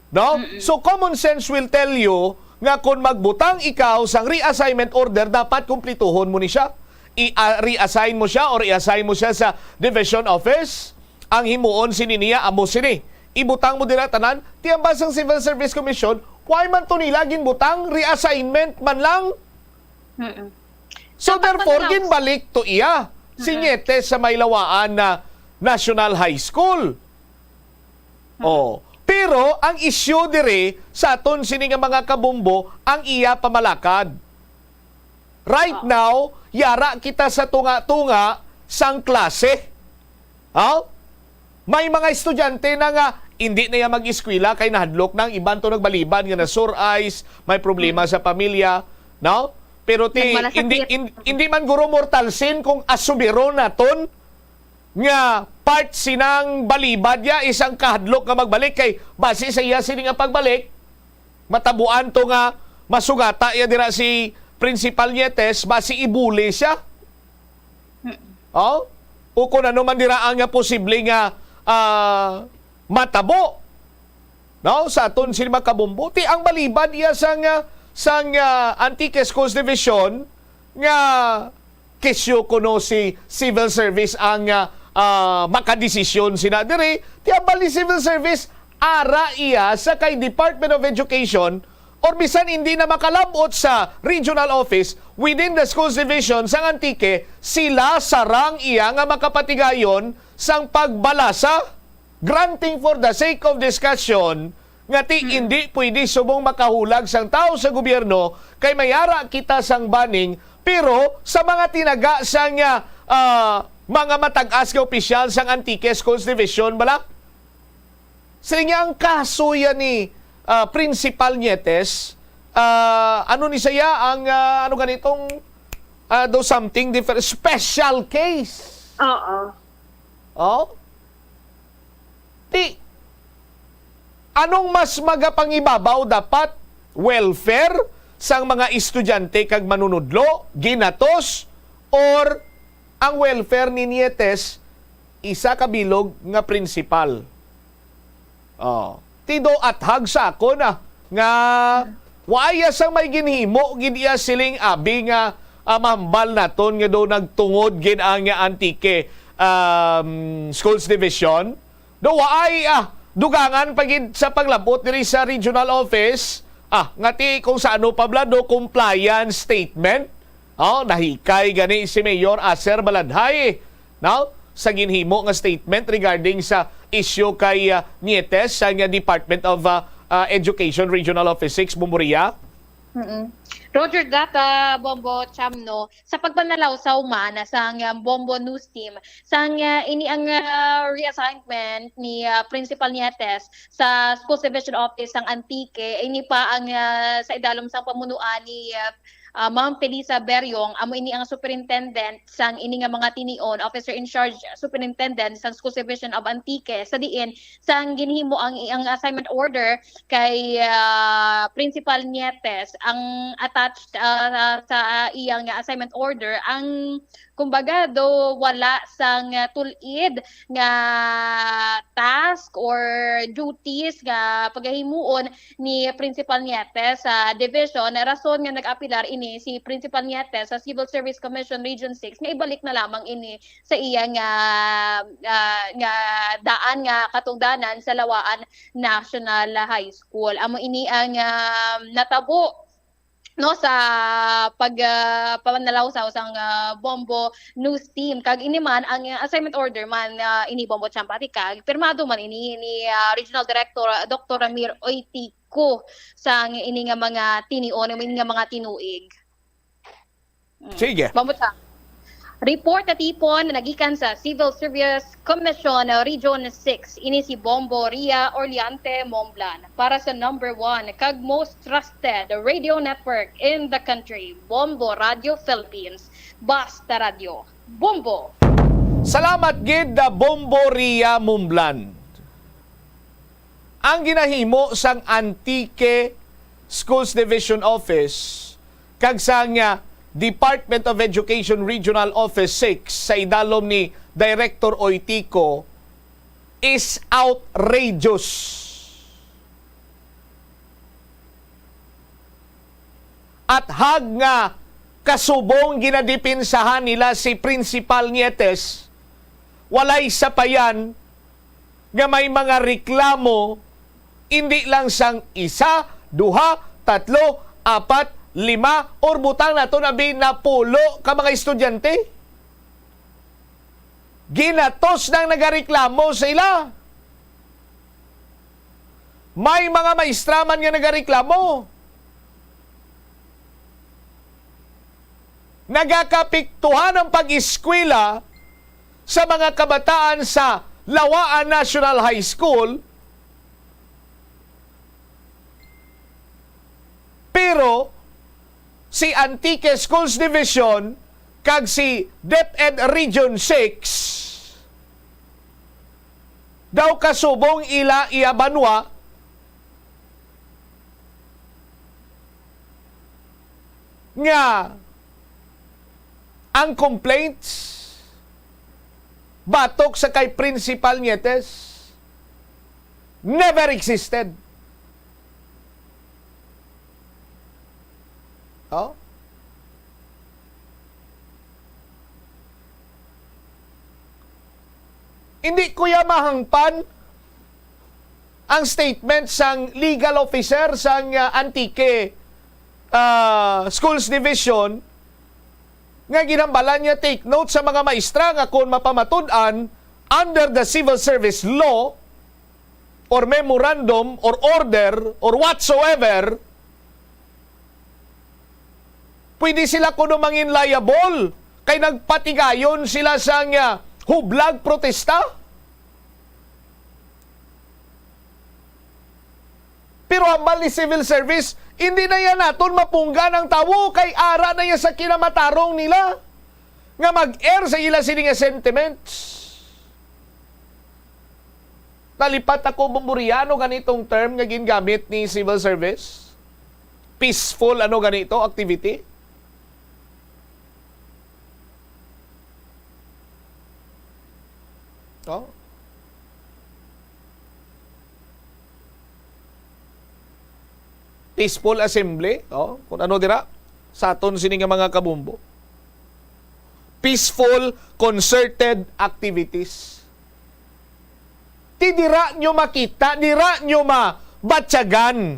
No? Mm-mm. So, common sense will tell you nga kung magbutang ikaw sang reassignment order, dapat kumplituhon mo ni siya. I-, ah, reassign mo siya or i-assign mo siya sa division office. Ang himuon sini niya, amo sini. Ibutang mo dira tanan, ti ambal sang Civil Service Commission, why man to nila ginbutang, reassignment man lang. Mm-mm. So, Dapat therefore, man lang. ginbalik to iya si Mm-mm. Nietes sa may Lawaan na National High School. Mm-mm. Oh. Pero ang issue diri sa aton sini nga mga kabombo, ang iya pamalakad. Right Oo. now, yara kita sa tunga-tunga sang klase. Oh? May mga estudyante na nga hindi na iya mag-eskwela kay nahadlok na ang iban to nagbalibad nga na-sore eyes, may problema Mm. sa pamilya, no? Pero ti, Nagmalasakit. hindi, hin-, hindi man guro mortal sin kung asumiron naton nga part sinang balibad ya isang kahadlok nga magbalik kay base sa iya sini nga pagbalik, matabuan to nga masugata ya dira si Principal Nietes, basi ibuli siya. Mm. Oh? O kung ano man dira ang nga posible nga, ah, matabo, no, sa aton sini, mga kabombo. Ti ang balibad iya sang, ah, sang, ah, Antique Schools Division nga kesyo kuno si civil service ang, ah, ah, makadesisyon sina diri. Ti ang bali civil service, ara iya sa kay Department of Education or bisan hindi na makalab-ot sa regional office within the schools division sang Antique, sila sarang iya nga makapatigayon sang pagbalasa. Granting for the sake of discussion, nga ti hindi pwede subong makahulag sang tawo sa gobyerno kay may ara kita sang banning, pero sa mga tinaga sang, ah, ah, mga matag-as nga opisyal sang Antique Schools Division bala. Siling niya ang kaso yan ni, ah, Principal Nietes, ah, ano ni saya ang, ah, ano ganitong, ah, do something different, special case. Oo. Oh? Ti, anong mas magapangibabaw dapat? Welfare sang mga estudyante kag manunudlo, ginatos, or ang welfare ni Nietes, isa ka bilog nga principal? Oh. Ti do athag sa akon, ah, nga waay sang may ginhimo gid iya siling abi nga, ah, mahambal naton nga do nagtungod gid ang Antique, um, Schools Division. Do waay, ah, dugangan pa gid sa paglabot diri sa regional office. Ah, nga ti kung sa ano pa bala do compliance statement. Oh, nahikay gani si Mayor Aser Baladhay, no, sa ginhimo nga statement regarding sa issue kay, ah, Nietes sa nga Department of, ah, ah, Education Regional Office six, Bombo Ria. Mm-mm. Roger that, ah, Bombo Cham, no? Sa pagpanalawsaw man sang, ah, Bombo News Team, sang, ah, ini ang, ah, reassignment ni, ah, Principal Nietes sa Schools Division Office sang Antique, ini pa ang, ah, sa idalom sang pamunuan ni, ah, ah, Ma'am Felisa Beriong, amo ini ang superintendent sang ini nga mga tinion, officer in charge, superintendent sang Schools Division of Antique, sa diin sang ginhimo ang iyang assignment order kay, ah, Principal Nietes, ang attached, ah, sa iyang assignment order ang, kumbaga, do wala sang, ah, tulid nga task or duties nga pagahimuon ni Principal Nietes sa division, rason nga nag-apilar ini si Principal Nietes sa Civil Service Commission Region six nga ibalik na lamang ini sa iya nga, ah, nga daan nga katungdanan sa Lawaan National High School. Amo ini ang, ah, natabo, no, sa pag, ah, panalawsaw sang, ah, Bombo News Team. Kag ini man ang, ah, assignment order man, ah, ini, Bombo Champatikag, pirmado man ini ni, ah, Regional Director, ah, Doktor Ramir Oitico, sang ini nga mga tinion, ini nga mga tinuig. Mm. Sige. Bombo Cham. Report na tipon na nagikan sa Civil Service Commission, uh, Region six. Ini si Bombo Ria Orleante Momblan para sa number one kag most trusted radio network in the country, Bombo Radio Philippines. Basta Radio, Bombo! Salamat gid, ah, Bombo Ria Momblan. Ang ginahimo sang Antique Schools Division Office kag sang, ah, Department of Education Regional Office six sa idalom ni Director Oitico is outrageous. Athag nga kasubong ginadipinsahan nila si Principal Nietes, walay sapayan nga may mga reklamo, indi lang sang isa, duha, tatlo, apat, lima, or butang naton abi napulo ka mga estudyante. Ginatos nang nagareklamo sa ila. May mga maestra man nga nagareklamo. Nagakapiktuhan ang pag-eskwela sa mga kabataan sa Lawaan National High School, pero si Antique Schools Division kag si DepEd Region six daw kasubong ila iya banwa nga ang complaints batok sa kay Principal Nietes Never existed. Oh? Hindi ko ya mahangpan ang statement sang legal officer sang, ah, Antique, ah, Schools Division nga ginhambalan niya take note sa mga maestra nga kung mapamatud-an under the civil service law or memorandum or order or whatsoever, pwede sila kuno mangin liable kay nagpatigayon sila sang, ah, hublag protesta. Pero hambal ni civil service, hindi na yan naton mapunggan ang tawo kay ara na yan sa kinamatarong nila nga mag-air sa ila sini nga sentiments. Nalipat ako, Bumburyano, ganitong term nga gingamit ni civil service. Peaceful, ano ganito, activity. Oh. Peaceful assembly, oh, kung ano dira, sa aton sini nga mga kabumbo. Peaceful, concerted activities. Ti dira nyo makita, dira nyo mabatyagan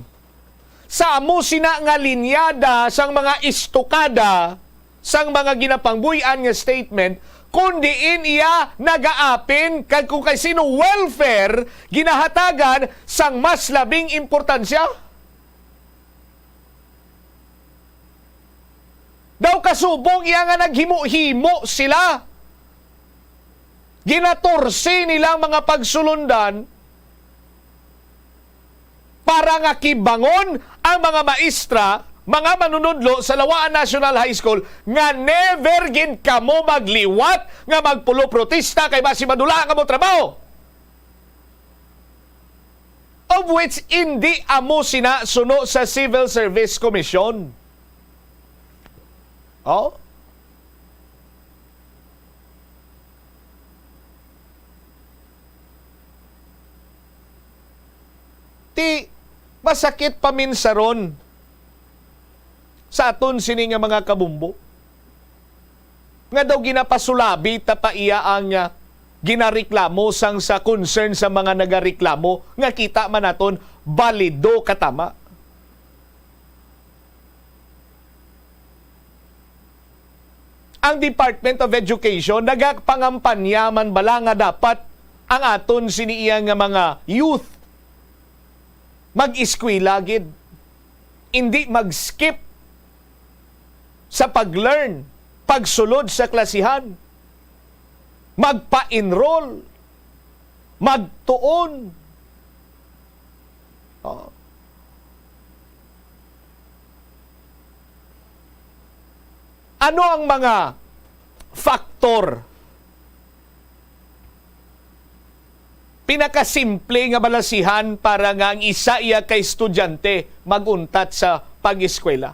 sa amo sina nga linyada sang mga istukada sang mga ginapangbuy-an nga statement, kun diin iya nagaapin kag kung kay sino welfare ginahatagan sang mas labing importansya. Daw kasubong iya nga naghimo-himo sila. Ginatorsi nila ang mga pagsulundan para nga kibangon ang mga maestra, mga manunudlo sa Lawaan National High School nga never gid kamo magliwat nga magpulo protesta kay basi madula ang among trabaho. Of which, indi amo sina suno sa Civil Service Commission. Oh? Ti, masakit paminsaron sa aton sini nga mga kabumbo nga daw ginapasulabi ta pa iya ang, ah, ginareklamo sang sa concern sa mga nagareklamo nga kita man naton balido ka tama. Ang Department of Education nagapangampanya man bala nga dapat ang aton sini iya nga mga youth mag-eskwela gid, indi mag-skip sa pag-learn, pagsulod sa klasihan, magpa-enroll, magtuon. Oh. Ano ang mga faktor, pinakasimple nga balasihan para nga ang isa iya ka estudyante mag-untat sa pag-eskwela?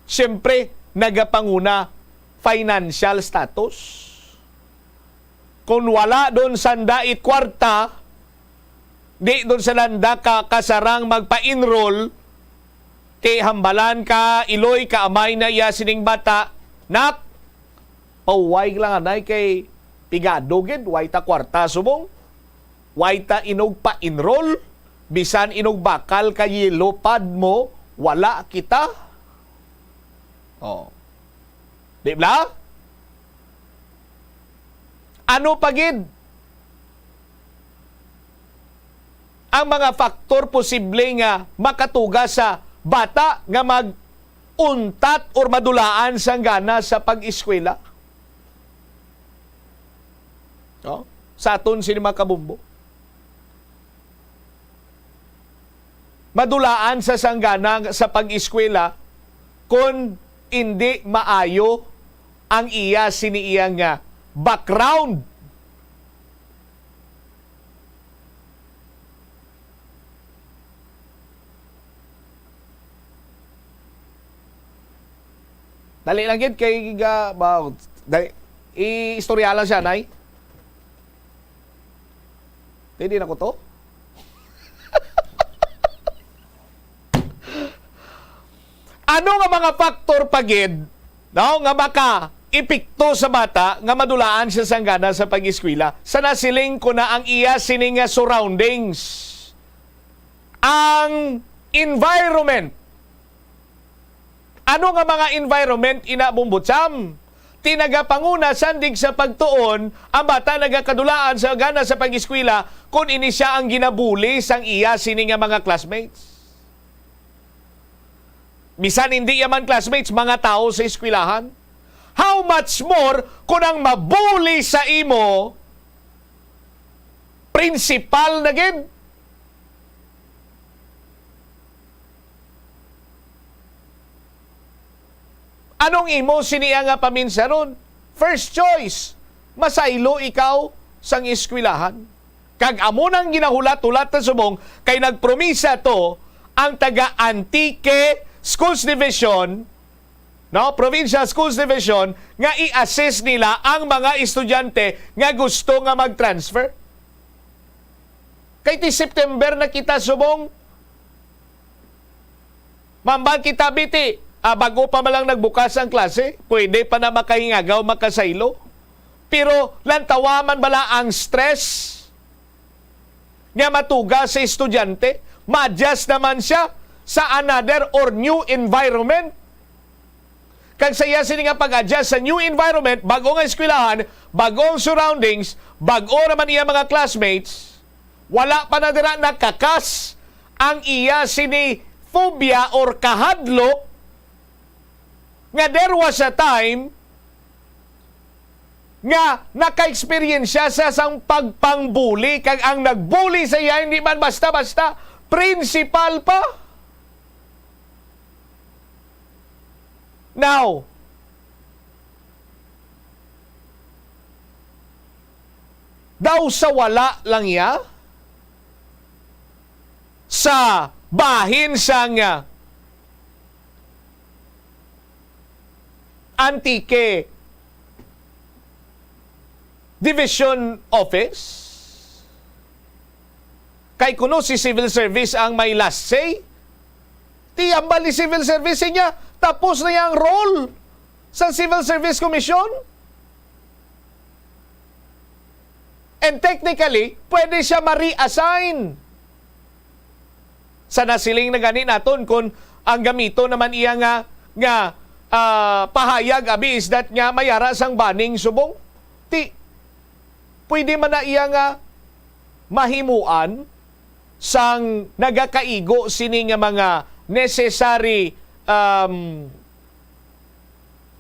Siyempre, nagapanguna, financial status. Kung wala doon sanda it kwarta, di doon sa landa ka kasarang magpa-enroll, ti hambalan ka, iloy ka amay na iya sining bata, "Nak, pauway lang anay kay pigado gid, way ta kwarta subong. Way ta inog pa-enroll, bisan inog bakal ka yellow pad mo, wala kita." Oh. Di bala? Ano pa gid ang mga faktor posible nga makatuga sa bata nga mag-untat or madulaan sang gana sa pag-eskwela? No? Sa aton sini mga kabumbo. Madulaan sa sanggana sa pag-eskwela kon indi maayo ang iya sini iya nga background. Dali lang gid kay ga-, ba-, dali, i-istorya lang siya, nay. Pwede na ko to? Ano nga mga factor pa gid, no, nga maka-epekto sa bata nga madulaan siya sang gana sa pag-eskwela? Sa nasiling ko na ang iya sini nga surroundings, ang environment. Ano nga mga environment ina, Bombo Cham? Ti nagapanguna sandig sa pagtuon, ang bata nagakadulaan sa gana sa pag-eskwela kung ini sia ang ginabuli sang iya sini nga mga classmates. Bisan hindi ya man classmates, mga tawo sa eskwelahan. How much more kung ang mabuli sa imo, principal na gid? Anong imo sinia nga paminsaron? First choice, masaylo ikaw sang eskwelahan. Kag amo nang ginahulat-hulat ta subong, kay nagpromisa to ang taga Antique Schools Division, no, Provincial Schools Division, nga i-assist nila ang mga estudyante nga gusto nga mag-transfer. Kay ti September na kita subong. Mambal kita, biti, ah, bago pa man lang nagbukas ang klase, pwede pa na makahingagaw, makasaylo. Pero lantawa man bala ang stress nga matuga sa estudyante, ma-adjust naman siya sa another or new environment. Kag sa iya sini nga pag-adjust sa new environment, bag-o nga eskwelahan, bag-o ang surroundings, bag-o naman iya mga classmates, wala pa na dira nakakas ang iya sini phobia or kahadlok nga there was a time nga naka-experience siya sa sang pagpangbuli, kag ang nagbuli sa iya hindi man basta-basta, principal pa. Now, daw sa wala lang iya, sa bahin sang, ah, Antique Division Office, kay kuno si civil service ang may last say, ti hambal ni civil service niya, tapos na yang role sa Civil Service Commission. And technically, pwede siya ma-reassign. Sa nasiling na gani naton, kung ang gamito naman iya nga, nga, ah, pahayag, abi, is that nga may ara sang banning subong, ti, pwede man na iya nga mahimuan sang nagakaigo sini nga mga necessary, um,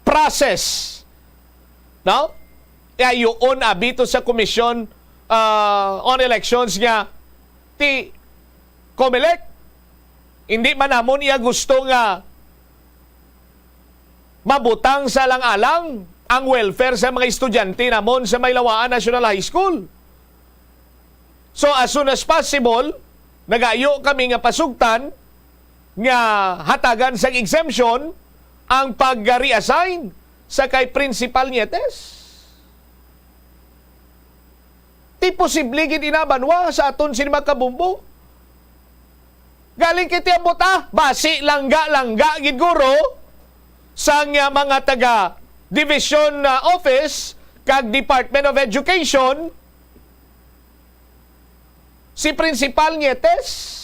process, no? Kay yuon abi to sa Commission, ah, on Elections nga ti Comelec, hindi man namon iya gusto nga mabutang sa alang-alang ang welfare sa mga estudyante namon sa may Lawaan National High School. So, as soon as possible, nagayo kami nga pasugtan nga hatagan sang exemption ang pag-reassign sa kay Principal Nietes. Ti posible gid ina, banwa, sa aton sini mga kabumbo. Galing kiti ang buta, basi langga-langga gid guro sang, ah, mga taga Division, ah, Office kag Department of Education, si Principal Nietes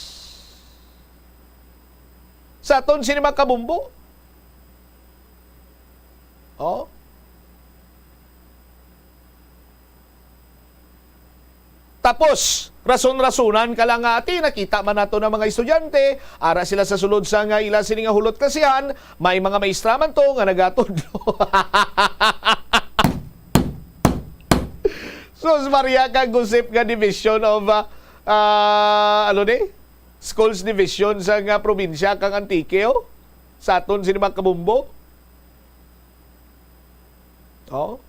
sa aton sini mga kabumbo. Oh. Tapos, rason-rasonan ka lang nga, ati, nakita man nato na mga estudyante, ara sila sa sulod sa nga ila sini nga hulot klasihan, may mga maestra man to nga nagatudlo. Sus Maria, ka gusip nga Division of, ah, ah, ano ni? Schools Division sa nga probinsya kang Antique, oh. Sa aton sini mga kabumbo. Oh.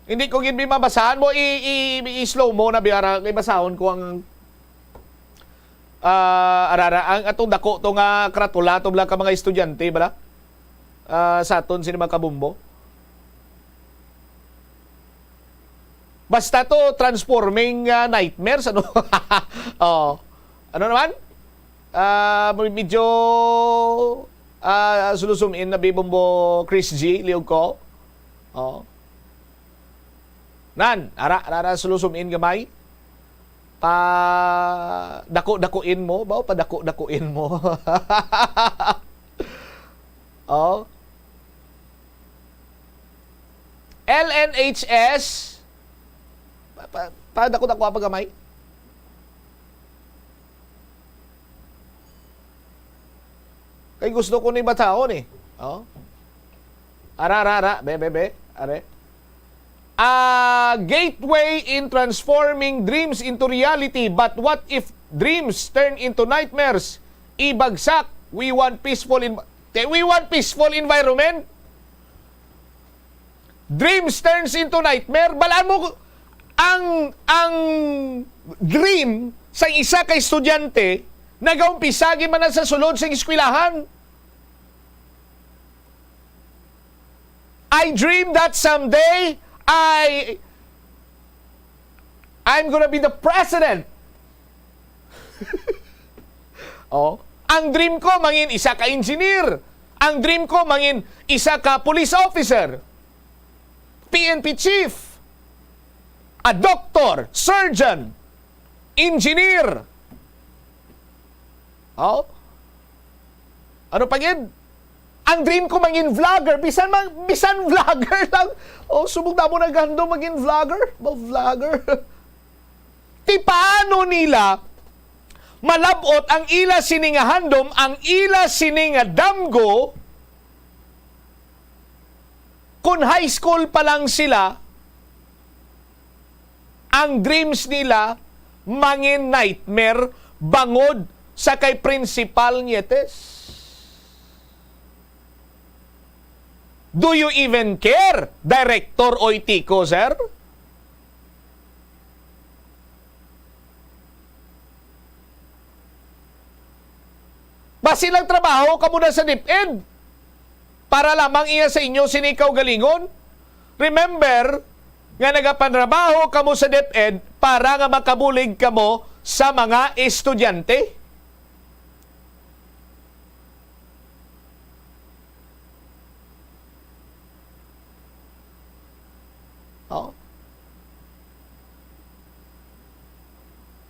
Hindi ko gid mabasahan mo, i, i, i-slow mo na biyara, kay basahon ko ang, ah, arara, ang atong dako to nga karatula, to bala ka mga estudyante, bala? Ah, sa aton sini mga kabumbo. Basta to, transforming, ah, nightmares, ano? Oh. Ano naman? Ah, medyo, ah, sulusum-in na, Bibombo Chris G, liog ko. Oh. Nan, ara, ara, ara, sulusum-in gamay. Pa dako-dakuin mo, ba? Pa dako-dakuin mo. Oh. L N H S. Pa, pa, pa dako-dako pa gamay. Kay gusto ko ni batahon eh. Oh. Ara, ara, ara. Be, be, be. Are. A gateway in transforming dreams into reality. But what if dreams turn into nightmares? Ibagsak. We want peaceful in-, te-, we want peaceful environment. Dreams turns into nightmare. Balaan mo, ang, ang dream sa isa ka estudyante nagaumpisa gid man na sa sulod sa eskwelahan. I dream that someday I, I'm gonna be the president. Oh, ang dream ko mangin isa ka engineer. Ang dream ko mangin isa ka police officer, P N P chief, a doctor, surgeon, engineer. Oh? Ano pa gid? Ang dream ko mangin vlogger, bisan man, bisan vlogger lang. Oh, subong na mo naghandom magin vlogger, ba vlogger. Ti paano nila malab-ot ang ila sini nga handom, ang ila sini nga damgo, kun high school pa lang sila, ang dreams nila mangin nightmare bangod sa kay Principal Nietes. Do you even care, Director Oitico, sir? Basi lang trabaho kamo na sa DepEd para lamang iya sa inyo sini kaugalingon. Remember nga nagapanrabaho kamo sa DepEd para nga makabulig kamo sa mga estudyante. Oh.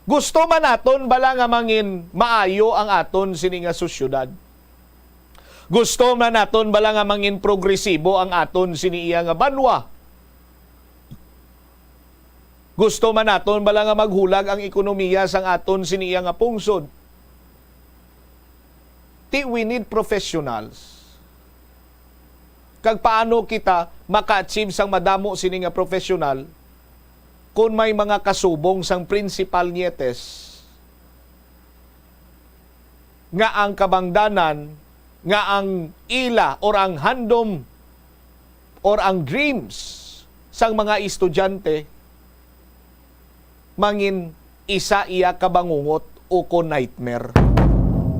Gusto man naton bala nga mangin maayo ang aton sini nga sosyedad? Gusto man naton bala nga mangin progresibo ang aton sini iya nga banwa? Gusto man naton bala nga maghulag ang ekonomiya sang aton sini iya nga pungsod? Ti, we need professionals. Kag paano kita maka-achieve sang madamo sini nga professional kon may mga kasubong sang Principal Nietes nga ang kabangdanan nga ang ila or ang handom or ang dreams sang mga estudyante mangin isa iya ka bangungot ukon nightmare.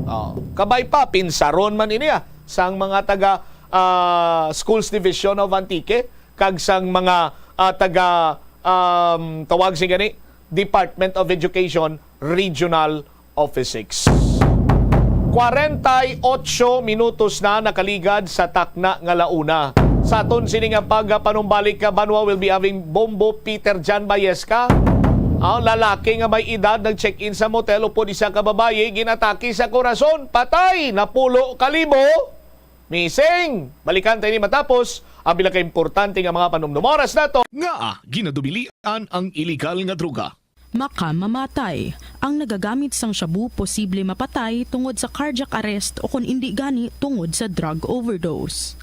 Oh, kabay pa, pinsaron man ini, ah, sang mga taga, ah, Schools Division of Antique kag sang mga, ah, taga, um, tawag sini gani, Department of Education Regional Office six. Kwarenta y ocho minutos na nakaligad sa takna nga launa. Sa aton sini nga pagpanumbalik ka banwa, we'll be having Bombo Peter Jan Bayesca. Ang lalaki nga may edad nag-check-in sa motel upod isa ka babayi ginatake sa korason. Patay, napulo ka libo. Missing. Balikan tayo ni matapos ang pila ka importante nga mga panumdum. Oras na to. Ngaa ginadubilian ang iligal nga droga? Makamamatay. Ang nagagamit sang shabu posible mapatay tungod sa cardiac arrest o kon indi gani tungod sa drug overdose.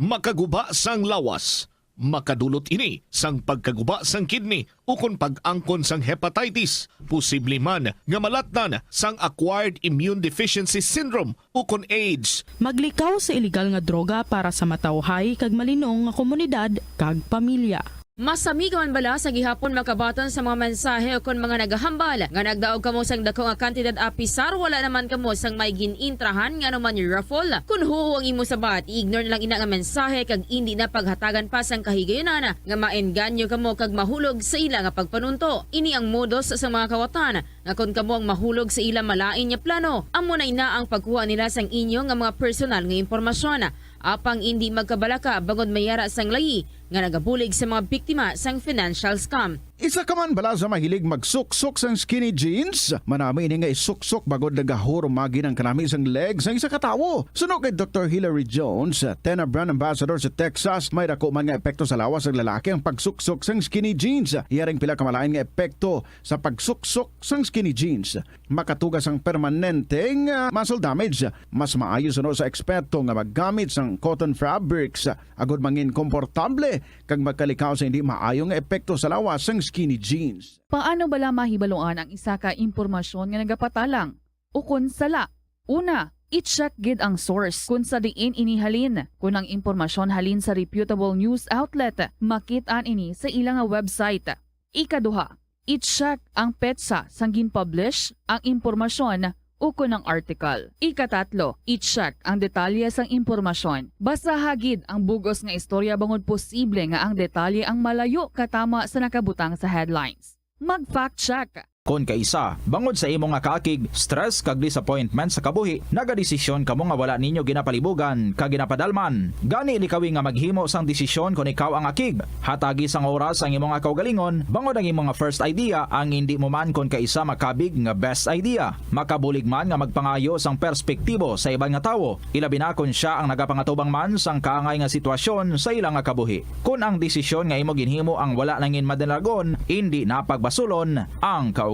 Makaguba sang lawas. Makadulot ini sang pagkaguba sang kidney ukon pag-angkon sang hepatitis. Posible man nga malatnan sang acquired immune deficiency syndrome ukon AIDS. Maglikaw sa iligal nga droga para sa matawhay kag malinong nga komunidad kag pamilya. Masami ka man bala sa gihapon makabaton sa mga mensahe o kon mga nagahambal nga nagdaog kamo sang dako nga kantidad apisar wala naman kamo sang may gin-intrahan nga anuman raffle? Kon huo ang imo sabat, i-ignore na lang ina nga mensahe kag indi na paghatagan pa sang kahigayunan nga maengganyo kamo kag mahulog sa ila nga pagpanunto. Ini ang modus sa mga kawatan nga kon kamo ang mahulog sa ila malain nga plano, amo na ina ang pagkuha nila sang inyo nga mga personal nga impormasyon. Apang indi magkabalaka bangod may ara sang layi nga nagabulig sa mga biktima sang financial scam. Isa ka man bala sa mahilig magsuksok sang skinny jeans? Manami ini nga isuksok bangod nagahurumagi ang kanami sang leg sang isa ka tawo. Suno kay Doktor Hilary Jones, Tena brand ambassador sa Texas, may dako man nga epekto sa lawas sang lalaki ang pagsuksok sang skinny jeans. Iya ring pila ka malain nga epekto sa pagsuksok sang skinny jeans. Makatuga sang permanente nga muscle damage. Mas maayo suno sa eksperto nga maggamit sang cotton fabrics agod mangin komportable kag makalikaw sa hindi maayo nga epekto sa lawas sang skinny jeans. Paano bala mahibaluan ang isa ka impormasyon nga nagapatalang ukon sala? Una, i-check gid ang source kon sa diin ini halin. Kon ang impormasyon halin sa reputable news outlet, makit-an ini sa ila nga website. Ikaduha, i-check ang petsa sang gin-publish ang impormasyon ukon ang article. Ikatatlo, i-check ang detalye sang impormasyon. Basaha gid ang bug-os nga istorya bangod posible nga ang detalye ang malayo katama sa nakabutang sa headlines. Mag-fact check. Kon kaisa, bangod sa imo nga kaakig, stress kag disappointment sa kabuhi, nagadesisyon kamo nga wala ninyo ginapalibugan kag ginapadalman. Gani, likawi nga maghimo sang desisyon kon ikaw ang akig. Hatagi sang oras ang imo nga kaugalingon, bangod ang imo nga first idea ang indi mo man kon kaisa makabig nga best idea. Makabulig man nga magpangayo sang perspektibo sa iban nga tawo, ilabi na kon sia ang nagapangatubang man sang kaangay nga sitwasyon sa ila nga kabuhi. Kon ang desisyon nga imo ginhimo ang wala nangin madalagon, indi na pagbasulon ang kaugalingon.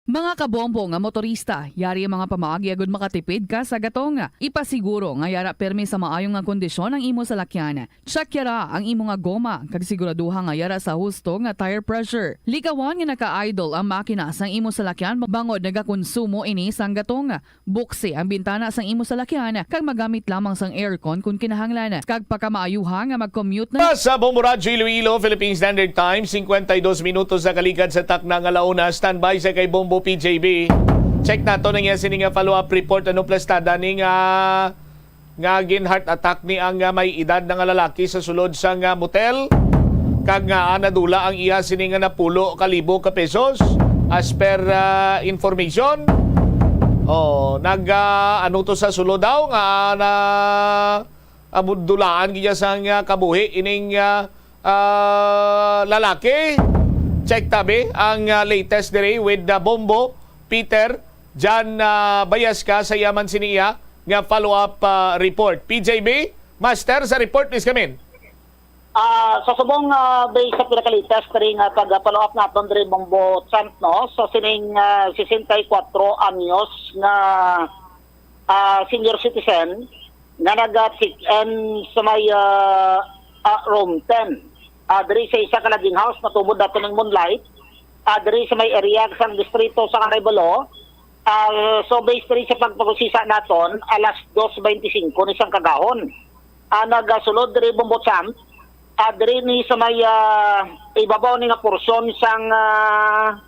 Mga kabombo nga motorista, yari ang mga pamaagi agud makatipid ka sa gatong. Ipasiguro nga yara permi sa maayo nga kondisyon ang imo salakyan. Check yara ang imo nga goma, kag siguraduha nga yara sa husto nga tire pressure. Likawan nga naka-idle ang makina sang imo salakyan bangod nagakonsumo ini sang gatong. Buksi ang bintana sang imo salakyan kag magamit lamang sang aircon kon kinahanglan, kag pakamaayuha nga mag-commute na. Sa Bombo Radyo Iloilo, Philippine Standard Time, singkwenta y dos minutos na kaligad sa takna nga launa. Standby sa kay Bombo P J B. Check nato na niya sini nga follow-up report. Ano plastada ni nga, nga gin-heart attack ni ang, ah, may edad na nga lalaki sa sulod sang, ah, motel? Kag nga, ah, nadula ang iya sini nga napulo ka libo ka pesos, as per, ah, information. Oh, nag, ah, ano to sa sulod daw nga na, ah, dulaan gid sang, ah, kabuhi ining, ah, ah, lalaki. Check tabi ang, ah, latest diri with the Bombo Peter Jan, ah, Bayasca sa yaman sini iya nga follow-up, ah, report. P J B, Master, sa report, please come in. Ah, sa subong, ah, based sa pinakalitas diri nga pag-follow up naton diri, Bombo Champ, no, sa sining, ah, sesenta y kuatro anyos nga, ah, senior citizen nga naga-check-in sa may, ah, ah, room ten, ah, diri sa isa ka lodging house, matubod nato ning Moonlight, ah, diri sa may area sang distrito sa Arevalo. Ah, so, based diri sa pagpag-usisa naton, alas dos beintisinco ni sang kagahon. Ah, nagasulod diri, Bombo Champ, ah, diri ni sa may, ah, ibabaw ni nga porsyon sang, ah,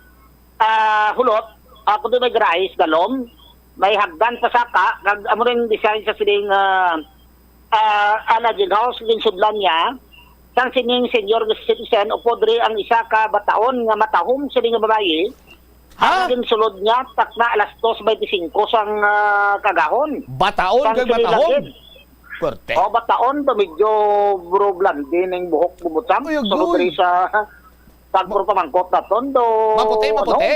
ah, hulot, ah, kundi may garahe sa dalom, may hagdan pasaka, kag amo rin design sa sining, ah, ah, ah, lodging house, ginsudlan niya sang sining senior citizen, upod diri ang isa ka bataon nga matahom sining nga babayi. Ha? Ang naging sulod niya, takna alas dos beintisinco sang, ah, kagahon. Bataon kag matahom? Lagid. Puwerte. Oh, bataon ba, medyo bro blonde ning buhok, Bombo Champ. Uy, agoy. Sulod diri sa pagpro pamangkot naton do, maputi, ano? Maputi?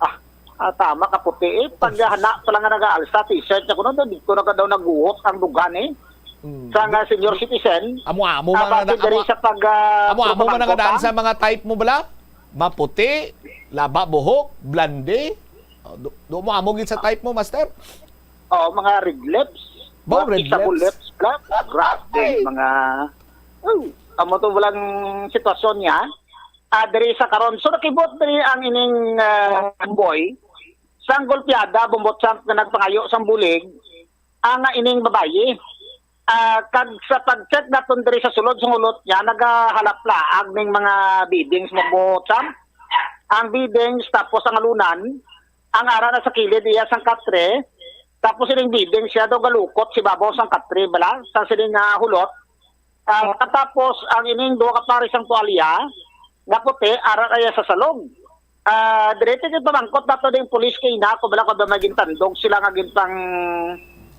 Ah, ah, tama, kaputi, eh. Pag hana pa lang nga nag-aalsa, t-shirt niya kuno, dito na ka daw naguhot ang dughan, eh. Mm. Sa nga senior citizen, amo-amo ah, man base na, diri amo-, sa pag, ah, amo-amo man nga daan sa mga type mo bala? Maputi, laba buhok, blonde. Oh, do, do mo amo gid sa type mo, master? Oh, mga red lips. Ba, mga red lips? Kissable lips, black. Grabe, ay, mga, oh, amo to walang sitwasyon niya. Ah, diri sa karon. So, nakibot diri ang ining, ah, boy. Sang golpeada, Bombo Champ, nga nagpangayo sang bulig, ang ining babayi. Ah, kag sa pag-check naton diri sa sulod sang hulot niya, nagahalap laag ning mga beddings, Bombo Champ. Ang beddings, tapos ang alunan, ang ara na sa kilid iya sang katre, tapos ining beddings siya daw galukot sa ibabaw sang katre bala, sa sining, ah, hulot. Ah, katapos ang ining duha ka pares sang tuwalya nga puti, ara na iya sa salog. Ah, diri, tigpamangkot nato ding pulis kay ina ko bala kung may gintandog sila nga ginpang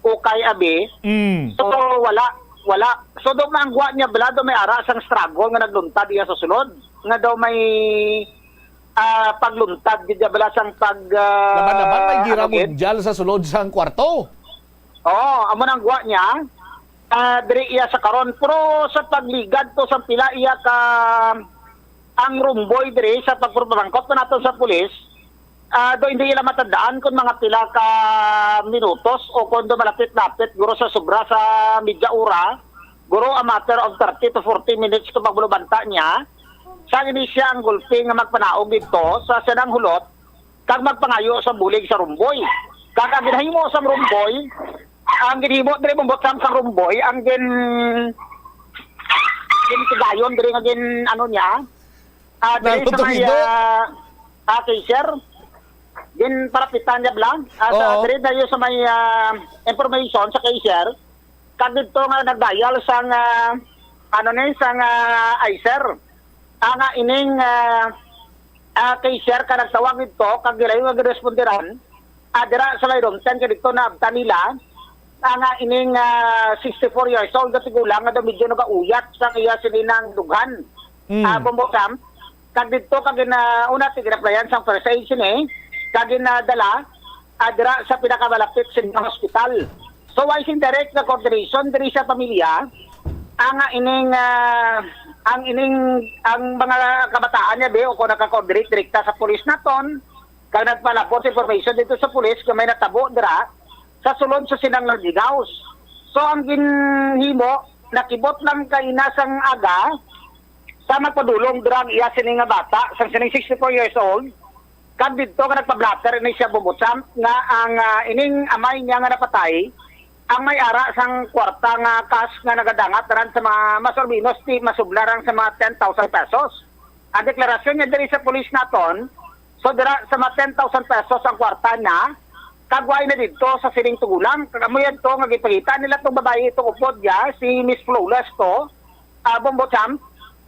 ukay abi. Mm. So, wala, wala. So, daw maanggwa niya bala, daw may ara sang struggle nga nagluntad iya sa sulod. Nga daw may, ah, pagluntad gid niya bala sang pag, ah, Laban-laban may gera ano gid? Mundial sa sulod sang kwarto. Oo, amo nang gwa niya. Ah, diri iya sa karon, pero sa pagligad to sa pila iya ka ang rumboy diri sa pagpurpamangkot pa naton sa pulis, ah, do hindi ila matandaan kung mga pila ka minutos o kung do malapit-lapit, guro sa sobra sa media ora, guro a matter of thirty to forty minutes kung magbulubanta niya. Sa ini siya ang gulpi nga magpanaog dito sa siya nang hulot, kag magpangayo sa bulig sa rumboy. Kag ang ginahimo sa rumboy, ang ginhimo diri, Bombo Champ, sa rumboy, ang gin-, gintigayon diri nga gin-, ano niya, ah, diri sa may, Nalutugido. ah, ah, cashier, ginparapitan niya bala. Ah, sa, Oo. Diri dayo sa may, ah, information sa cashier, kag dito nga nagdayal sang, ah, ano ni, sang, ah, ICER. Anga ining, ah, ah, cashier ka nagtawag dito, kag gilayo nga giresponderan, ah, dira sa may room ten, kay dito naabtan nila, anga ining, ah, sixty-four years old nga tigulang nga daw medyo nagauyat sa iya sininang dughan. Mm. Ah, Bombo Champ, kag dito kag gina-, una, ti ginaplayan sang first aid sini, kag ginadala, ah, dira sa pinakamalapit sa hospital. So, wala sing direct nga coordination diri sa pamilya, ang, ah, ining, ah, ang ining, ang mga kabataan niya, be, o kung naka-coordinate direkta sa pulis naton, kag nagpalabot sa information dito sa pulis nga may natabo dira sa sulod sa sinang House. So, ang ginhimo, nakibot lang kaina sang aga, sa magpadulong dira ang iya sini nga bata, sang sining sixty-four years old, kag didto nga nagpa-blotter ini siya, Bombo Champ, nga ang, ah, ining amay niya nga napatay, ang may ara sang kwarta nga cash nga nagadangat ran sa mga mas or menos ti masubla rang sa mga ten thousand pesos. Ang deklarasyon niya diri sa pulis naton, so dira sa mga ten thousand pesos ang kwarta na, kag wala na didto sa sining tigulang. Kag amo yan to nga gipakita nila tong babayi, itong upod niya, si Miss Flawless to, ah, Bombo Champ,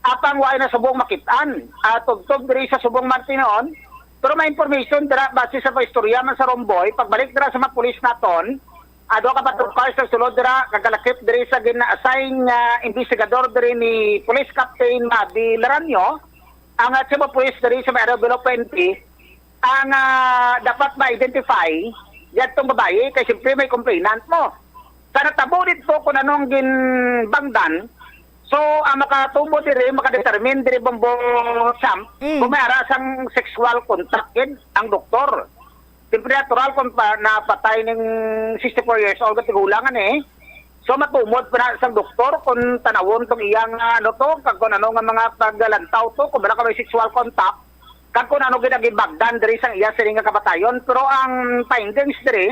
apang wala na subong makit-an. Ah, tubtob diri sa subong man tinuon. Pero may information dira base sa paistorya man sa Romboy, pagbalik dira sa mga pulis naton, ah, duha ka patrol cars sa sulod dira, kagalakip diri sa gina-assign nga investigador diri ni Police Captain Mavi Laranyo, ang, ah, Chief of Police diri sa may Arroyo P N P, ang, ah, dapat ma-identify yadtong babayi, kay siyempre may complainant mo. Sa natabo dito kung anong ginbangdan, so, ang makatubo diri, makadetermine diri, Bombo Champ, Mm. kung may ara sang sexual contact gid ang doktor. Siyempre, natural kung pa, napatay ning sixty-four years old nga tigulang ani. So, matumod pa na sang doktor kung tanawon tong iyang, ah, ano to, kag kung ano nga mga paglantaw to, kung wala ka may sexual contact, kag kung ano gid ang ginbagdan diri sang iya sini nga kamatayon. Pero ang findings diri,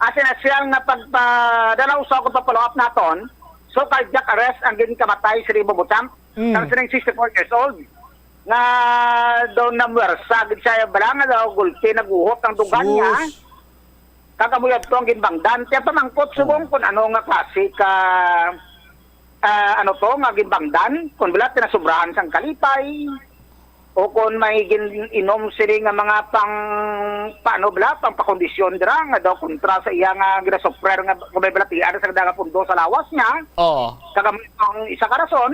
as in, as well nga pagpadalaw sa akong pag-follow up naton, so cardiac arrest ang ginkamatay sini, Bombo Champ, Mm. sang sining sixty-four years old. Nga daw namuwersa gid siya, bala nga daw gulpi, naguhot ang dughan niya. Sus. Kag amo yadto ang ginbangdan. Kaya pamangkot subong Oh. kung ano nga klase ka, ah, ano to, nga ginbangdan, kung bala tinasubrahan sang kalipay, o kung may gin-inom sini nga mga pang, paano bala, pang pakondisyon dira, nga daw kontra sa iya nga ginasuffer nga kung may balatian sa daga pundo sa lawas niya. Oo. Kag amo ang isa ka rason.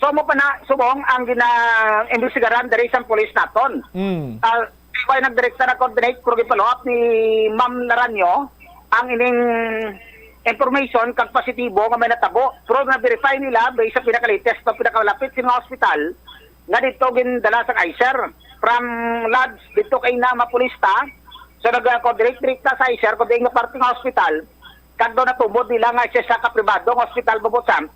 So, mo pa na, subong ang gina-imbestigaran diri sa pulis naton. Mm. Ah, wala nagdirekta na coordinate, pero gipalawap ni Ma'am Laranyo ang ining information kag positibo nga may natabo. Pero na-verify nila based sa pinaka-latest o pinakamalapit sa mga ospital nga dito gindala sa ICER from labs dito kay na mapulista. So, nag-coordinate direkta sa ICER kung diin nga parte nga ospital. Kag daw natumod nila nga siya sa kapribadong ospital, Bombo Champ,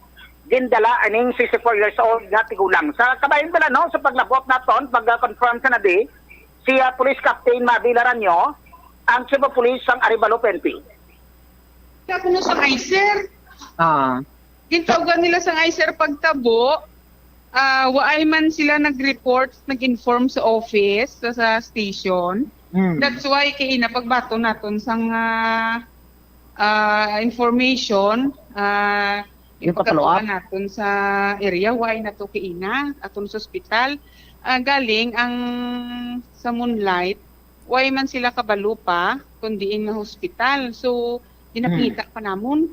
gindala aning sixty-four years old nga tigulang. Sa kabahin bala, no, sa paglabot naton, pag-confirm sa nadi, si, ah, Police Captain Mavi Laranyo, ang Chief of Police sang Arevalo P N P. Kaya kuno sa ICER, Ah. Gintawgan nila sang I C E R pagtabo, ah, waay man sila nag-report, nag-inform sa office, sa, sa station. Mm. That's why kay ina pagbaton naton sang ah, ah, information, ah, Yung pa-follow up? ipagkatuan naton sa area, waay na to kay ina, aton sa ospital. Ah, galing ang sa Moonlight, waay man sila kabalo pa kung diin nga hospital. So, ginapangita pa namon.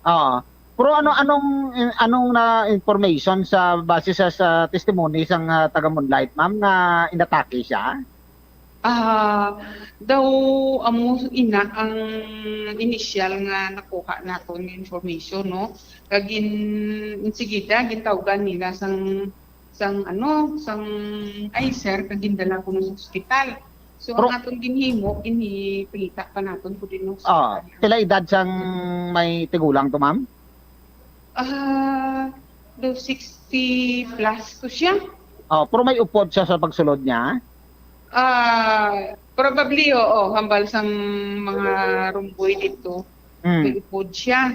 Oo. Pero ano anong anong na information sa base sa, sa testimony sang ah, taga Moonlight, ma'am, nga inatake siya? Ah, daw amo ina ang initial nga nakuha naton nga information, no? Kag gin-, insigida gintawgan nila sang, sang ano, sang I C E R kag gindala kuno sa ospital. So, Pero- ang aton ginhimo, ginhipangita pa naton kung diin ang Ah, ospital. Pila edad sang may tigulang to, ma'am? Ah, do sixty plus to siya. Oh, pero may upod siya sa pagsulod niya. Ah, probably, oo, hambal sang mga rumboy dito. Hmm. May upod siya.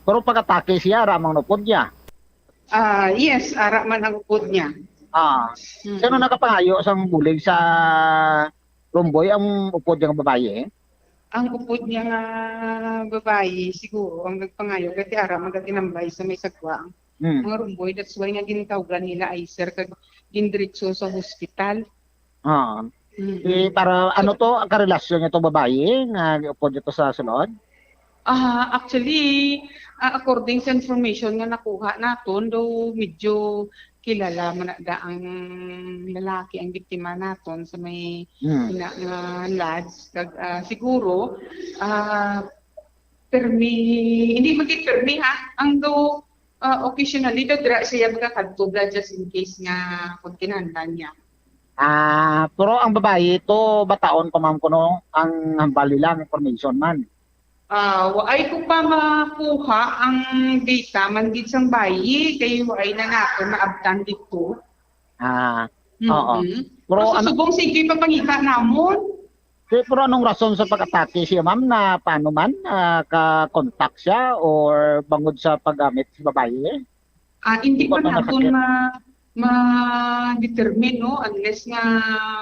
Pero pag-atake siya, ramang upod niya. Ah, yes, ara man ang upod niya. Ah, Mm. Sino nakapangayo sang bulig sa rumboy, ang upod niya nga babayi? Ang upod niya nga babayi, siguro, ang nagpangayo, kay ara magatinambay sa may sagwa ang Hmm. mga rumboy. That's why nga gintawgan nila I C E R kag gindiretso sa hospital. Ah. Mm. Eh, para ano to, ang karelasyon niya to babayi nga upod niya to sa sulod? Ah, actually, ah, according sa information nga nakuha naton, daw medyo kilala man na da ang lalaki, ang biktima naton sa may Hmm. ina nga lodge. Kag, ah, siguro, ah, permi, hindi man gid permi ha, ang daw, ah, occasionally daw dira siya magakadto bla just in case nga kung kinahanglan niya. Ah, pero ang babayi to, bataon pa, ma'am, kuno ang hambal nila, ang information man. Ah, waay ko pa makuha ang data man gid sang bayi kay waay na nato naabtan dito. Ah, Mhm. Oo. Pero Pero ano- subong sige ipapangita namon. Di, pero anong rason sa pag-atake siya, ma'am, na paano man, ah, ka-contact siya or bangod sa paggamit sa babayi? Ah, hindi Di ba pa naton nakasakit? ma ma-determine, no, unless nga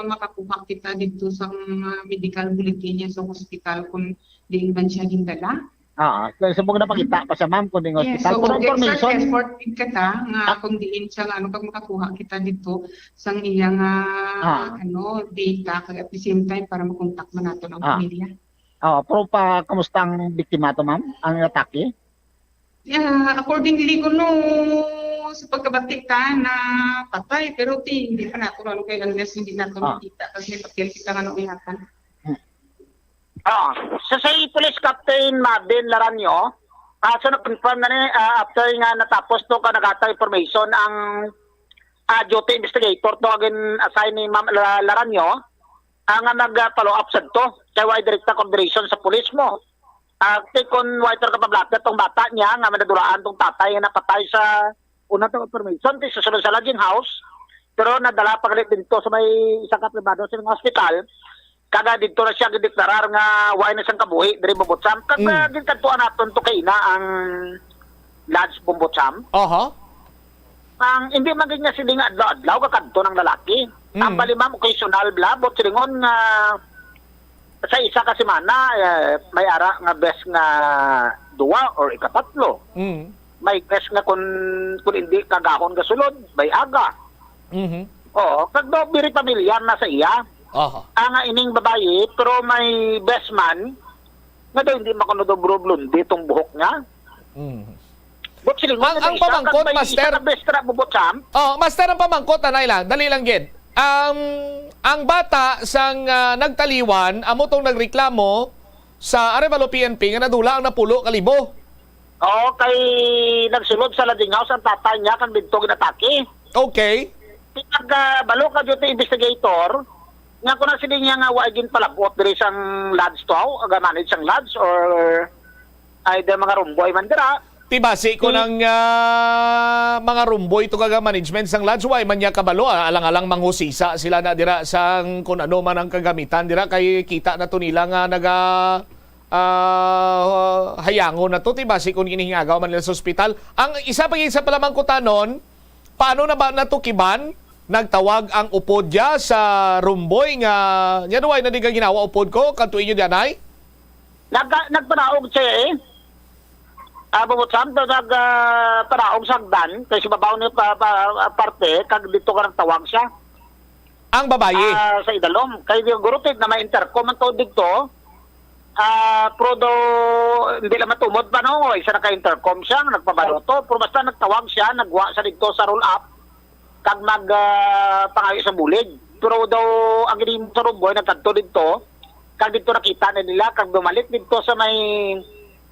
makakuha kita dito sa mga medical bulletin niya sa hospital kung diin man siya gindala. Ah, so, sa mga napakita pa siya, ma'am, kung yung Yes, hospital. so Pero extra information, effort din ka ta nga Ah. kung diin siya nga ano pag makakuha kita dito sang iyang ah, Ah. ano, data kag at the same time para makontak man nato ang Ah. pamilya. Oh, pero pa, kumusta ang biktima to, ma'am? Ang atake? Yeah, accordingly kuno sa pagkabati ta na patay, pero ti hindi pa nato ano kay unless hindi nato Ah. makita kasi may papel kita nga nauyatan. Ah, sa say Police Captain Marvin Laranyo, ah, so nag-confirm na ni ah, after nga natapos to ka naghatag information ang ah, duty investigator to agin assign ni Ma'am La- Laranyo, ang nga nag-follow up sad to kay way direkta coordination sa pulis mo. Ah, kay kun way to kapablatter tong bata niya nga manadulaan tong tatay nga napatay sa una tong information ti sa sulod sa lodging house, pero nadala pa gali dito sa may isa ka pribado sa mga hospital. Kaga dito na siya gideklarar nga way na siyang kabuhi diri Bumbotsam. Kag Mm. mm. Gintadtuan naton to kay ina ang Lodge Bumbotsam. Aha. Ang hindi man gid nga sila nga adlaw-adlaw kakadto ng lalaki. Mm. Ang bali ma'am occasional bla, but silingon nga sa isa ka semana eh, may ara nga bes nga duwa or ikatatlo. Mm. May bes nga kun kun hindi kagahon gasulod, may aga. Mhm. Oo, kag daw very familiar na sa iya. Aha. Ang nga ining babayi, pero may best man, nga daw hindi makuno daw bro blonde itong buhok niya. Mm. But silingon Ang- na sa ang isa, pamangkot, kag may master? isa ka best ra bubot sam. Oh, master, ang pamangkot, anay lang, dali lang gid. Um, ang bata sang ah, nagtaliwan, amo tong nagreklamo sa Arevalo P N P nga nadula ang napulo ka libo. Oo, kay nagsulod sa lodging house ang tatay niya kang didto ginatake. Okay. Pag ah, balo ka duty investigator, nga kung sila niya nga wa ginpalabot diri sang lodge to, aga manage sang lodge or either mga rumboy man dira. Ti basi ko Hmm. ng ah, mga rumboy to kaga management sang lodge, way man niya kabalo, ah, alang-alang manghusisa sila na dira sang kung ano man ang kagamitan dira, kay kita na to nila nga naga ah, hayangon na to, ti basi kung ginhingagaw man nila sa ospital. Ang isa pa gid sa palamangkutanon, paano na ba natukiban? Nagtawag ang upod ya sa Rumboy nga, "Nya, duway na di ka ginawa upod ko, kadto inyo dianay?" Nag-, nagpanaog siya eh. Ah, bubot sam, nag, ah, panaog sa hagdan, kay sa babaw ni pa, pa, parte, kag dito ka nagtawag siya. Ang babayi? Ah, sa idalom. Kay di gurutit na may intercom ang tao dito. Ah, pero do, hindi lang matumod pa, no? Isa na ka intercom siya, nagpabaloto. Pero basta nagtawag siya, nagwa sa dito sa roll up, kag mag, ah, pangayo sa bulig. Pero daw, ang ginimo sa Rumboy, nagkadto dito, kag dito nakita na nila, kag bumalik dito sa may,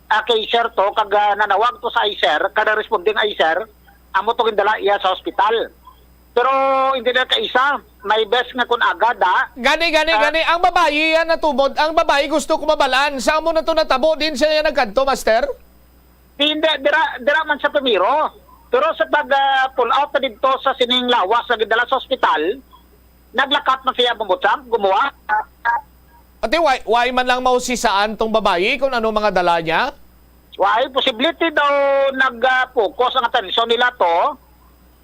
ah, cashier to, kag, ah, nanawag to sa icer, kada responding icer, amo to gindala iya sa hospital. Pero hindi na kaisa, may best nga kun agad, ha? Gani, gani, Ah. gani. Ang babayi yan natumod. Ang babayi gusto ko mabalaan. Sa amo na to natabo, din siya yan nagkadto, master? Di, hindi, dira, dira man sa primero. Pero sa pag, ah, pull out na dito sa sining lawas na gidala sa ospital, naglakat man siya, bumbutsam, gumuha. Ate, why, why man lang mausisaan tong babayi kung ano mga dala niya? Why? Posible ti daw nag-focus ang atensyon nila to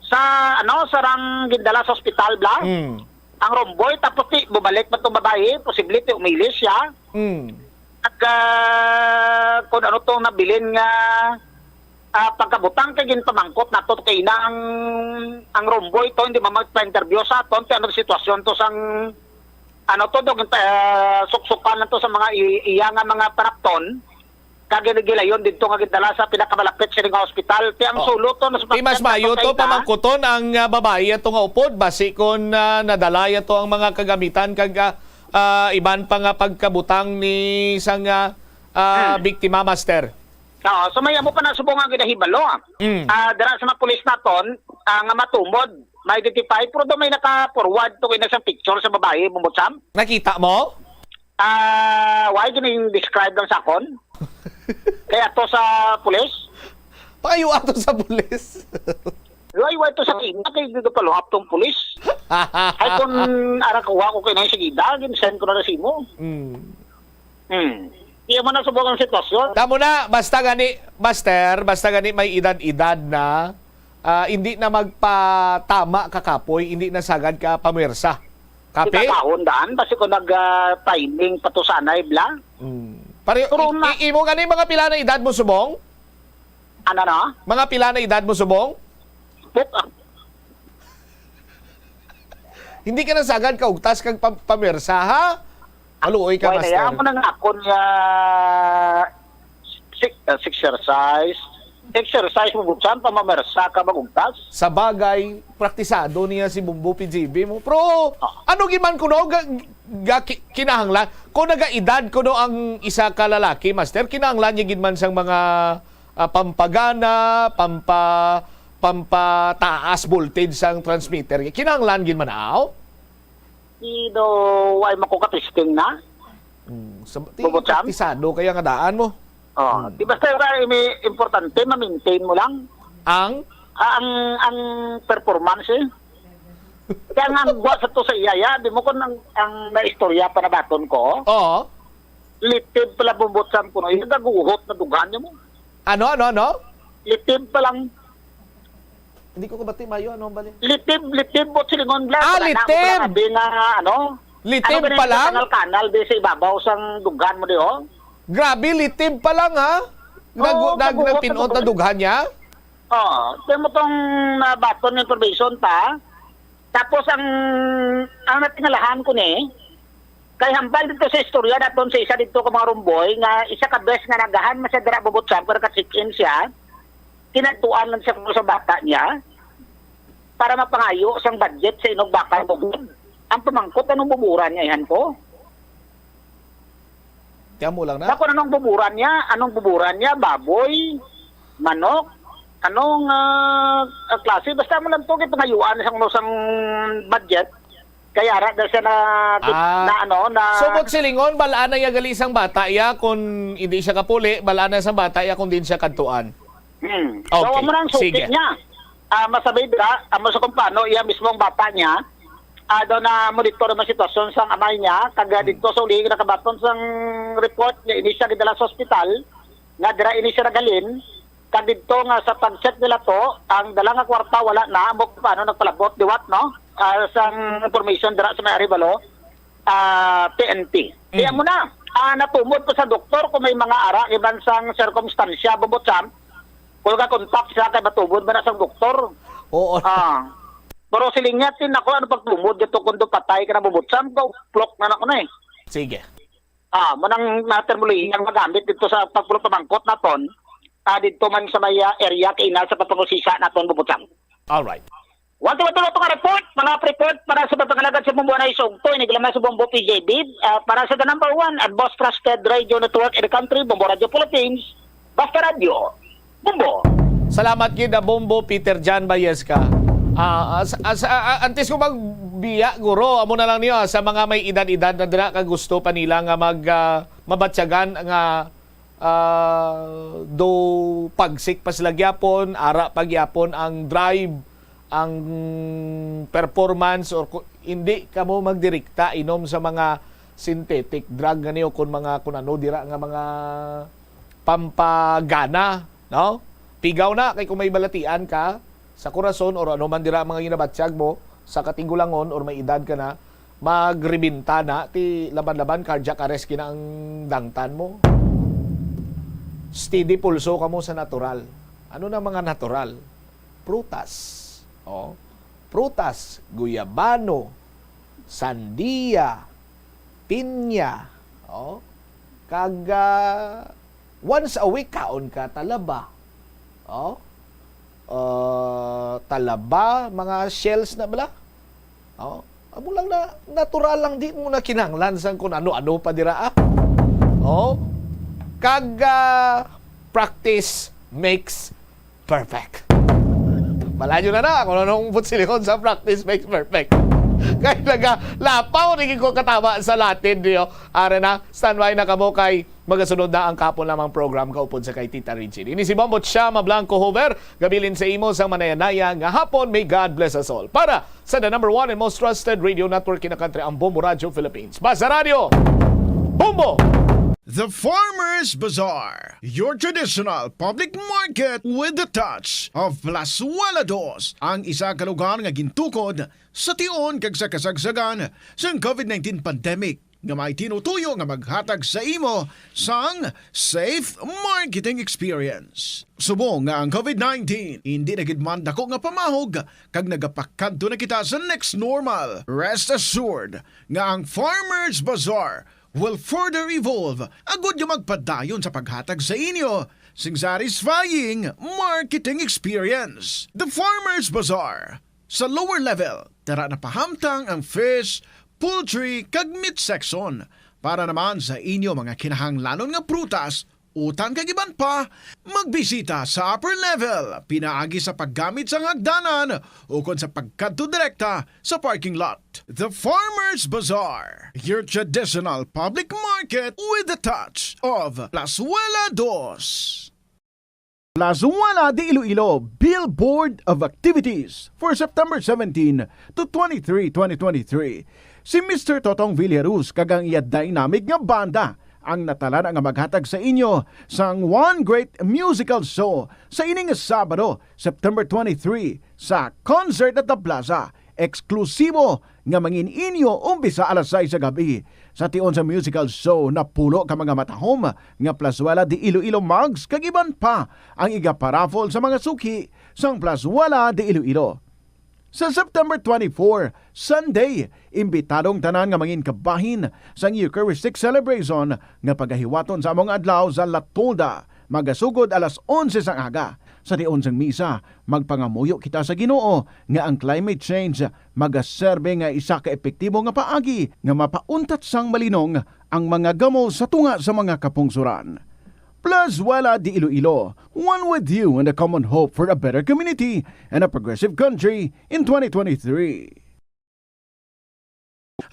sa, ano, sa rang gindala sa ospital, bla? Mm. Ang Rumboy, tapos ti, bumalik pa tong babayi, posible ti umilis siya. Mm. At, ah, kung ano tong nabilin nga, ah, pagkabutang kay ginpamangkot nato kay na ang, ang Rumboy to, hindi mamagpa-interview sa aton, kay ano sitwasyon to sang, ano to, dog, eh, suksukan lang to sa mga i-, iya nga mga panapton, kag gilayon dito nga gidala sa pinakamalapit sini nga ospital. Ti ang Oh. sulo to, mas Ti mas mayo to, pamangkuton ang, ah, babayi ato nga upod, basi kon, ah, nadala ya to ang mga kagamitan kag, ah, ah, iban pa nga pagkabutang ni sang, ah, ah, Hmm. biktima, master. Oo, so may amo pa na subong ang ginahibalo, ah. Mm. Ah, dira sa mga pulis naton, ah, nga matumod, ma-identify, pero daw may naka-forward to kay na sa picture sa babayi, bumbutsam. Nakita mo? Ah, why gini describe lang sa akon? Kay ato sa pulis? Payo ato sa pulis. Why, why to sa kina? Kay dito paluhap tong pulis. Ay, kung ara kuha ko kay na yung sige, dagin, send ko na lang sa imo. Mm. Hmm. Iya mo na subong ang sitwasyon. Tamo na, basta gani, master, basta gani may edad-edad na, ah, hindi na magpatama ka kapoy, hindi na sagad ka pamwersa. Kape? Ikakahon daan, basi ko nag, ah, timing pa to sanay, bla. Hmm. Pare, Pero i-, na- i-, imo gani mga pila na edad mo subong? Ano na? Mga pila na edad mo subong? Puk-, ah. Hindi ka na sagad ka ugtas kag pam-, pamwersa, ha? Maluoy ka, Why na master. Yan mo nang akon nga si-, uh, exercise. Exercise mo, buksan pa mamersa ka magugtas. Sa bagay, praktisado niya si Bumbo P G B mo. Pero, Ah. ano gid man kuno, ga-, ga-, ki-, kinahanglan? Kung nagaedad kuno ang isa ka lalaki, master, kinahanglan niya gid man sang mga, ah, pampagana, pampa-, pampataas voltage sang transmitter. Kinahanglan gid man, aw? Di daw, ay, makukatesting na. Hmm, sa, ti, Bubot, Sam? Praktisado kaya nga daan mo. Oh, Hmm. di basta yung, may importante, ma-maintain mo lang. Ang? Ah, ang, ang performance, eh. Kaya nga, ang buwas sa to sa iyaya, di mo kung ang, ang naistorya pa nabaton ko, Oo. litid pala, Bubot, Sam, kuno, yung gaguhot na dughan niya mo. Ano, ano, ano? Litid pa lang. Hindi ko kabati mayo, ano ang bali? Litib, litib, bot silingon, bla. Ah, Wala na ako litib! pala nga, bi nga, ano? Litib Ano ganun pa yung lang? kanal-kanal, bi sa ibabaw sang dughan mo, di, oh? Grabe, litib pa lang, ha? Nag-, Oo, nag-, kaguhot nagpinot na na dughan. dughan niya? Oo. Kaya mo tong nabaton ng information ta. Tapos ang, ang natingalahan ko ni, kay hambal dito sa istorya naton sa isa dito ka mga rumboy, nga isa ka bes nga nagahan man siya dira, Bubot Sam, pero ka-check-in siya, kinadtuan lang siya sa bata niya para mapangayo sang budget sa inog bakal bugod. Ang pamangkot, anong buburan niya, ihan ko? Kaya mo lang na. Ako, anong buburan niya? Anong buburan niya? Baboy? Manok? Anong, ah, ah, klase? Basta mo lang to, kay pangayuan sang, sang budget. Kaya ara na siya na, Ah. na ano, na So, bot silingon, balaan na iya gali sang bata iya kung hindi siya kapuli, balaan na sang bata iya kung din siya kadtuan. Hmm. So, Okay. amo na ang suki Sige. niya. Ah, masabi dira, amo sa kung paano iya mismo ang bata niya, Ah, daw na monitor ang sitwasyon sang amay niya, kag, ah, didto sa uli nakabaton sang report nga ini siya gidala sa ospital, nga dira ini siya naghalin, kag didto nga sa pag-check nila to, ang dala nga kwarta wala na, amo paano nagpalabot liwat, no? Ah, sang information dira sa may Arevalo, ah, P N P. Kaya mo na, ah, natumod pa sa doktor kung may mga ara iban sang sirkumstansya, Bombo Champ, kung ka-contact siya kay matumod ba na sang doktor. Oo. Ah. Pero siling niya, tin ako, ano pagtumod dito kung do patay ka na, Bombo Champ, go, plok na na ko na eh. Sige. Ah, manang na terminolohiya ang magamit dito sa pagpulot pamangkot naton. Ah, dito man sa may, ah, area kay na sa papangusisa naton, Bombo Champ. All right. One to one to ka report, mga report para sa pagpangalagad sa Bombo na isugto, iniglaman sa Bombo P J B, ah, para sa the number one at most trusted radio network in the country, Bombo Radio Philippines, Basta Radio, Bombo. Salamat gid, ah, Bombo Peter John Bayesca. Ah, as, as, ah, ah, antes ko magbiya, guro, amo na lang niyo, ah, sa mga may edad-edad na dira ka gusto pa nila nga mag, ah, mabatyagan nga, ah, do pagsik pa sila gyapon, ara pa gyapon ang drive, ang performance, or ku-, hindi kamo magdirekta inom sa mga synthetic drug nga niyo, kun mga, kun ano dira nga mga pampagana, no? Pigaw na, kay kung may balatian ka sa kurason or ano man dira ang mga ginabatyag mo sa katigulangon or may edad ka na, magrebenta na, ti laban-laban, cardiac arrest gina ang dangtan mo. Steady pulso ka mo sa natural. Ano na mga natural? Prutas. Oh. Prutas, guyabano, sandiya, pinya, oh. Kag, ah, once a week, kaon ka talaba. Oh. Ah, talaba, mga shells na bala. Oh. Amo lang na, natural lang, di mo na kinahanglan sang kun ano-ano pa dira, ah. Oh. Kag, ah, practice makes perfect. Malayo na na kung anong butsilihon sa practice makes perfect. Kay naga lapaw ni ko katama sa Latin niyo. Are na, standby na kamo kay magasunod na ang kapon lamang program kaupod sa kay Tita Regine. Ini si Bombo Chama Blanco Hover. Gabilin sa imo sang manayanaya nga hapon. May God bless us all. Para sa the number one and most trusted radio network in the country, ang Bombo Radio Philippines. Basta Radio, Bombo! The Farmers Bazaar, your traditional public market with the touch of Plazuela Dos, ang isa ka lugar nga gintukod sa tion kag sa kasagsagan sang covid nineteen pandemic, nga may tinutuyo nga maghatag sa imo sang safe marketing experience. Subong nga ang covid nineteen indi na gid man dako nga pamahog kag nagapakadto na kita sa next normal, rest assured nga ang Farmers Bazaar will further evolve agud nga magpadayon sa paghatag sa inyo sing satisfying marketing experience. The Farmers Bazaar, sa lower level, dira na pahamtang ang fish, poultry, kag meat section. Para naman sa inyo mga kinahanglanon nga prutas, utan kag iban pa, magbisita sa upper level pinaagi sa paggamit sang hagdanan ukon sa pagkadto direkta sa parking lot. The Farmers Bazaar, your traditional public market with the touch of Plazuela Dos. Plazuela de Iloilo, billboard of activities for September seventeen to twenty-three, twenty twenty-three. Si Mister Totong Villaruz kag ang iya dynamic nga banda ang natalana nga maghatag sa inyo sang one great musical show sa ining Sabado, September twenty-three, sa Concert at the Plaza. Eksklusibo nga mangin inyo umpisa alas sais sa gabi. Sa tion sa musical show, napulo ka mga matahom nga Plazuela de Iloilo mugs kag iban pa ang igaparaffle sa mga suki sang Plazuela de Iloilo. Sa September twenty-four, Sunday, imbitado ang tanan nga mangin kabahin sang Eucharistic celebration nga pagahiwaton sa among adlaw sa La Tolda, magasugod alas onse sang aga. Sa tion sang misa, magpangamuyo kita sa Ginoo nga ang climate change magaserbe nga isa ka epektibo nga paagi nga mapauntat sang malinong ang mga gamo sa tunga sa mga kapungsoran. Plazuela de Iloilo, one with you in the common hope for a better community and a progressive country in twenty twenty-three.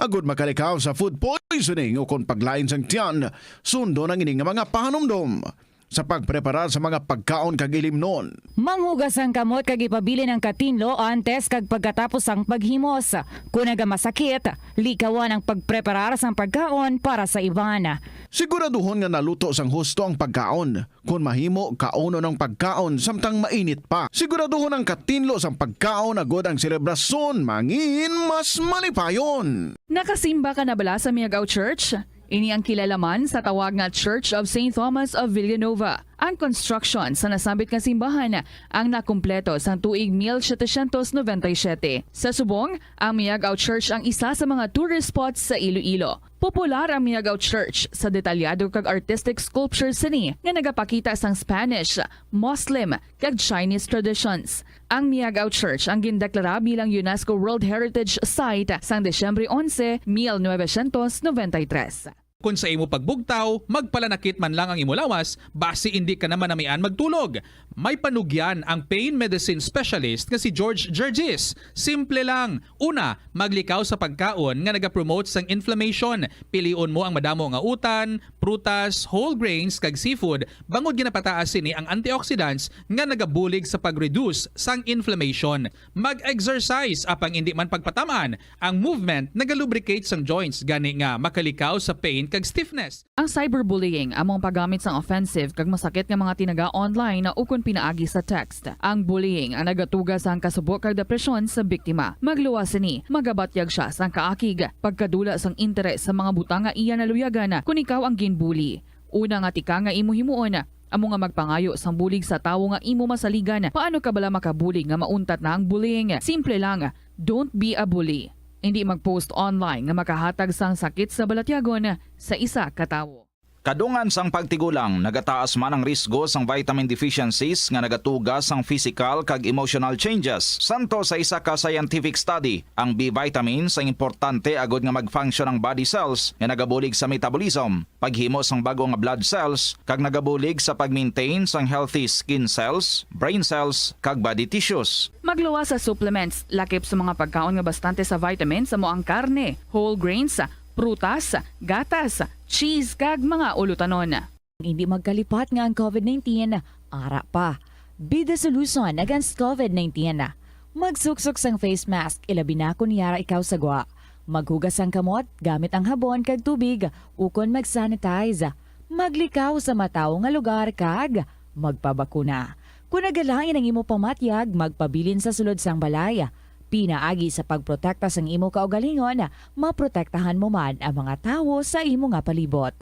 Agud makalikaw sa food poisoning ukon paglain sang tiyan, sundon ang ini nga mga pahanumdom. sa pagpreparar sa mga pagkaon kag ilimnon. Manghugas ang kamot kag ipabilin ang katinlo antes kag pagkatapos sang paghimos. Kon nagamasakit, likawan ang pagpreparar sang pagkaon para sa iban. Siguraduhon nga naluto sang husto ang pagkaon. Kon mahimo, kaunon ang pagkaon samtang mainit pa. Siguraduhon ang katinlo sang pagkaon agod ang selebrasyon mangin mas malipayon. Nakasimba ka na bala sa Miagao Church? Ini ang kilala man sa tawag nga Church of Saint Thomas of Villanova. Ang construction sa nasambit nga simbahan ang nakumpleto sang tuig mil setecientos noventa y siete. Sa subong, ang Miagao Church ang isa sa mga tourist spots sa Iloilo. Popular ang Miagao Church sa detalyado kag artistic sculptures sini nga nagapakita sang Spanish, Muslim, kag Chinese traditions. Ang Miagao Church ang gindeklara bilang UNESCO World Heritage Site sang Disyembre onse, mil novecientos noventa y tres. Kon sa imo pagbugtaw, magpalanakit man lang ang imo lawas, basi indi ka na manamian magtulog. May panugyan ang pain medicine specialist nga si George Gergis. Simple lang. Una, maglikaw sa pagkaon nga nagapromote sang inflammation. Pilion mo ang madamo nga utan, prutas, whole grains, kag seafood, bangod ginapataas sini ang antioxidants nga nagabulig sa pag-reduce sang inflammation. Mag-exercise, apang indi man pagpatam-an. Ang movement nagalubricate sang joints, gani nga makalikaw sa pain kag stiffness. Ang cyberbullying amo ang paggamit sang offensive kag masakit nga mga tinaga online ukon pinaagi sa text. Ang bullying ang nagatuga sang kasubo kag depresyon sa biktima. Magluwas sini, magabatyag sia sang kaakig, pagkadula sang interes sa mga butang nga iya naluyagan kon ikaw ang ginbully. Una nga tikang nga imo himuon amo nga magpangayo sang bulig sa tawo nga imo masaligan. Paano ka bala makabulig nga mauntat na ang bullying? Simple lang, don't be a bully. Indi mag-post online nga makahatag sang sakit sa balatyagon sa isa ka tawo. Kadungan sang pagtigulang, nagataas man ang risgo sang vitamin deficiencies nga nagatuga sang physical kag emotional changes. Santo sa isa ka scientific study, ang B vitamins ang importante agud nga mag-function ang body cells nga nagabulig sa metabolism, paghimo sang bag-o nga blood cells, kag nagabulig sa pag-maintain sang healthy skin cells, brain cells, kag body tissues. Magluwas sa supplements, lakip sa mga pagkaon nga bastante sa vitamins, amo ang karne, whole grains, prutas, gatas, cheese, kag mga ulutanon. Hindi magkalipat nga ang covid nineteen ara pa. Be the solution against covid nineteen. Magsuksok sang face mask, ilabi na kon yara ikaw sa gwa. Maghugas sang kamot gamit ang habon kag tubig, ukon mag-sanitize. Maglikaw sa matawo nga lugar kag magpabakuna. Kon nagalain ang imo pamatyag, magpabilin sa sulod sang balay. Pinaagi sa pagprotekta sang imo kaugalingon, maprotektahan mo man ang mga tawo sa imo nga palibot.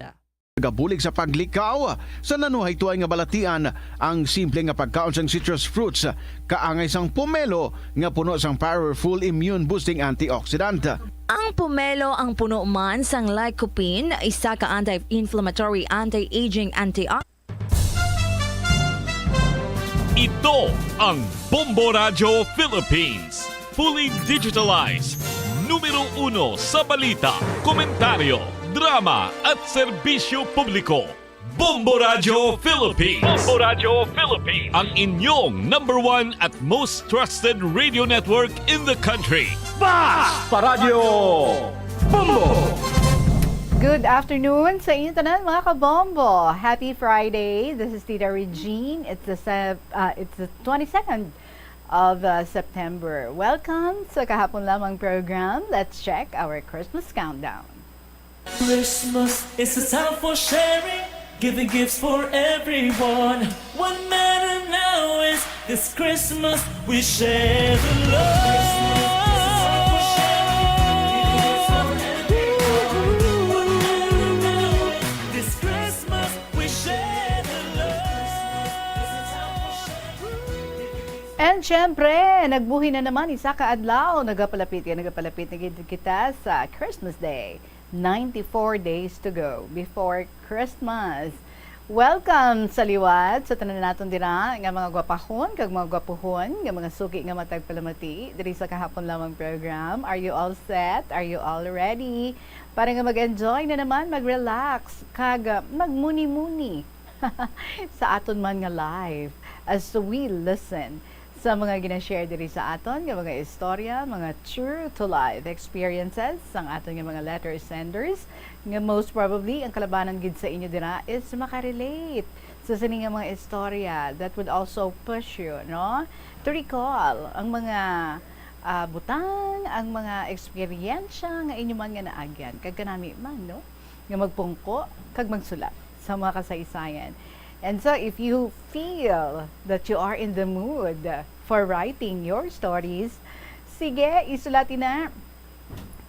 Nagabulig sa paglikaw sa nanuhay tuay nga balatian ang simple nga pagkaon sang citrus fruits, kaangay sang pomelo nga puno sang powerful immune-boosting antioxidant. Ang pomelo ang puno man sang lycopene, isa ka anti-inflammatory, anti-aging, antioxidant. Ito ang Bombo Radyo Philippines. Fully digitalized. Numero uno sa balita, komentaryo, drama, at serbisyo publiko. Bombo Radyo Philippines. Bombo Radyo Philippines. Ang inyong number one at most trusted radio network in the country. Basta Radyo Bombo! Good afternoon sa inyo tanan, mga kabombo. Happy Friday. This is Tita Regine. It's the sev-, uh, it's the twenty-second of, uh, September. Welcome sa Kahapon Lamang program. Let's check our Christmas countdown. Christmas is a time for sharing, giving gifts for everyone. What matter now is this Christmas we share the love. This Christmas we share the love. And syempre, nagbuhi na naman isa ka adlaw, nagapalapit, nagapalapit na gid kita sa Christmas Day. Ninety-four days to go before Christmas. Welcome sa liwat sa tanan naton dira nga mga gwapahon kag mga gwapuhon nga mga suki nga matag palamati diri sa Kahapon Lamang program. Are you all set? Are you all ready? Para nga mag-enjoy na naman, mag-relax, kag, uh, magmuni-muni sa aton man nga life as we listen sa mga gina-share diri sa aton nga mga istorya, mga true to life experiences sang aton nga mga letter senders, nga most probably ang kalabanan gid sa inyo dira is makarelate sa sini nga mga istorya that would also push you, no, to recall ang mga, ah, butang, ang mga eksperyensya nga inyo man nga naagyan, kag kanami man, no, nga magpungko kag magsulat sa mga kasaysayan. And so, if you feel that you are in the mood for writing your stories, sige, isulat na.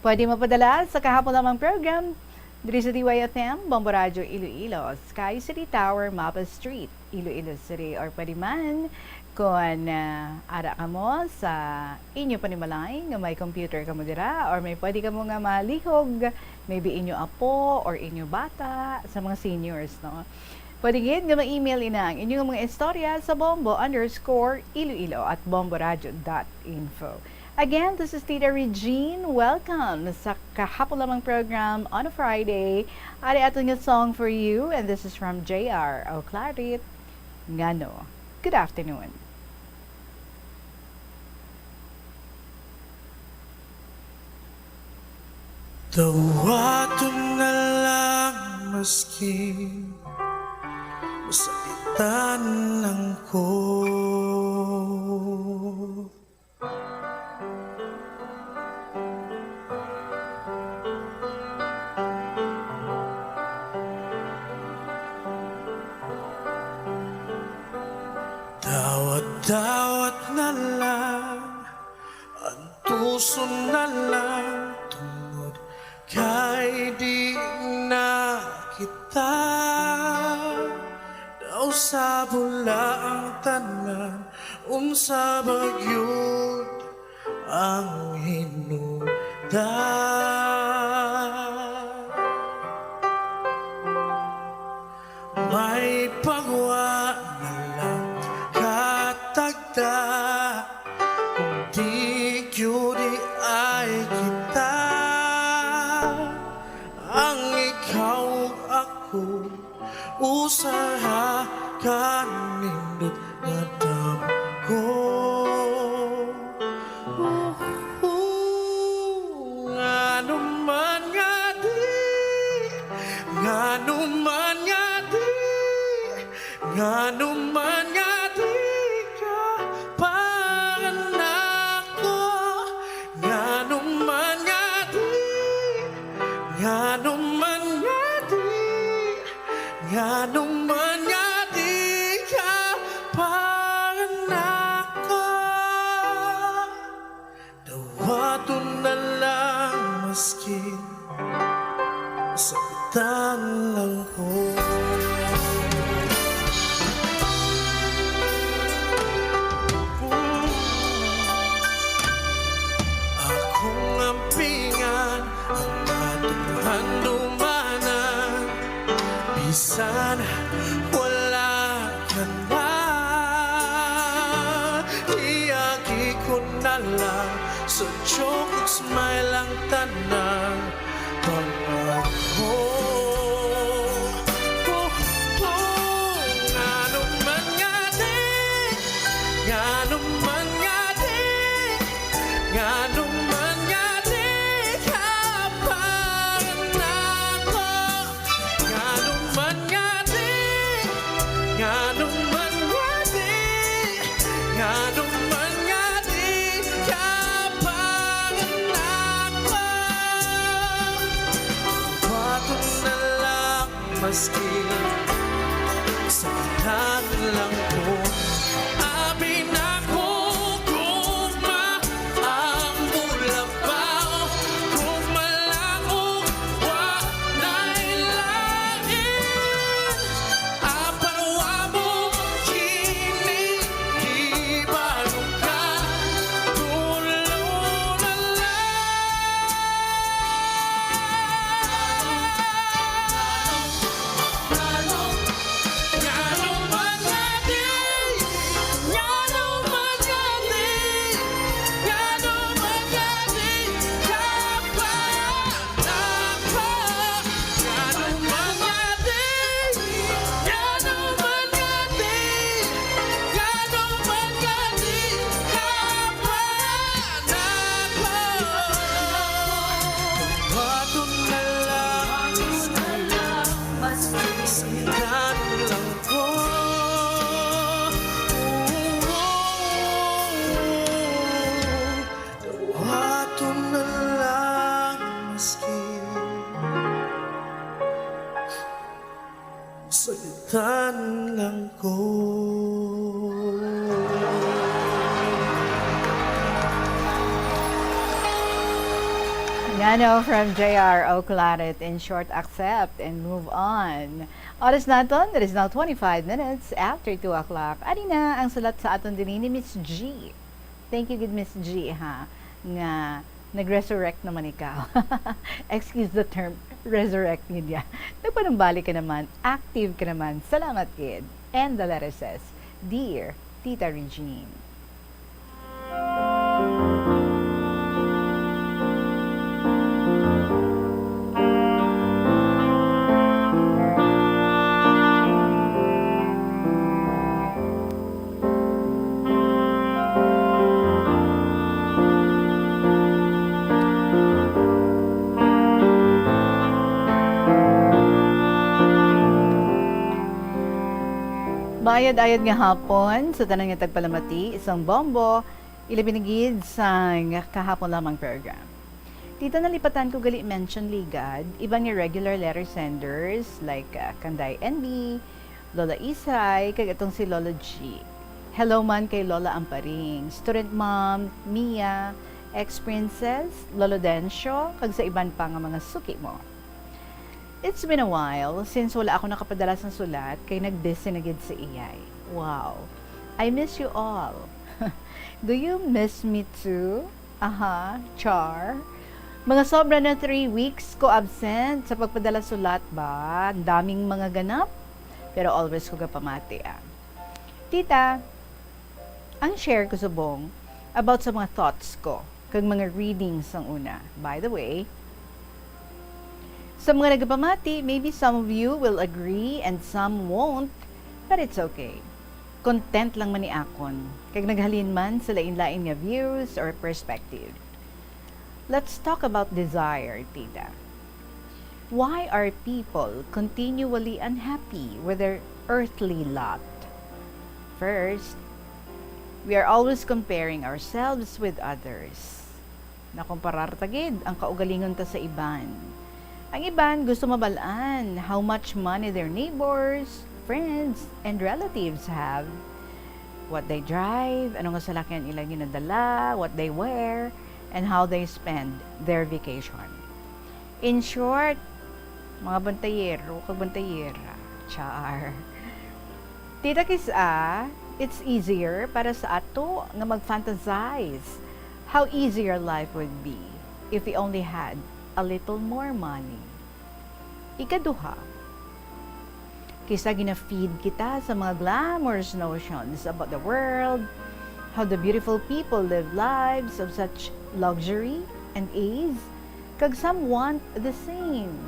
Pwede mapadala sa kahapon lamang program diri sa D Y F M, Bombo Radio Iloilo, Sky City Tower, Mapa Street, Iloilo City, or pwede man kung, ah, ara kamo sa inyo panimalay nga may computer kamo dira, or may pwede kamo nga malihog, maybe inyo apo or inyo bata, sa mga seniors, no? Pwede gid nga ma-email ina ang inyong mga istorya sa bombo underscore iloilo at bomboradio dot info. Again, this is Tita Regine. Welcome sa kahapon lamang program on a Friday. Ari aton nga song for you, and this is from J R Oclarit. Ngano? Good afternoon. Dawaton na lang maskin masakitan lang ko. Dawat-dawat na lang, antuson na lang, tungod kay di na kita. Daw sa bula ang tanan, unsa ba gyud ang hinungdan? May pagwa na lang katagda, kung di gyud ay kita. Ang ikaw ug ako, usaha ka nindot nga damgo. Ngano man nga di, ngano man nga di, ngano man nga di ka panganako, ngano man nga di, ngano man nga di, ngano man nga di ka panganako. Dawaton na lang maskin masakitan lang ko. Akong ampingan ang atong handumanan, bisan wala ka na. Iagi ko na lang sa joke ug smile ang tanan pangako. Oh, oh, ngano man nga di, ngano man nga di, ngano man nga di ka panganako. Ngano man nga di, ngano man nga di, ngano man nga di ka panganako. Baton na lang maski sa lang ko. Abi na ko, gugma ang bulabaw, gugma lang og wa na'y lain. Apan wa mo kini ibalong ka, tulo na lang. Ngano man nga di, Tan lang ko. Ngano from J R Oclaret, in short, accept and move on. Oras naton, it is now twenty-five minutes after two o'clock. Ari na ang sulat sa aton dinhi ni Miss G. Thank you gid, Miss G, ha, nga nag-resurrect naman ikaw. Excuse the term, resurrect gid ya. Nagpanumbalik ka naman, active ka naman. Salamat gid. And the letter says, "Dear Tita Regine." Maayad-ayad nga hapon sa tanan nga tagpalamati sang Bombo, ilabi na gid sang kahapon lamang program. Tita, nalipatan ko gali mention ligad iban nga regular letter senders like, ah, Kanday N B, Lola Isay, kag atong si Lolo G. Hello man kay Lola Amparing, student mom, Mia, ex-princess, Lolo Dencio, kag sa iban pa nga mga suki mo. It's been a while since wala ako nakapadala sang sulat kay nag-busy na gid si Iyay. Wow. I miss you all. Do you miss me too? Aha, char. Mga sobra na three weeks ko absent sa pagpadala sulat ba. Daming mga ganap, pero always ko gapamati, ah. Tita, ang share ko subong about sa mga thoughts ko kag mga readings sang una. By the way, sa mga nagapamati, maybe some of you will agree and some won't, but it's okay. Content lang man ni akon, kag naghalin man sa lain-lain nga views or perspective. Let's talk about desire, Tita. Why are people continually unhappy with their earthly lot? First, we are always comparing ourselves with others. Nakomparar ta gid ang kaugalingon ta sa iban. Ang iban gusto mabal-an how much money their neighbors, friends, and relatives have, what they drive, ano nga salakyan ila ginadala, what they wear, and how they spend their vacation. In short, mga bantayero kag bantayera. Char. Tita, kis-a, it's easier para sa ato nga mag-fantasize how easier life would be if we only had a little more money. Ikaduha, kis-a gina-feed kita sa mga glamorous notions about the world, how the beautiful people live lives of such luxury and ease, kag some want the same.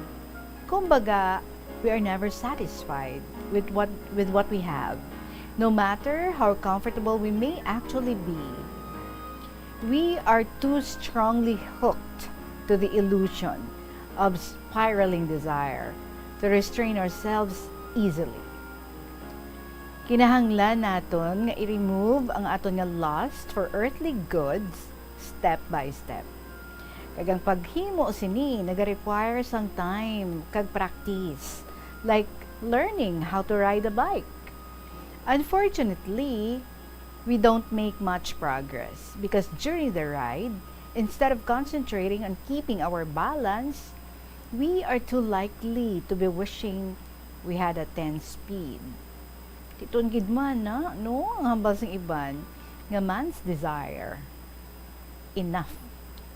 Kumbaga, we are never satisfied with what, with what we have, no matter how comfortable we may actually be. We are too strongly hooked to the illusion of spiraling desire to restrain ourselves easily. Kinahanglan naton nga i-remove ang aton nga lust for earthly goods step by step. Kag ang paghimo sini naga-require sang time kag practice, like learning how to ride a bike. Unfortunately, we don't make much progress because during the ride, instead of concentrating on keeping our balance, we are too likely to be wishing we had a ten speed. Kiton gid man na, no, ang hambal sang iban nga man's desire, enough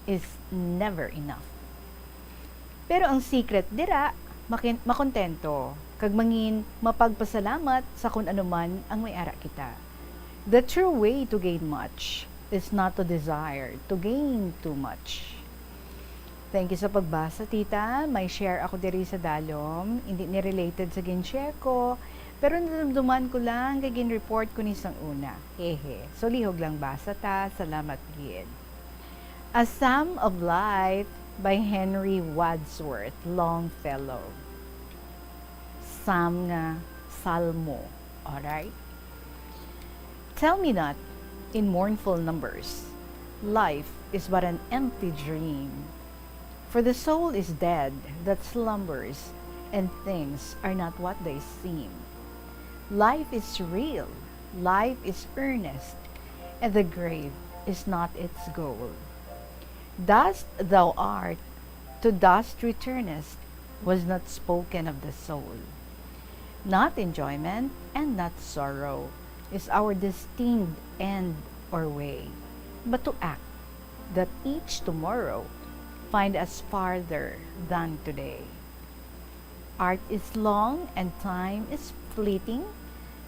is never enough. Pero ang secret dira, makin-, makontento kag mangin mapagpasalamat sa kun ano man ang may ara kita. The true way to gain much is not to desire to gain too much. Thank you sa pagbasa, Tita. May share ako diri sa dalom. Hindi ni related sa gin-share ko, pero nadumduman ko lang kay gin-report ko ni sang una. Hehe. So, lihog lang basa ta. Salamat gid. A Psalm of Life by Henry Wadsworth Longfellow. Psalm nga salmo. Alright? Tell me not in mournful numbers, life is but an empty dream. For the soul is dead that slumbers, and things are not what they seem. Life is real, life is earnest, and the grave is not its goal. Dust thou art, to dust returnest was not spoken of the soul. Not enjoyment and not sorrow is our destined end or way, but to act that each tomorrow find us farther than today. Art is long and time is fleeting,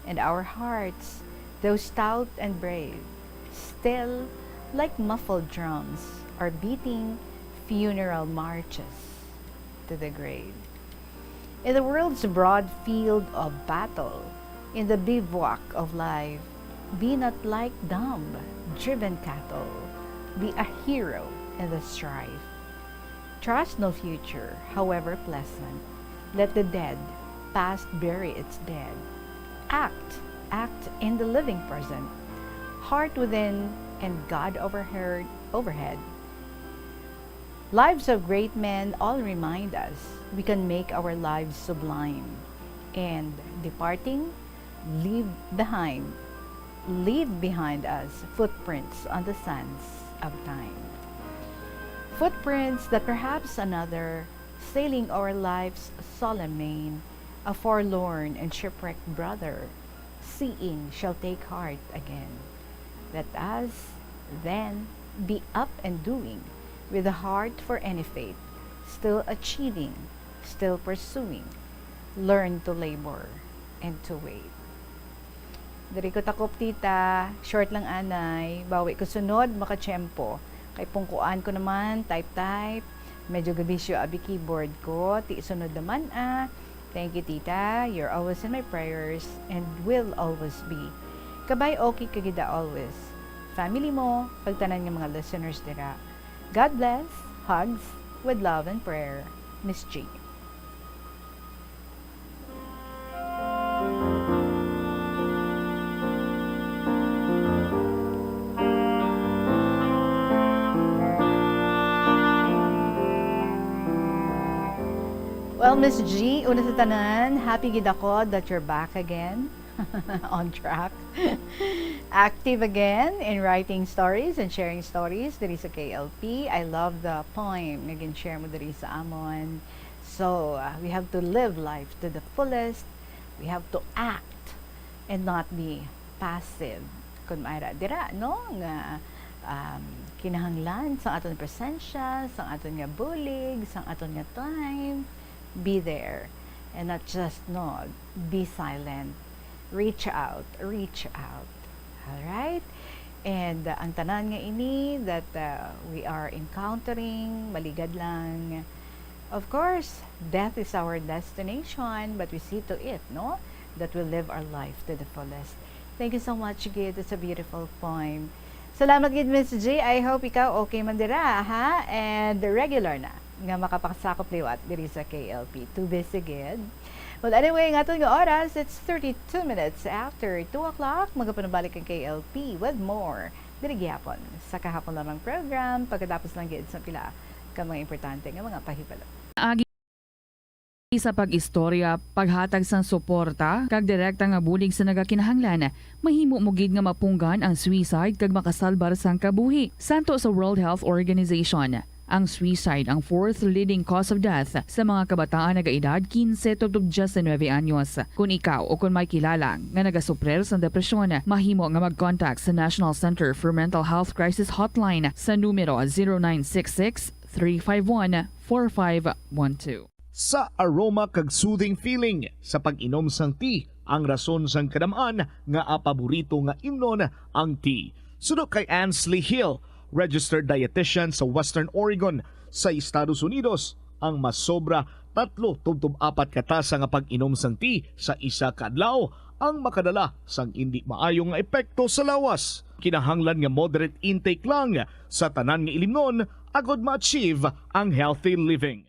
and our hearts, though stout and brave, still, like muffled drums, are beating funeral marches to the grave. In the world's broad field of battle, in the bivouac of life, be not like dumb, driven cattle. Be a hero in the strife. Trust no future, however pleasant. Let the dead past bury its dead. Act, act in the living present. Heart within and God overheard, overhead. Lives of great men all remind us we can make our lives sublime and, departing, leave behind, leave behind us footprints on the sands of time. Footprints that perhaps another, sailing o'er life's solemn main, a forlorn and shipwrecked brother, seeing, shall take heart again. Let us, then, be up and doing, with a heart for any fate, still achieving, still pursuing. Learn to labor and to wait. Diri ko takop, tita. Short lang anay. Bawi ko sunod, makatiyempo. Kay pungkuan ko naman, type-type. Medyo gabisyo abi keyboard ko. Ti sunod naman, ah. Thank you, tita. You're always in my prayers and will always be. Kabay, okay ka gid always. Family mo, kag tanan nga mga listeners dira. God bless. Hugs with love and prayer. Miss G. Well, Miss G, una sa tanan, happy gid ako that you're back again. On track. Active again in writing stories and sharing stories diri sa K L P. I love the poem nga gin-share mo diri sa amon. So, uh, we have to live life to the fullest. We have to act and not be passive. Kun maay ra dira, no? Nga, um, kinahanglan sang aton presensya, sang aton nga bulig, sang aton nga time, be there. And not just, no, be silent. Reach out, reach out. All right? And, uh, ang tanan nga ini that, uh, we are encountering, maligad lang. Of course, death is our destination, but we see to it, no, that we live our life to the fullest. Thank you so much, Gid. It's a beautiful poem. Salamat gid, Miss G. I hope ikaw okay man dira, ha? And regular na nga makapasakop liwat diri sa K L P. Too busy gid. Well, anyway, ang aton nga oras, it's thirty-two minutes after two o'clock. Magapanabalik ang K L P with more diri gihapon sa kahapon lamang program, pagkatapos lang gid sa pila ka mga importante nga mga pahibalo. Agi sa pag-istorya, paghatag sang suporta, kag direkta nga bulig sa nagakinahanglan, mahimo mo gid nga mapunggan ang suicide kag makasalbar sang kabuhi. Santo sa World Health Organization, ang suicide ang fourth leading cause of death sa mga kabataan nagaedad quince tubtob diecinuebe anyos. Kon ikaw o kon may kilala nga nagasuprir sang depresyon, mahimo nga mag-contact sa National Center for Mental Health Crisis Hotline sa numero zero nine six six, three five one, four five one two. Sa aroma kag soothing feeling sa pag-inom sang tea, ang rason sang kadam-an nga paborito nga imnon ang tea. Suno kay Ansley Hill, registered dietitian sa Western Oregon, sa Estados Unidos, ang masobra tatlo tubtob apat ka tasa nga pag-inom sang tea sa isa ka adlaw ang makadala sang indi maayo nga epekto sa lawas. Kinahanglan nga moderate intake lang sa tanan nga ilimnon agod ma-achieve ang healthy living.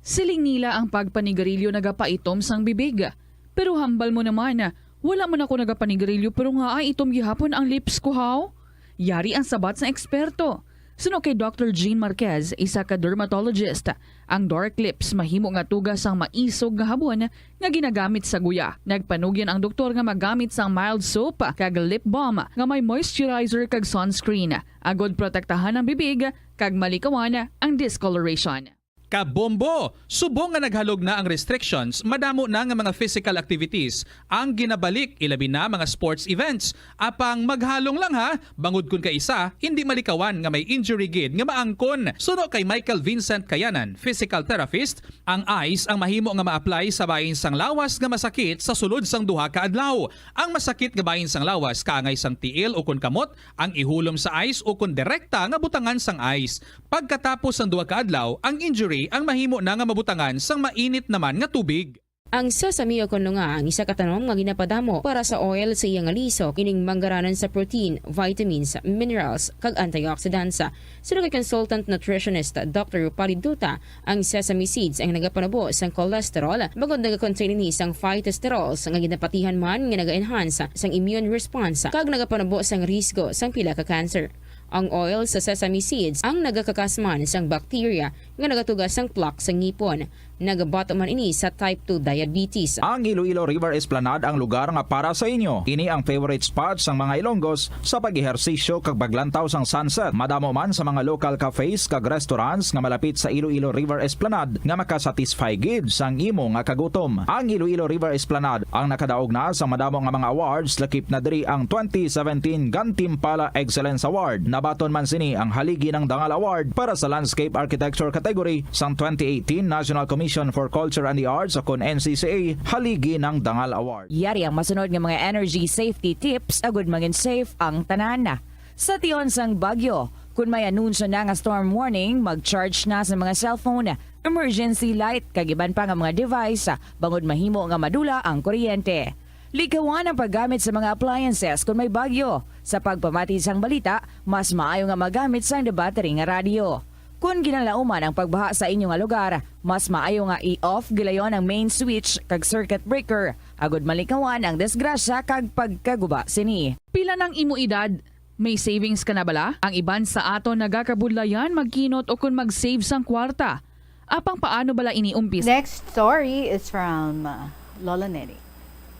Siling nila ang pagpanigarilyo nagapaitom sang bibig. Pero hambal mo naman, wala man ako nagapanigarilyo pero ngaay itom gihapon ang lips ko, haw? Yari ang sabat sang eksperto. Suno kay Doctor Jean Marquez, isa ka dermatologist, ang dark lips mahimo nga tuga sang maisog nga habon nga ginagamit sa guya. Nagpanugyan ang doktor nga magamit sang mild soap kag lip balm nga may moisturizer kag sunscreen, agod protektahan ang bibig kag malikawan ang discoloration. Kabombo! Subong nga naghalog na ang restrictions, madamo na nga mga physical activities ang ginabalik, ilabi na mga sports events. Apang maghalong lang ha, bangod kun kaisa hindi malikawan nga may injury gid nga maangkon. Suno kay Michael Vincent Kayanan, physical therapist, ang ice ang mahimo nga ma-apply sa bahin sang lawas nga masakit sa sulod sang duha ka adlaw. Ang masakit nga bahin sang lawas kaangay sang tiil ukon kamot ang ihulom sa ice ukon direkta nga butangan sang ice. Pagkatapos sang duha ka adlaw, ang injury ang mahimo na nga mabutangan sang mainit naman nga tubig. Ang sesame o kon lunga ang isa ka tanom nga ginapadamo para sa oil sa iya nga lisok, ining manggaranan sa protein, vitamins, minerals, kag antioxidants. Suno kay consultant nutritionist Doctor Rupali Duta, ang sesame seeds ang nagapanubo sang cholesterol, bangod nagakontain ini sang phytosterols nga ginapatihan man nga naga-enhance sang immune response kag nagapanubo sang risgo sang pila ka cancer. Ang oil sa sesame seeds ang nagakakas man sang bacteria nga nagatuga sang plaque sa ngipon, nagabato man ini sa type two diabetes. Ang Iloilo River Esplanade ang lugar nga para sa inyo. Ini ang favorite spot sang mga Ilonggos sa pag-ehersisyo kag paglantaw sang sunset. Madamo man sa mga local cafes kag restaurants nga malapit sa Iloilo River Esplanade nga makasatisfy gid sang imo nga kagutom. Ang Iloilo River Esplanade ang nakadaog na sa madamo nga mga awards, lakip na diri ang twenty seventeen Gantimpala Excellence Award. Nabaton man sini ang Haligi ng Dangal Award para sa Landscape Architecture category sang twenty eighteen National Commission for Culture and the Arts o kon N C C A Haligi ng Dangal Award. Yari ang masunod nga mga energy safety tips agud mangin safe ang tanan. Sa tion sang bagyo, kun may anunsyo na nga storm warning, mag-charge na sa mga cellphone, emergency light, kag iban pa nga mga device, bangod mahimo nga madula ang kuryente. Likawan ang paggamit sa mga appliances kun may bagyo. Sa pagpamati sang balita, mas maayo nga magamit sang battery nga radyo. Kun ginalauman ang pagbaha sa inyo nga lugar, mas maayo nga i-off gilayon ang main switch kag circuit breaker, agud malikawan ang disgrasya kag pagkaguba sini. Pila nang imo edad? May savings ka na bala? Ang iban sa aton nagakabudlayan magkinot ukon mag-save sang kwarta. Apang paano bala ini umpisa? Next story is from, uh, Lola Nene.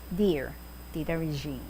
Dear Tita Regine.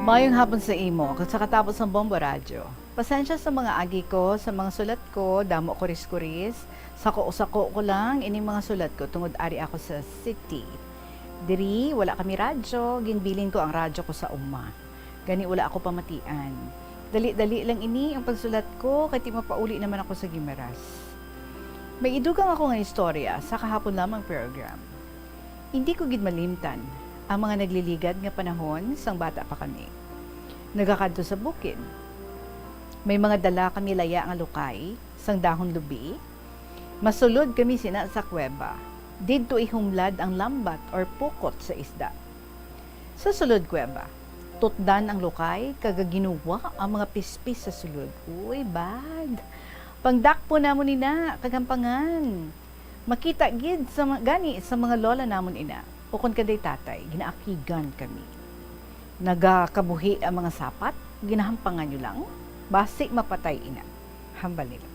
Mayong hapon sa imo, kag sa katapos sang Bombo Radyo. Pasensya sa mga agi ko, sa mga sulat ko, damo kuris-kuris. Sako-sako ko lang ining mga sulat ko tungod ari ako sa city. Diri, wala kami radyo, ginbilin ko ang radyo ko sa uma. Gani wala ako pamatian. Dali-dali lang ini ang pagsulat ko, kay ti mapauli naman ako sa Guimaras. May idugang ako nga istorya sa kahapon lamang program. Hindi ko gid malimtan ang mga nagliligad nga panahon sang bata pa kami. Nagakadto sa bukid. May mga dala kami laya nga lukay sang dahon lubi. Masulod kami sina sa kuweba. Didto ihumlad ang lambat or pukot sa isda. Sa sulod kuweba, tutdan ang lukay kag ginuwa ang mga pispis sa sulod. Uy, bad! Pangdakpon namon nina, kag hampangan. Makita gid sa ma-, gani sa mga lola namon ina, ukon kanday tatay, ginaakigan kami. Nagakabuhi ang mga sapat, ginahampangan nyo lang, basi mapatay ina, hambal nila.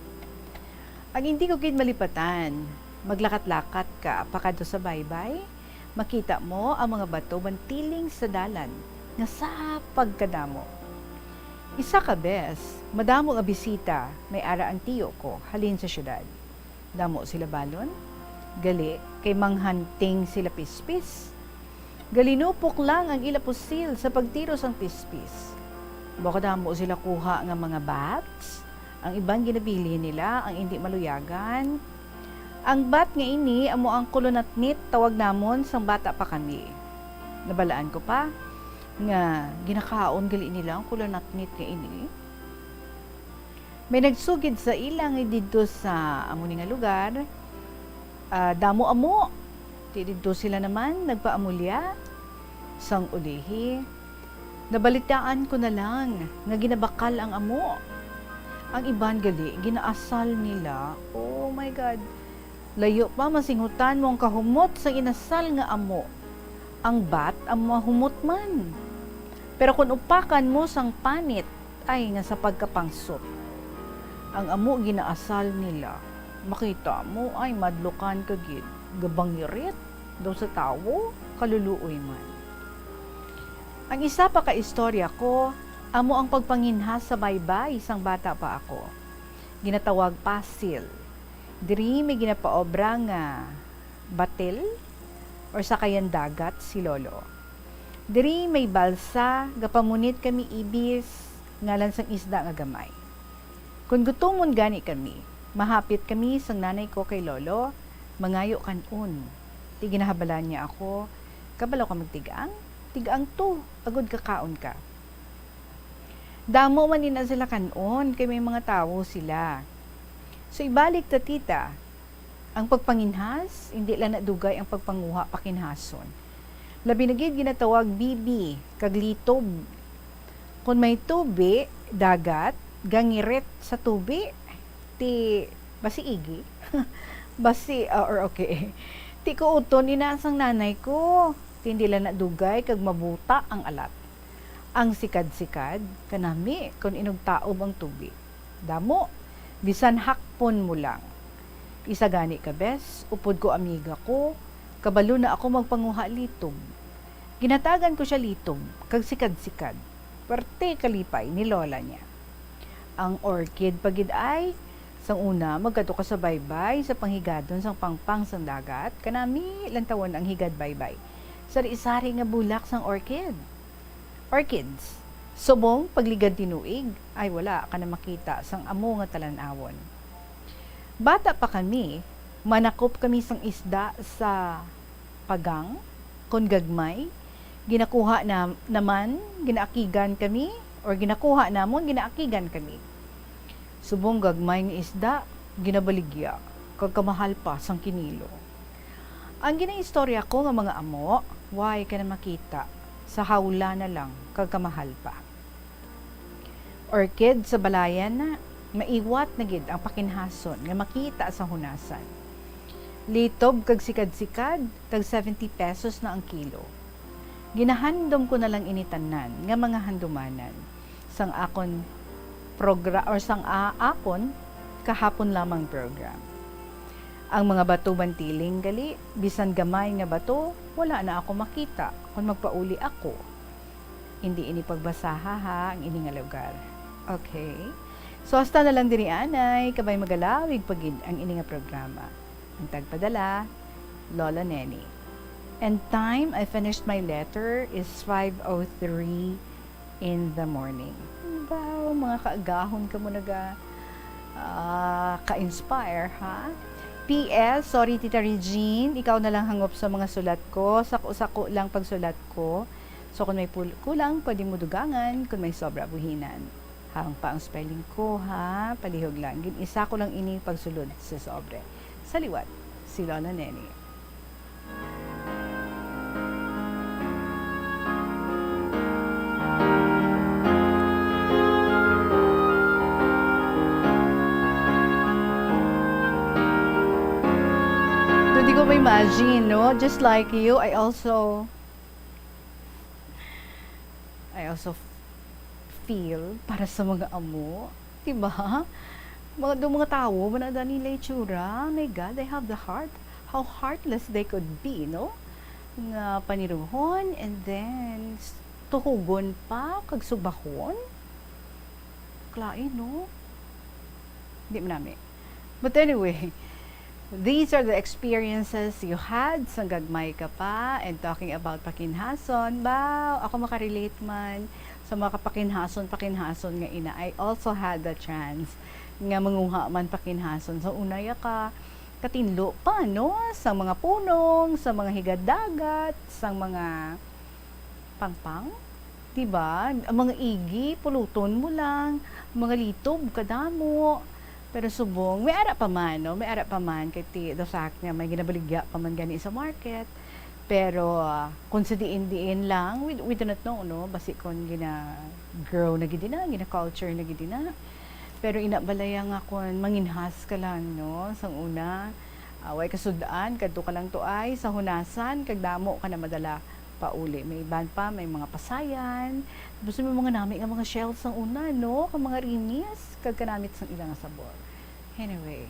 Ang hindi ko gid malipatan, maglakat-lakat ka pakadto sa baybay, makita mo ang mga bato bantiling sa dalan nga sapag kadamo. Isa ka bes, madamo nga bisita may ara ang tiyo ko halin sa syudad. Damo sila balon, gali kay manghanting sila pispis. Galinupok lang ang ila pusil sa pagtiro sang pispis. Daw kadamo sila kuha nga mga bats, ang iban ginabilin nila ang indi maluyagan. Ang bat nga ini amo ang kulunatnit, tawag namon sang bata pa kami. Nabalaan ko pa nga ginakaon gali nila ang kulunatnit nga ini. May nagsugid sa ila nga didto sa amo ni nga lugar, Ah, damo amo. Ti didto sila naman nagpaamulya. Sang ulihi, nabalitaan ko na lang nga ginabakal ang amo. Ang iban gali, ginaasal nila. Oh my God. Layo pa, masinghutan mo ang kahumot sang inasal nga amo. Ang bat ang mahumot man. Pero kung upakan mo sang panit, ay nga sa pagkapangsot. Ang amo ginaasal nila. Makita mo ay madlukan ka gid, gabangirit daw sa tawo, kaluluoy man. Ang isa pa ka istorya ko, amo ang pagpanginhas sa baybay sang bata pa ako. Ginatawag pasil. Diri may ginapaobra nga batil or sakayan dagat si Lolo. Diri may balsa, gapamunit kami ibis ngalan sang isda nga gamay. Kon gutomon gani kami, mahapit kami sang nanay ko kay Lolo, mangayo kan-on. Ti ginahabalan niya ako, "Kabalo ka magtigang? Tigang to, agod kakaon ka." Damo man ina sila kan-on, kay may mga tawo sila. So, ibalik ta, tita, ang pagpanginhas, indi lang na dugay ang pagpanguha pakinhason. Labi na gid ginatawag bibi kag litob. Kon may tubi, dagat, gangirit sa tubi, ti basi igi, basi, ah, or okay. Ti kuuton ina sang nanay ko, ti indi lang na dugay kag mabuta ang alat. Ang sikad-sikad, kanami kon inugtaob ang tubi. Damo, bisan hakpon mo lang. Isa gani ka bes, upod ko amiga ko, kabalo na ako magpanguha litob. Ginhatagan ko sia litob, kag sikad-sikad. Perte kalipay ni lola niya. Ang orchid pa gid ay, sang una, magkadto ka sa baybay, sa panghigadon sang pangpang sang dagat, kanami lantawon ang higad baybay. Sari-sari nga bulak sang orchid. Orchids. Subong pagligad tinuig, ay wala ka na makita sang amo nga talan-awon. Bata pa kami, manakop kami sang isda sa pagang, kon gagmay, ginakuha na, naman, ginaakigan kami, or ginakuha namon, ginaakigan kami. Subong gagmay nga isda, ginabaligya, kag kamahal pa sang kinilo. Ang ginaistorya ko nga mga amo, way ka na makita, sa hawla na lang, kag kamahal pa. Orchid sa balayan na, maiwat na gid ang pakinhason nga makita sa hunasan. Litob kag sikad-sikad, tag seventy pesos na ang kilo. Ginahandom ko na lang ini tanan nga mga handumanan sang akon progra-, or sang a-, akon kahapon lamang program. Ang mga bato bantiling gali, bisan gamay nga bato, wala na ako makita kon magpauli ako. Indi ini pagbasaha, ha, ang ini nga lugar. Okay? So, hasta na lang diri anay, kabay magalawig pa gid ang ini nga programa. Ang tagpadala, Lola Neni. And time I finished my letter is five oh three in the morning. Wow, mga kaagahon kamo naga, ah, ka-inspire, ha? P S, sorry, Tita Regine, ikaw na lang hangop sa mga sulat ko. Sako-sako lang pagsulat ko. So, kung may pul-, kulang, pwede mo dugangan. Kung may sobra, buhinan. Haang pa ang spelling ko, ha? Palihog lang. Gin-isa ko lang ini pagsulod sa sobre. Sa liwat, si Lola Neni. So, di ko ma-imagine, no? Just like you, I also, I also feel para sa mga amo. Diba? Mga, do mga tawo, man ada nila itsura. My God, they have the heart. How heartless they could be, no? Nga paniruhon, and then s-, tuhugon pa, kag subahon. Klain, no? Di man nami. But anyway, these are the experiences you had sa gagmay ka pa, and talking about pakinhason, ba, ako makarelate man sa mga kapakinhason, pakinhason nga ina. I also had the chance nga manguha man pakinhason. So, unay ka katinlo pa, no? Sa mga punong, sa mga higad dagat, sa mga pangpang, di ba? Ang mga igi, puluton mo lang, mga litob, kadamo. Pero subong, may ara pa man, no? May ara pa man, kay ti, the fact nga may ginabaligya pa man gani sa market. Pero, ah, kung sa diin-diin lang, we, we do not know, no? Basi kung gina-grow na gid na, gina-culture na gid na. Pero ina balaya nga kung manginhas ka lang, no? Sang una, ah, way kasud-an, kadto ka lang to ay, sa hunasan, kag damo ka na madala pauli. May iban pa, may mga pasayan. Tapos may mga nami nga mga shells sang una, no? Kag mga rinis, kag kanamit sang ila nga sabor. Anyway.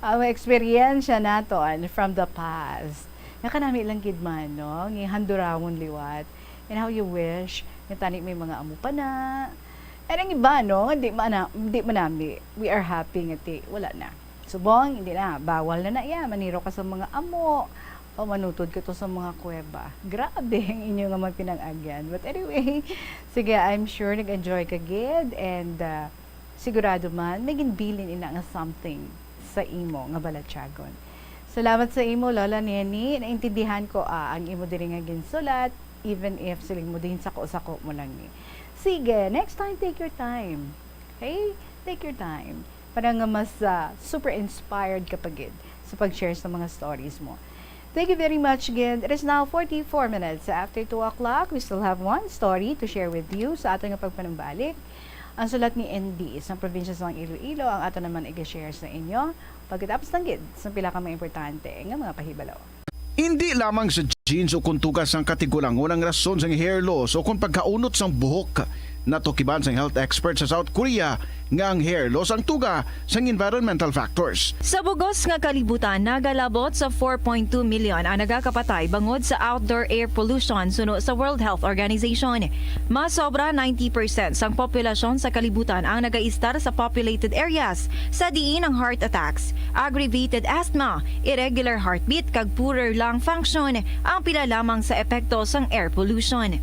Ang eksperyensya naton from the past. Nga kanami lang gid man, no? Nga handurawon liwat. And how you wish nga tani may mga amo pa na. And ang iba, no? Di man na, di man nami. We are happy nga ti, wala na. Subong, hindi na. Bawal na na iya. Maniro ka sa mga amo. O manutod ka to sa mga kuweba. Grabe ang inyo nga mga pinang-agyan. But anyway, sige, I'm sure nag-enjoy ka gid. And, ah, sigurado man, may ginbilin ina nga something sa imo nga balatyagon. Salamat sa imo, Lola Neni. Naintindihan ko, ah, ang imo diri nga ginsulat, even if siling mo din sako-sako mo lang ni. Sige, next time, take your time. Okay? Take your time. Para nga mas, ah, super inspired ka pa gid sa pag-share sa mga stories mo. Thank you very much again. It is now forty-four minutes after two o'clock. We still have one story to share with you sa aton nga pagpanumbalik. Ang sulat ni N B sa probinsya sang Iloilo ang ato naman i-share sa inyo pagkatapos lang gid sa pila ka mga importante nga mga pahibalo. Indi lamang sa genes o kon tuga sang katigulangon ang rason sang hair loss o kon pagkaunot sang buhok. Natukiban sang health expert sa South Korea nga ang hair loss ang tuga sang environmental factors. Sa bugos nga kalibutan, nagalabot sa four point two million ang nagakapatay bangod sa outdoor air pollution suno sa World Health Organization. Mas sobra ninety percent sang populasyon sa kalibutan ang nagaistar sa populated areas, sa diin ang heart attacks, aggravated asthma, irregular heartbeat, kag poorer lung function ang pila lamang sa epekto sang air pollution.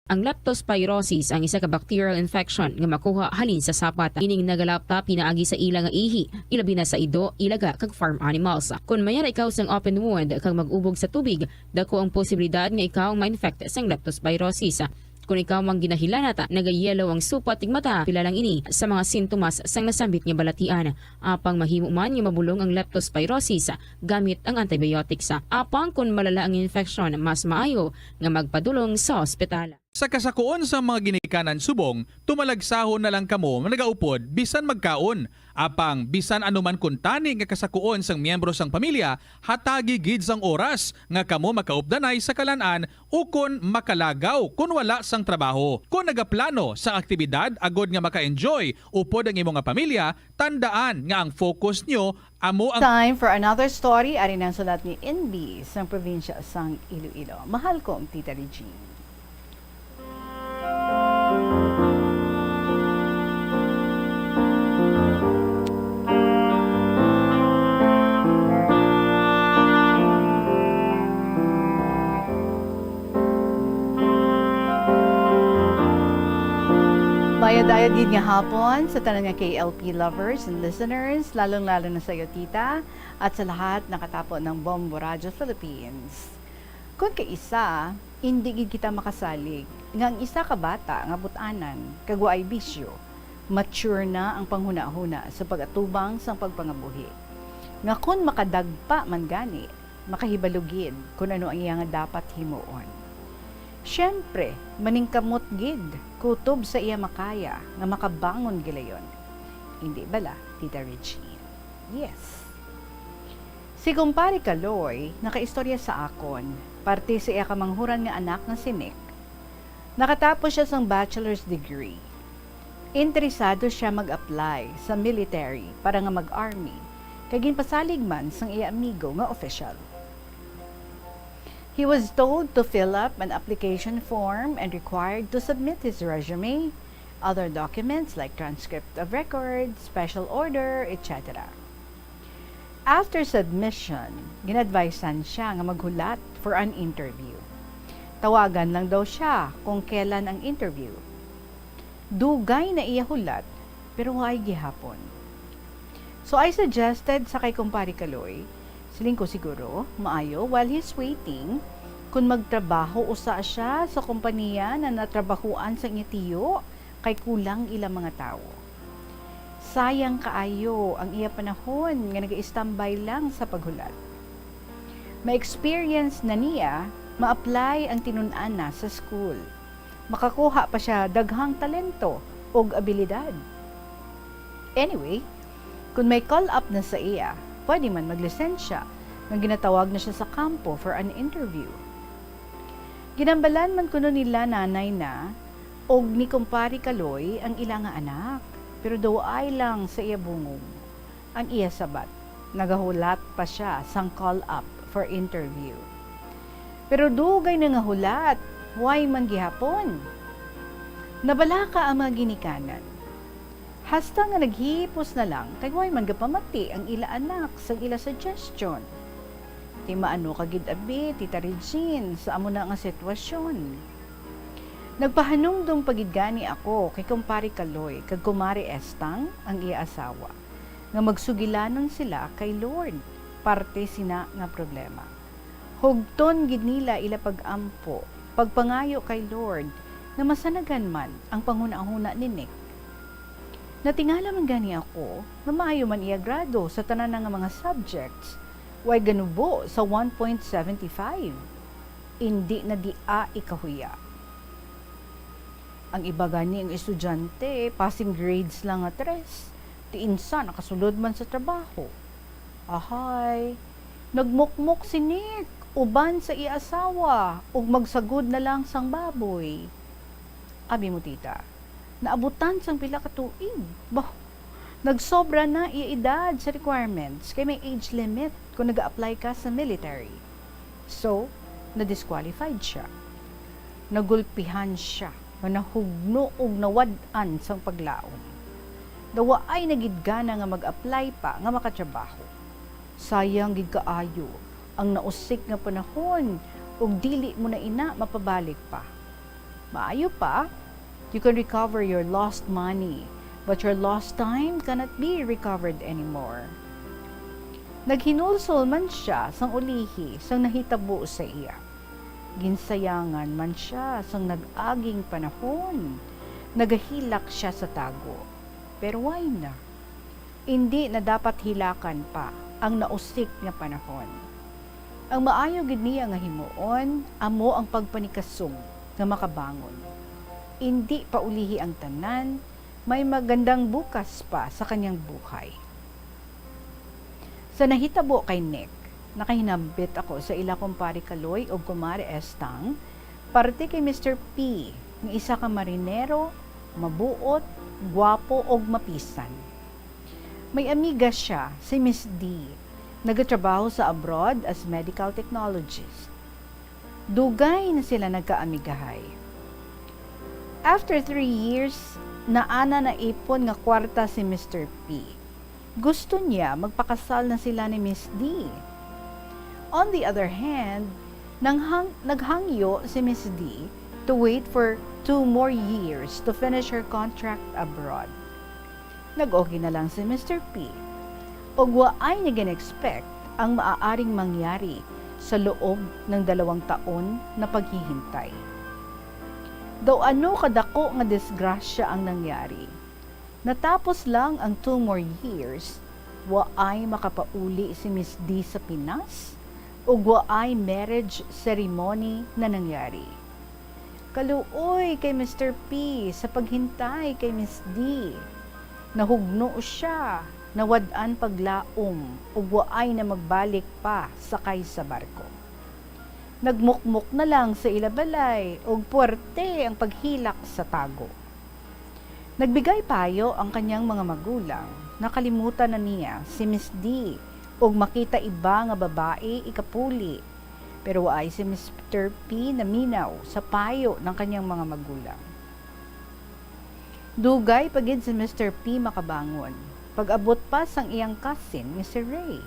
Ang leptospirosis ang isa ka bacterial infection nga makuha halin sa sapat. Ining nagalapta pinaagi sa ila nga ihi, ilabi na sa ido, ilaga, kag farm animals. Kon mayara ikaw sang open wound kag mag-ubog sa tubig, dako ang posibilidad nga ikaw ma-infect sang leptospirosis. Kon ikaw ang ginahilanat, nagayellow ang supat ning mata, pila lang ini sa mga sintomas sang nasambit nga balatian. Apang mahimo man nga mabulong ang leptospirosis gamit ang antibiotics. Apang kon malala ang infection, mas maayo nga magpadulong sa ospital. Sa kasakuon sang mga ginikanan subong, tumalagsahon na lang kamo nga nagaupod bisan magkaon. Apang bisan ano man kuntani nga kasakuon sang miyembro sang pamilya, hatagi gid sang oras nga kamo makaupdanay sa kalan-an ukon makalagaw kon wala sang trabaho. Kon nagaplano sang aktibidad agod nga maka-enjoy upod ang imo nga pamilya, tandaan nga ang focus nyo amo ang Time for another story. Ari na ang sulat ni N B sang probinsya sang Iloilo. Mahal ko ang Tita Regine. Mayad-ayad gid nga hapon sa tanan nga K L P lovers and listeners, lalong-lalo na sa iyo, Tita, at sa lahat nakatapo ng Bombo Radio Philippines. Kon kaisa, indi gid kita makasalig nga ang isa ka bata nga but-anan kag waay bisyo, mature na ang panghunahuna sa pag-atubang sang pagpangabuhi, nga kon makadagpa man gani, makahibalo gid kon ano ang iya nga dapat himuon. Siyempre, maningkamot gid kutob sa iya makaya nga makabangon gilayon. Indi bala, Tita Regine? Yes. Si Kumpare Kaloy nakaistorya sa akon, parte sa iya kamanghuran nga anak nga si Nick. Nakatapos siya sang bachelor's degree. Interesado siya mag-apply sa military para nga mag-army, kag ginpasalig man sang iya amigo nga opisyal. He was told to fill up an application form and required to submit his resume, other documents like transcript of records, special order, et cetera. After submission, gin-advisean siya nga maghulat for an interview. Tawagan lang daw siya kung kailan ang interview. Dugay na iya hulat, pero waay gihapon. So I suggested sa kay Kumpare Kaloy, siling ko, siguro maayo, while he's waiting, kung magtrabaho usa siya sa kompanya na natrabahuan sa iya tiyo, kay kulang ila mga tawo. Sayang kaayo ang iya panahon nga nagaistambay lang sa paghulat. Ma-experience na niya, ma-apply ang tinun-an na sa school. Makakuha pa siya daghang talento ug abilidad. Anyway, kung may call up na sa iya, pwede man maglisensya nga ginatawag na siya sa kampo for an interview. Ginambalan man kuno nila nanay na og ni kumpare Kaloy ang ila nga anak, pero daw ay lang sa iya bungog ang iya sabat. Nagahulat pa siya sang call up for interview. Pero dugay na nga hulat, way man gihapon. Nabalaka ang mga ginikanan. Hasta nga naghipos na lang kay way man gapamati ang ila anak sang ila suggestion. Ti maano ka gid abi, Tita Regine, sa amo na nga sitwasyon? Nagpahanumdom pa gid gani ako kay kumpare Kaloy kag kumare Estang, ang iya asawa, nga magsugilanon sila kay Lord parte sina nga problema. Hugton gid nila ila pag-ampo, pagpangayo kay Lord nga masanagan man ang panghunahuna ni Nick. Natingala man gani ako nga maayo man iya grado sa tanan nga mga subjects, way ganubo sa one point seven five. Indi na dia ikahuya. Ang iba gani nga estudyante, passing grades lang nga tres, ti insa nakasulod man sa trabaho. Ahay, nagmukmok si Nick uban sa iya asawa ug magsagod na lang sang baboy. Abi mo, tita, naabutan sang pila ka tuig. Bah, nagsobra na iya edad sa requirements kay may age limit kung nag-a-apply ka sa military. So, na-disqualified siya. Nagulpihan siya nga nahugno ug nawad-an sang paglaom. Daw waay na gid gana nga mag-apply pa nga makatrabaho. Sayang gid kaayo ang nausik nga panahon ug dili mo na ina mapabalik pa. Maayo pa, you can recover your lost money, but your lost time cannot be recovered anymore. Naghinulsol man siya sang ulihi sang nahitabo sa iya. Ginsayangan man siya sang nag-aging panahon. Nagahilak siya sa tago. Pero why na? Indi na dapat hilakan pa ang nausik nga panahon. Ang maayo gid niya nga himuon amo ang pagpanikasog nga makabangon. Indi paulihi ang tanan, may magandang bukas pa sa kanyang buhay. Sa nahitabo kay Nick, nakahinambit ako sa ila kumpare Kaloy ug kumare Estang, parte kay Mister P, nga isa ka marinero, mabuot, gwapo, ug mapisan. May amiga siya, si Miss D. Nagatrabaho sa abroad as medical technologist. Dugay na sila nagkaamigahay. After three years, naa na naipon nga kwarta si Mister P. Gusto niya magpakasal na sila ni Miss D. On the other hand, nanghang-, naghangyo si Miss D to wait for two more years to finish her contract abroad. Nag-okay na lang si Mister P. Ug waay niya gin-expect ang maaaring mangyari sa loob ng dalawang taon na paghihintay. Daw ano kadako nga disgrasya ang nangyari. Natapos lang ang two more years, waay makapauli si Miss D sa Pinas, ug waay marriage ceremony na nangyari. Kaluoy kay Mister P sa paghintay kay Miss D. Nahugno siya, nawad-an paglaom, ug waay na magbalik pa sakay sa barko. Nagmukmok na lang sa ila balay, ug puwerte ang paghilak sa tago. Nagbigay payo ang kanyang mga magulang, nakalimutan na niya si Miss D, ug makita iba nga babae ikapuli. Pero waay si Mister P naminaw sa payo ng kanyang mga magulang. Dugay pa gid si Mister P makabangon, pag-abot pa sang iyang cousin nga si Ray.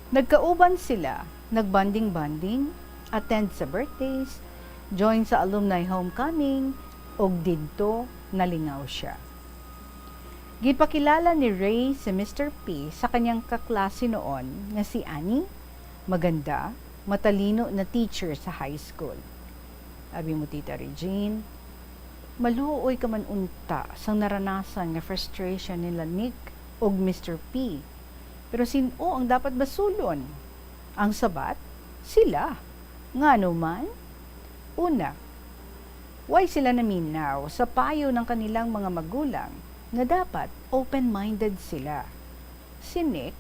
Nagkauban sila, nagbonding-bonding, attend sa birthdays, join sa alumni homecoming, ug didto nalingaw siya. Gipakilala ni Ray si Mister P sa kanyang kaklase noon nga si Annie, maganda, matalino na teacher sa high school. Abi mo, Tita Regine, Maluoy ka man unta sang naranasan nga frustration nila Nick ug Mister P. Pero sin-o ang dapat basulon? Ang sabat? Sila. Ngano man? Una, way sila naminaw sa payo ng kanilang mga magulang nga dapat open-minded sila. Si Nick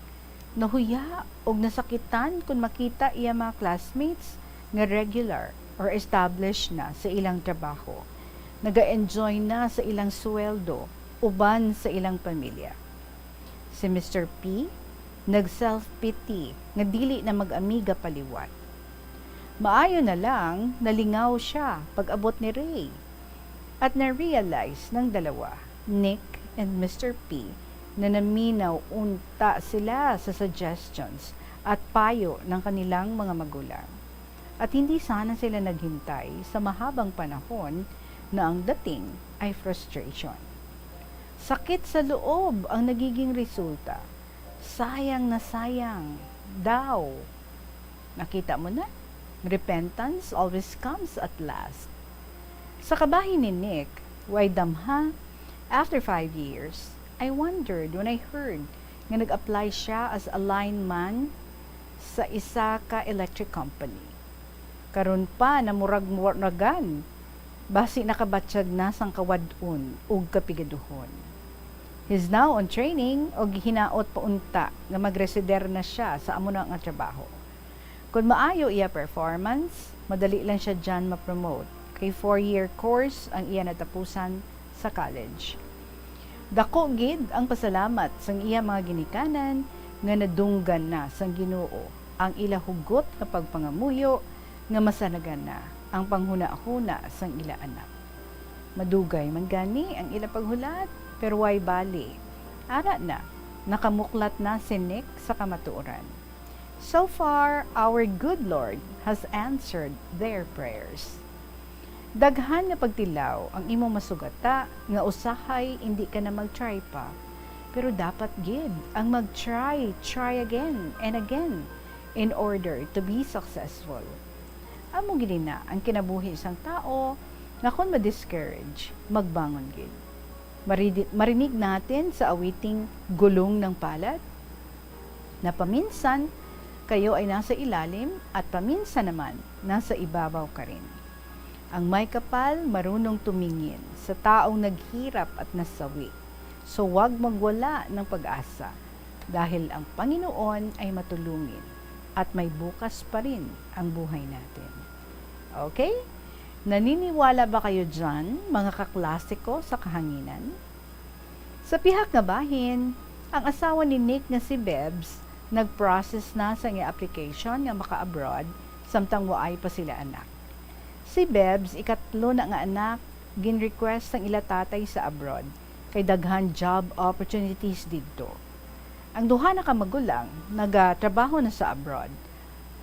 nahuya og nasakitan kon makita iya mga classmates nga regular or established na sa ilang trabaho. Naga-enjoy na sa ilang sweldo uban sa ilang pamilya. Si Mister P nag-self-pity nga dili na mag-amiga pa liwat. Maayo na lang nalingaw siya pag-abot ni Ray. At na-realize ng dalawa, Nick and Mister P, na naminaw unta sila sa suggestions at payo ng kanilang mga magulang. At hindi sana sila naghintay sa mahabang panahon na ang dating ay frustration. Sakit sa loob ang nagiging resulta. Sayang na sayang daw. Nakita mo na? Repentance always comes at last. Sa kabahin ni Nick, way damha, after five years, I wondered when I heard nga nag-apply siya as a lineman sa isa ka electric company. Karon pa na murag muragan, basi nakabatyag na sang kawad-on ug kapigaduhon. He's now on training ug hinaot pa unta nga magresider na siya sa amo na nga trabaho. Kon maayo iya performance, madali lang siya dyan ma-promote, kay four-year course ang iya natapusan sa college. Dako gid ang pasalamat sang iya mga ginikanan nga nadunggan na sang Ginoo ang ila hugot nga pagpangamuyo nga masanagan na ang panghunahuna sang ila anak. Madugay man gani ang ila paghulat, pero way bali. Ara na, nakamuklat na si Nick sa kamatuoran. So far, our good Lord has answered their prayers. Daghan nga pagtilaw ang imo masugata nga usahay indi ka na mag-try pa. Pero dapat gid ang mag-try, try again and again in order to be successful. Amo gid na ang kinabuhi sang tawo nga kon ma-discourage, magbangon gid. Maridi-, marinig natin sa awiting Gulong ng Palad na paminsan kayo ay nasa ilalim at paminsan naman nasa ibabaw ka rin. Ang may kapal marunong tumingin sa taong naghirap at nasawi. So, wag magwala ng pag-asa, dahil ang Panginoon ay matulungin at may bukas pa rin ang buhay natin. Okay? Naniniwala ba kayo dyan, mga kaklase ko sa kahanginan? Sa pihak nga bahin, ang asawa ni Nick nga si Bebs nag-process na sa iya application nga maka-abroad, samtang waay pa sila anak. Si Bebs, ikatlo na nga anak, gin-request sang ila tatay sa abroad, kay daghan job opportunities didto. Ang duha na ka magulang nagatrabaho na sa abroad,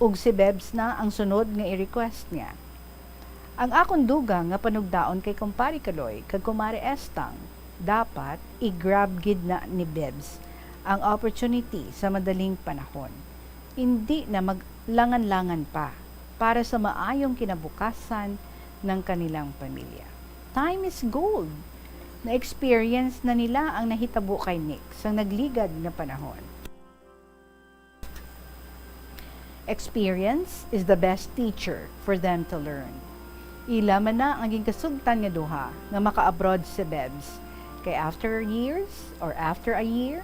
ug si Bebs na ang sunod nga i-request niya. Ang akon dugang nga panugdaon kay Kumpare Kaloy kag Kumare Estang, dapat i-grab gid na ni Bebs ang opportunity sa madaling panahon. Indi na maglangan-langan pa para sa maayong kinabukasan ng kanilang pamilya. Time is gold. Na-experience na nila ang nahitabo kay Nick sa nagligad nga panahon. Experience is the best teacher for them to learn. Ila man na ang ginkasugtan nga duha nga maka-abroad si Bebs, kay after years or after a year,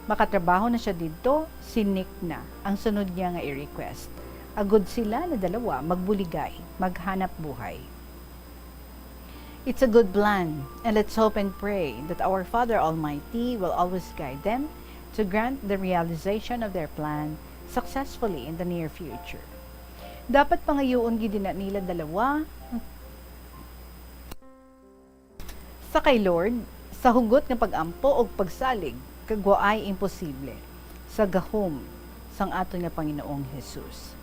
makatrabaho na siya didto, si Nick na ang sunod niya nga i-request, agud sila na dalawa magbuligay, maghanap buhay. It's a good plan, and let's hope and pray that our Father Almighty will always guide them to grant the realization of their plan successfully in the near future. Dapat pangayuon gid na nila dalawa sa kay Lord sa hugot nga pag-ampo ug pagsalig, kag waay imposible sa gahom sang aton nga Panginoong Jesus.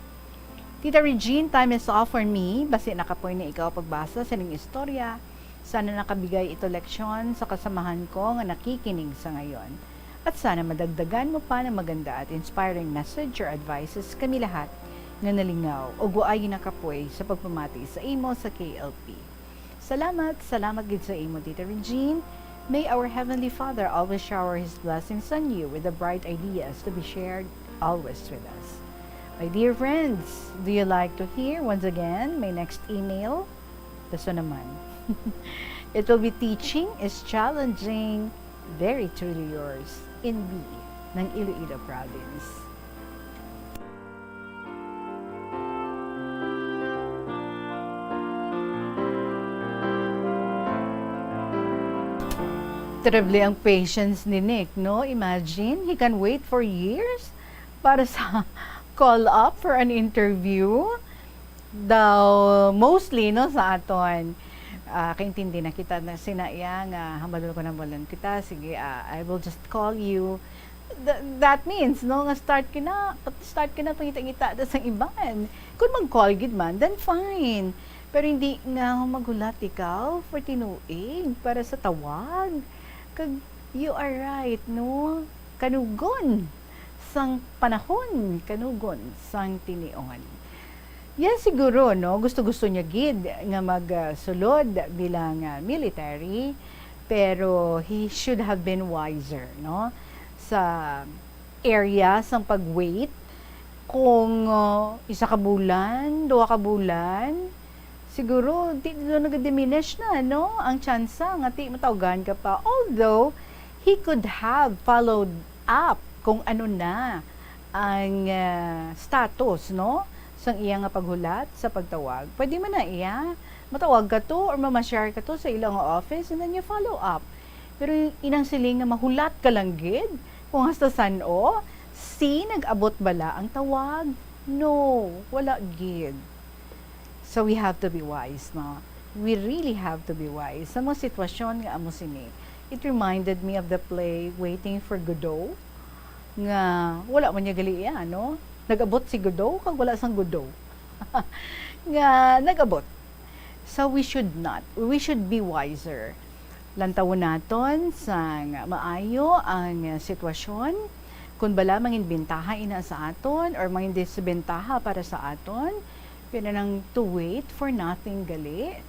Tita Regine, time is off for me. Basi nakapoy na ikaw pagbasa sining istorya. Sana nakabigay ito leksyon sa kasamahan ko nga nakikinig sa ngayon. At sana madagdagan mo pa ng maganda at inspiring message or advices kami lahat nga nalingaw o guay nakapoy sa pagpamati sa imo sa K L P. Salamat, salamat gid sa imo, Tita Regine. May our Heavenly Father always shower His blessings on you with the bright ideas to be shared always with us. My dear friends, do you like to hear once again my next email? Daso naman. It will be Teaching is Challenging. Very truly yours, Inbi, ng Iloilo Province. Terrible ang patience ni Nick, no? Imagine, he can wait for years para sa call up for an interview. Daw, mostly, no, sa aton, ah, kaintindi na kita na sina iya nga hambalon ko, hambalon kita. Sige, ah, I will just call you. Th- that means, no, nga start kina, start kina pangita-ngita ta sang iban. Kung mag-call gid man, then fine. Pero hindi nga maghulat ikaw for tinuig para sa tawag. Kag you are right, no? Kanugon sang panahon, kanugon sang tinion. Yes, siguro, no? Gusto-gusto niya gid nga magsulod bilang, ah, military, pero he should have been wiser, no? Sa area sang pag-wait, kung, ah, isa ka bulan, duha ka bulan, siguro di na nag-diminish na, no? Ang tsansa nga ti matawgan ka pa. Although, he could have followed up kung ano na ang, ah, status, no, sang iya nga paghulat sa pagtawag. Pwede man na iya, matawag ka to or mamasyar ka to sa ila nga office and then you follow up. Pero yung inang siling nga mahulat ka lang gid kung hasta san-o, si nag-abot bala ang tawag? No, wala gid. So we have to be wise, no? We really have to be wise sa mga sitwasyon nga amo sini. It reminded me of the play Waiting for Godot, nga wala man niya gali iya, no? Nag-abot si Godot, kag wala sang Godot. Nga nag-abot. So we should not. We should be wiser. Lantawon naton sang maayo ang sitwasyon. Kung bala mangin bintaha ina sa aton or mangin disbentaha para sa aton, pwede nang to wait for nothing gali.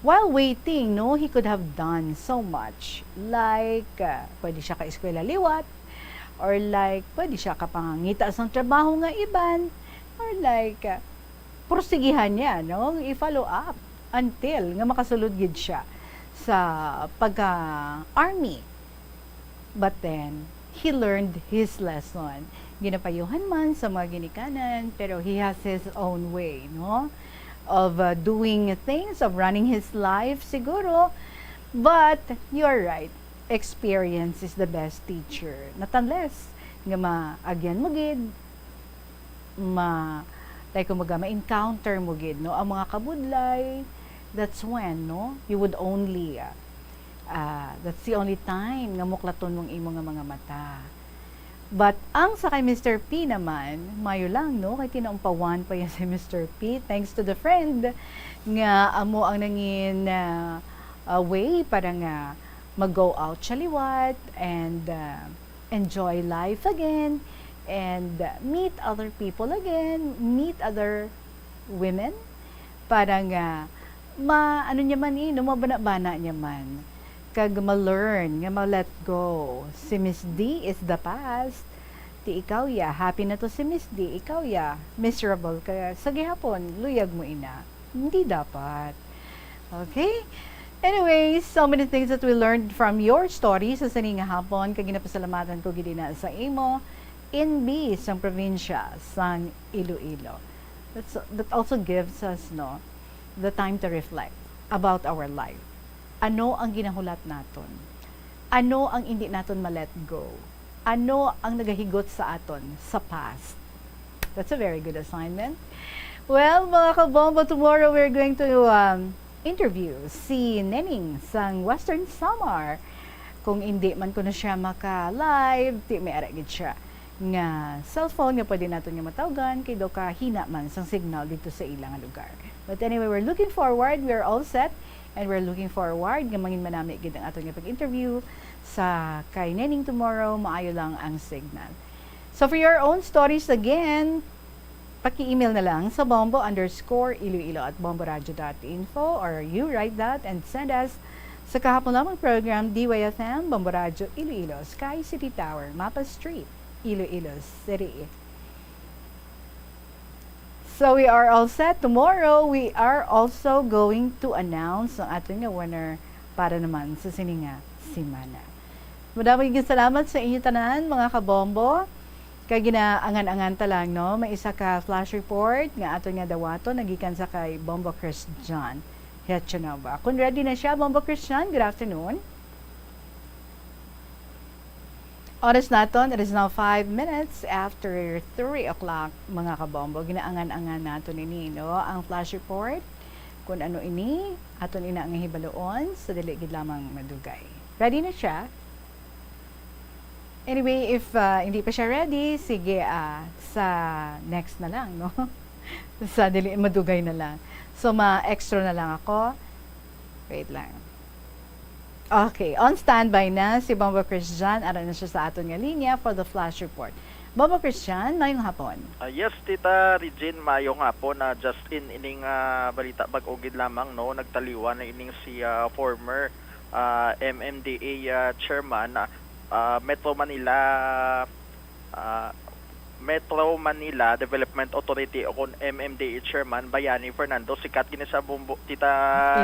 While waiting, no, he could have done so much. Like, ah, pwede siya ka-eskwela liwat, or like, pwede siya kapangangita sang trabaho nga iban, or like, ah, porsigihan niya, no, i-follow up until nga makasulod gid siya sa pagka-army. But then, he learned his lesson. Ginapayuhan man sa mga ginikanan, pero he has his own way, no? Of, uh, doing things, of running his life, siguro. But, you're right. Experience is the best teacher. Not unless nga maagyan mo gid, ma-, like, kumbaga, ma-encounter mo gid, no, ang mga kabudlay, that's when, no, you would only, ah, ah, that's the only time nga muklaton mong imo nga mga mata. But ang sa kay Mister P naman, mayo lang, no, kay tinaumpawan pa yan si Mister P, thanks to the friend nga amo ang nangin, ah, ah, way para nga mag-go out siya liwat and, ah, enjoy life again and, uh, meet other people again, meet other women, para nga ma-, ano niya man, eh, no, mabana-bana niya man, kag ma-learn nga ma-let go. Si Miss D is the past. Ti ikaw ya, happy na to si Miss D, ikaw ya, miserable ka sa gihapon, luyag mo ina. Hindi dapat. Okay? Anyways, so many things that we learned from your story sa sini nga hapon, kag ginapasalamatan ko gid ina sa imo, Inbi sang probinsya sang Iloilo. That's, that also gives us, no, the time to reflect about our life. Ano ang ginahulat naton? Ano ang hindi naton ma-let go? Ano ang nagahigot sa aton sa past? That's a very good assignment. Well, mga kabombo, tomorrow we're going to, um, interview si Neneng sang Western Samar. Kung hindi man kuno siya maka-live, ti may ara gid siya nga cellphone nga pwede naton nga matawgan, kay daw kahina man sang signal dito sa ila nga lugar. But anyway, we're looking forward. We're all set. And we're looking forward nga mangin manami gid ang aton nga pag-interview sa kay Neneng tomorrow. Maayo lang ang signal. So for your own stories again, Paki-email na lang sa bombo underscore iloilo at bomboradio dot info, or you write that and send us sa kahapon lamang program, D Y F M, Bombo Radyo Iloilo, Sky City Tower, Mapa Street, Iloilo City. So we are all set. Tomorrow, we are also going to announce ang aton nga winner para naman sa sini nga semana. Madamo gid salamat sa inyo tanan, mga kabombo. Kay ginaangan-angan ta lang, no? May isa ka flash report nga aton nga dawaton, nagikan sa kay Bombo Christian Hechanova. Kung ready na siya, Bombo Christian, good afternoon. Oras naton, it is now five minutes after three o'clock, mga kabombo. Ginaangan-angan naton ini, no? Ang flash report, kung ano ini, aton ina nga hibaluon, sa dili gid lamang madugay. Ready na siya? Anyway, if, ah, hindi pa siya ready, sige, ah, sa next na lang, no? Sa dili madugay na lang. So, ma-extra na lang ako. Wait lang. Okay, on standby na si Bombo Christian. Ara na siya sa aton nga linya for the flash report. Bombo Christian, mayong hapon. Ah, yes, Tita Regine, mayong hapon. Ah, Justin, ining, ah, balita bag-o gid lamang, no, nagtaliwan na ining si, ah, former, ah, M M D A, ah, chairman, ah, ah, Metro Manila, ah, Metro Manila Development Authority o kon M M D A chairman, Bayani Fernando, sikat gini sa Bombo, Tita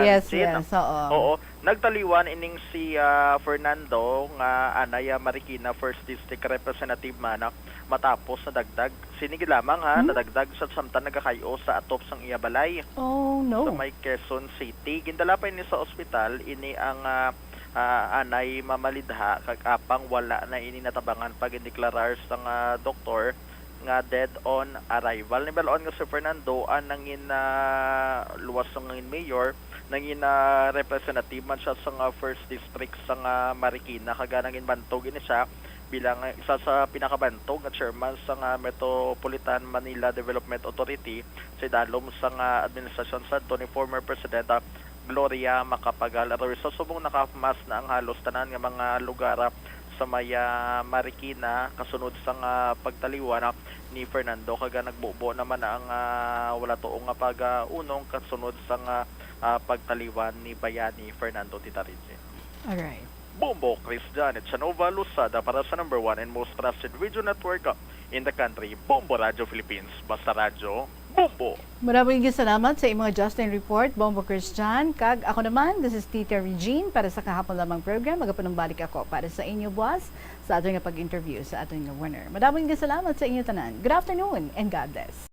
Yes, Regine. Yes, oo. Oo, nagtaliwan ining si, ah, Fernando nga anay, ah, Marikina First District Representative man, ah, matapos nadagdag. Sini gid lamang, ha, Hmm? nadagdag sa samtang nagakay-o sa atop sang iya balay Oh, no. sa may Quezon City. Gindala pa ini sa ospital, ini ang, ah, ah, anay mamalidha, kag apang wala na ini natabangan pag-indeklarar sang, ah, doktor nga dead on arrival. Nibal-on nga si Fernando ang nangin, ah, luwas nga nangin mayor, nangin, ah, representative man siya sa nga first district sa nga Marikina, kag nangin bantog ini siya bilang isa sa pinakabantog nga chairman sa nga Metropolitan Manila Development Authority sa idalom sa nga administrasyon sadto ni former President, ah, Gloria Macapagal Arroyo. Sa subong nakahumas na ang halos tanan nga mga lugar, ah, sa may, ah, Marikina kasunod sang, ah, pagtaliwan, ah, ni Fernando, kag, ah, nagbubo naman ang, ah, wala tuo nga pag, ah, unong kasunod sang, ah, ah, pagtaliwan ni Bayani Fernando, Tita Regine. Alright. Bombo Christian Echanova Losada para sa number one and most trusted radio network, ah, in the country, Bombo Radio Philippines. Basta radyo, Bombo! Maraming salamat sa imong Justin report, Bombo Christian. Kag ako naman, this is Tita Regine para sa kahapon lamang program. Magapanumbalik ako para sa inyo buwas sa aton nga pag-interview sa aton nga winner. Maraming salamat sa inyo tanan. Good afternoon and God bless.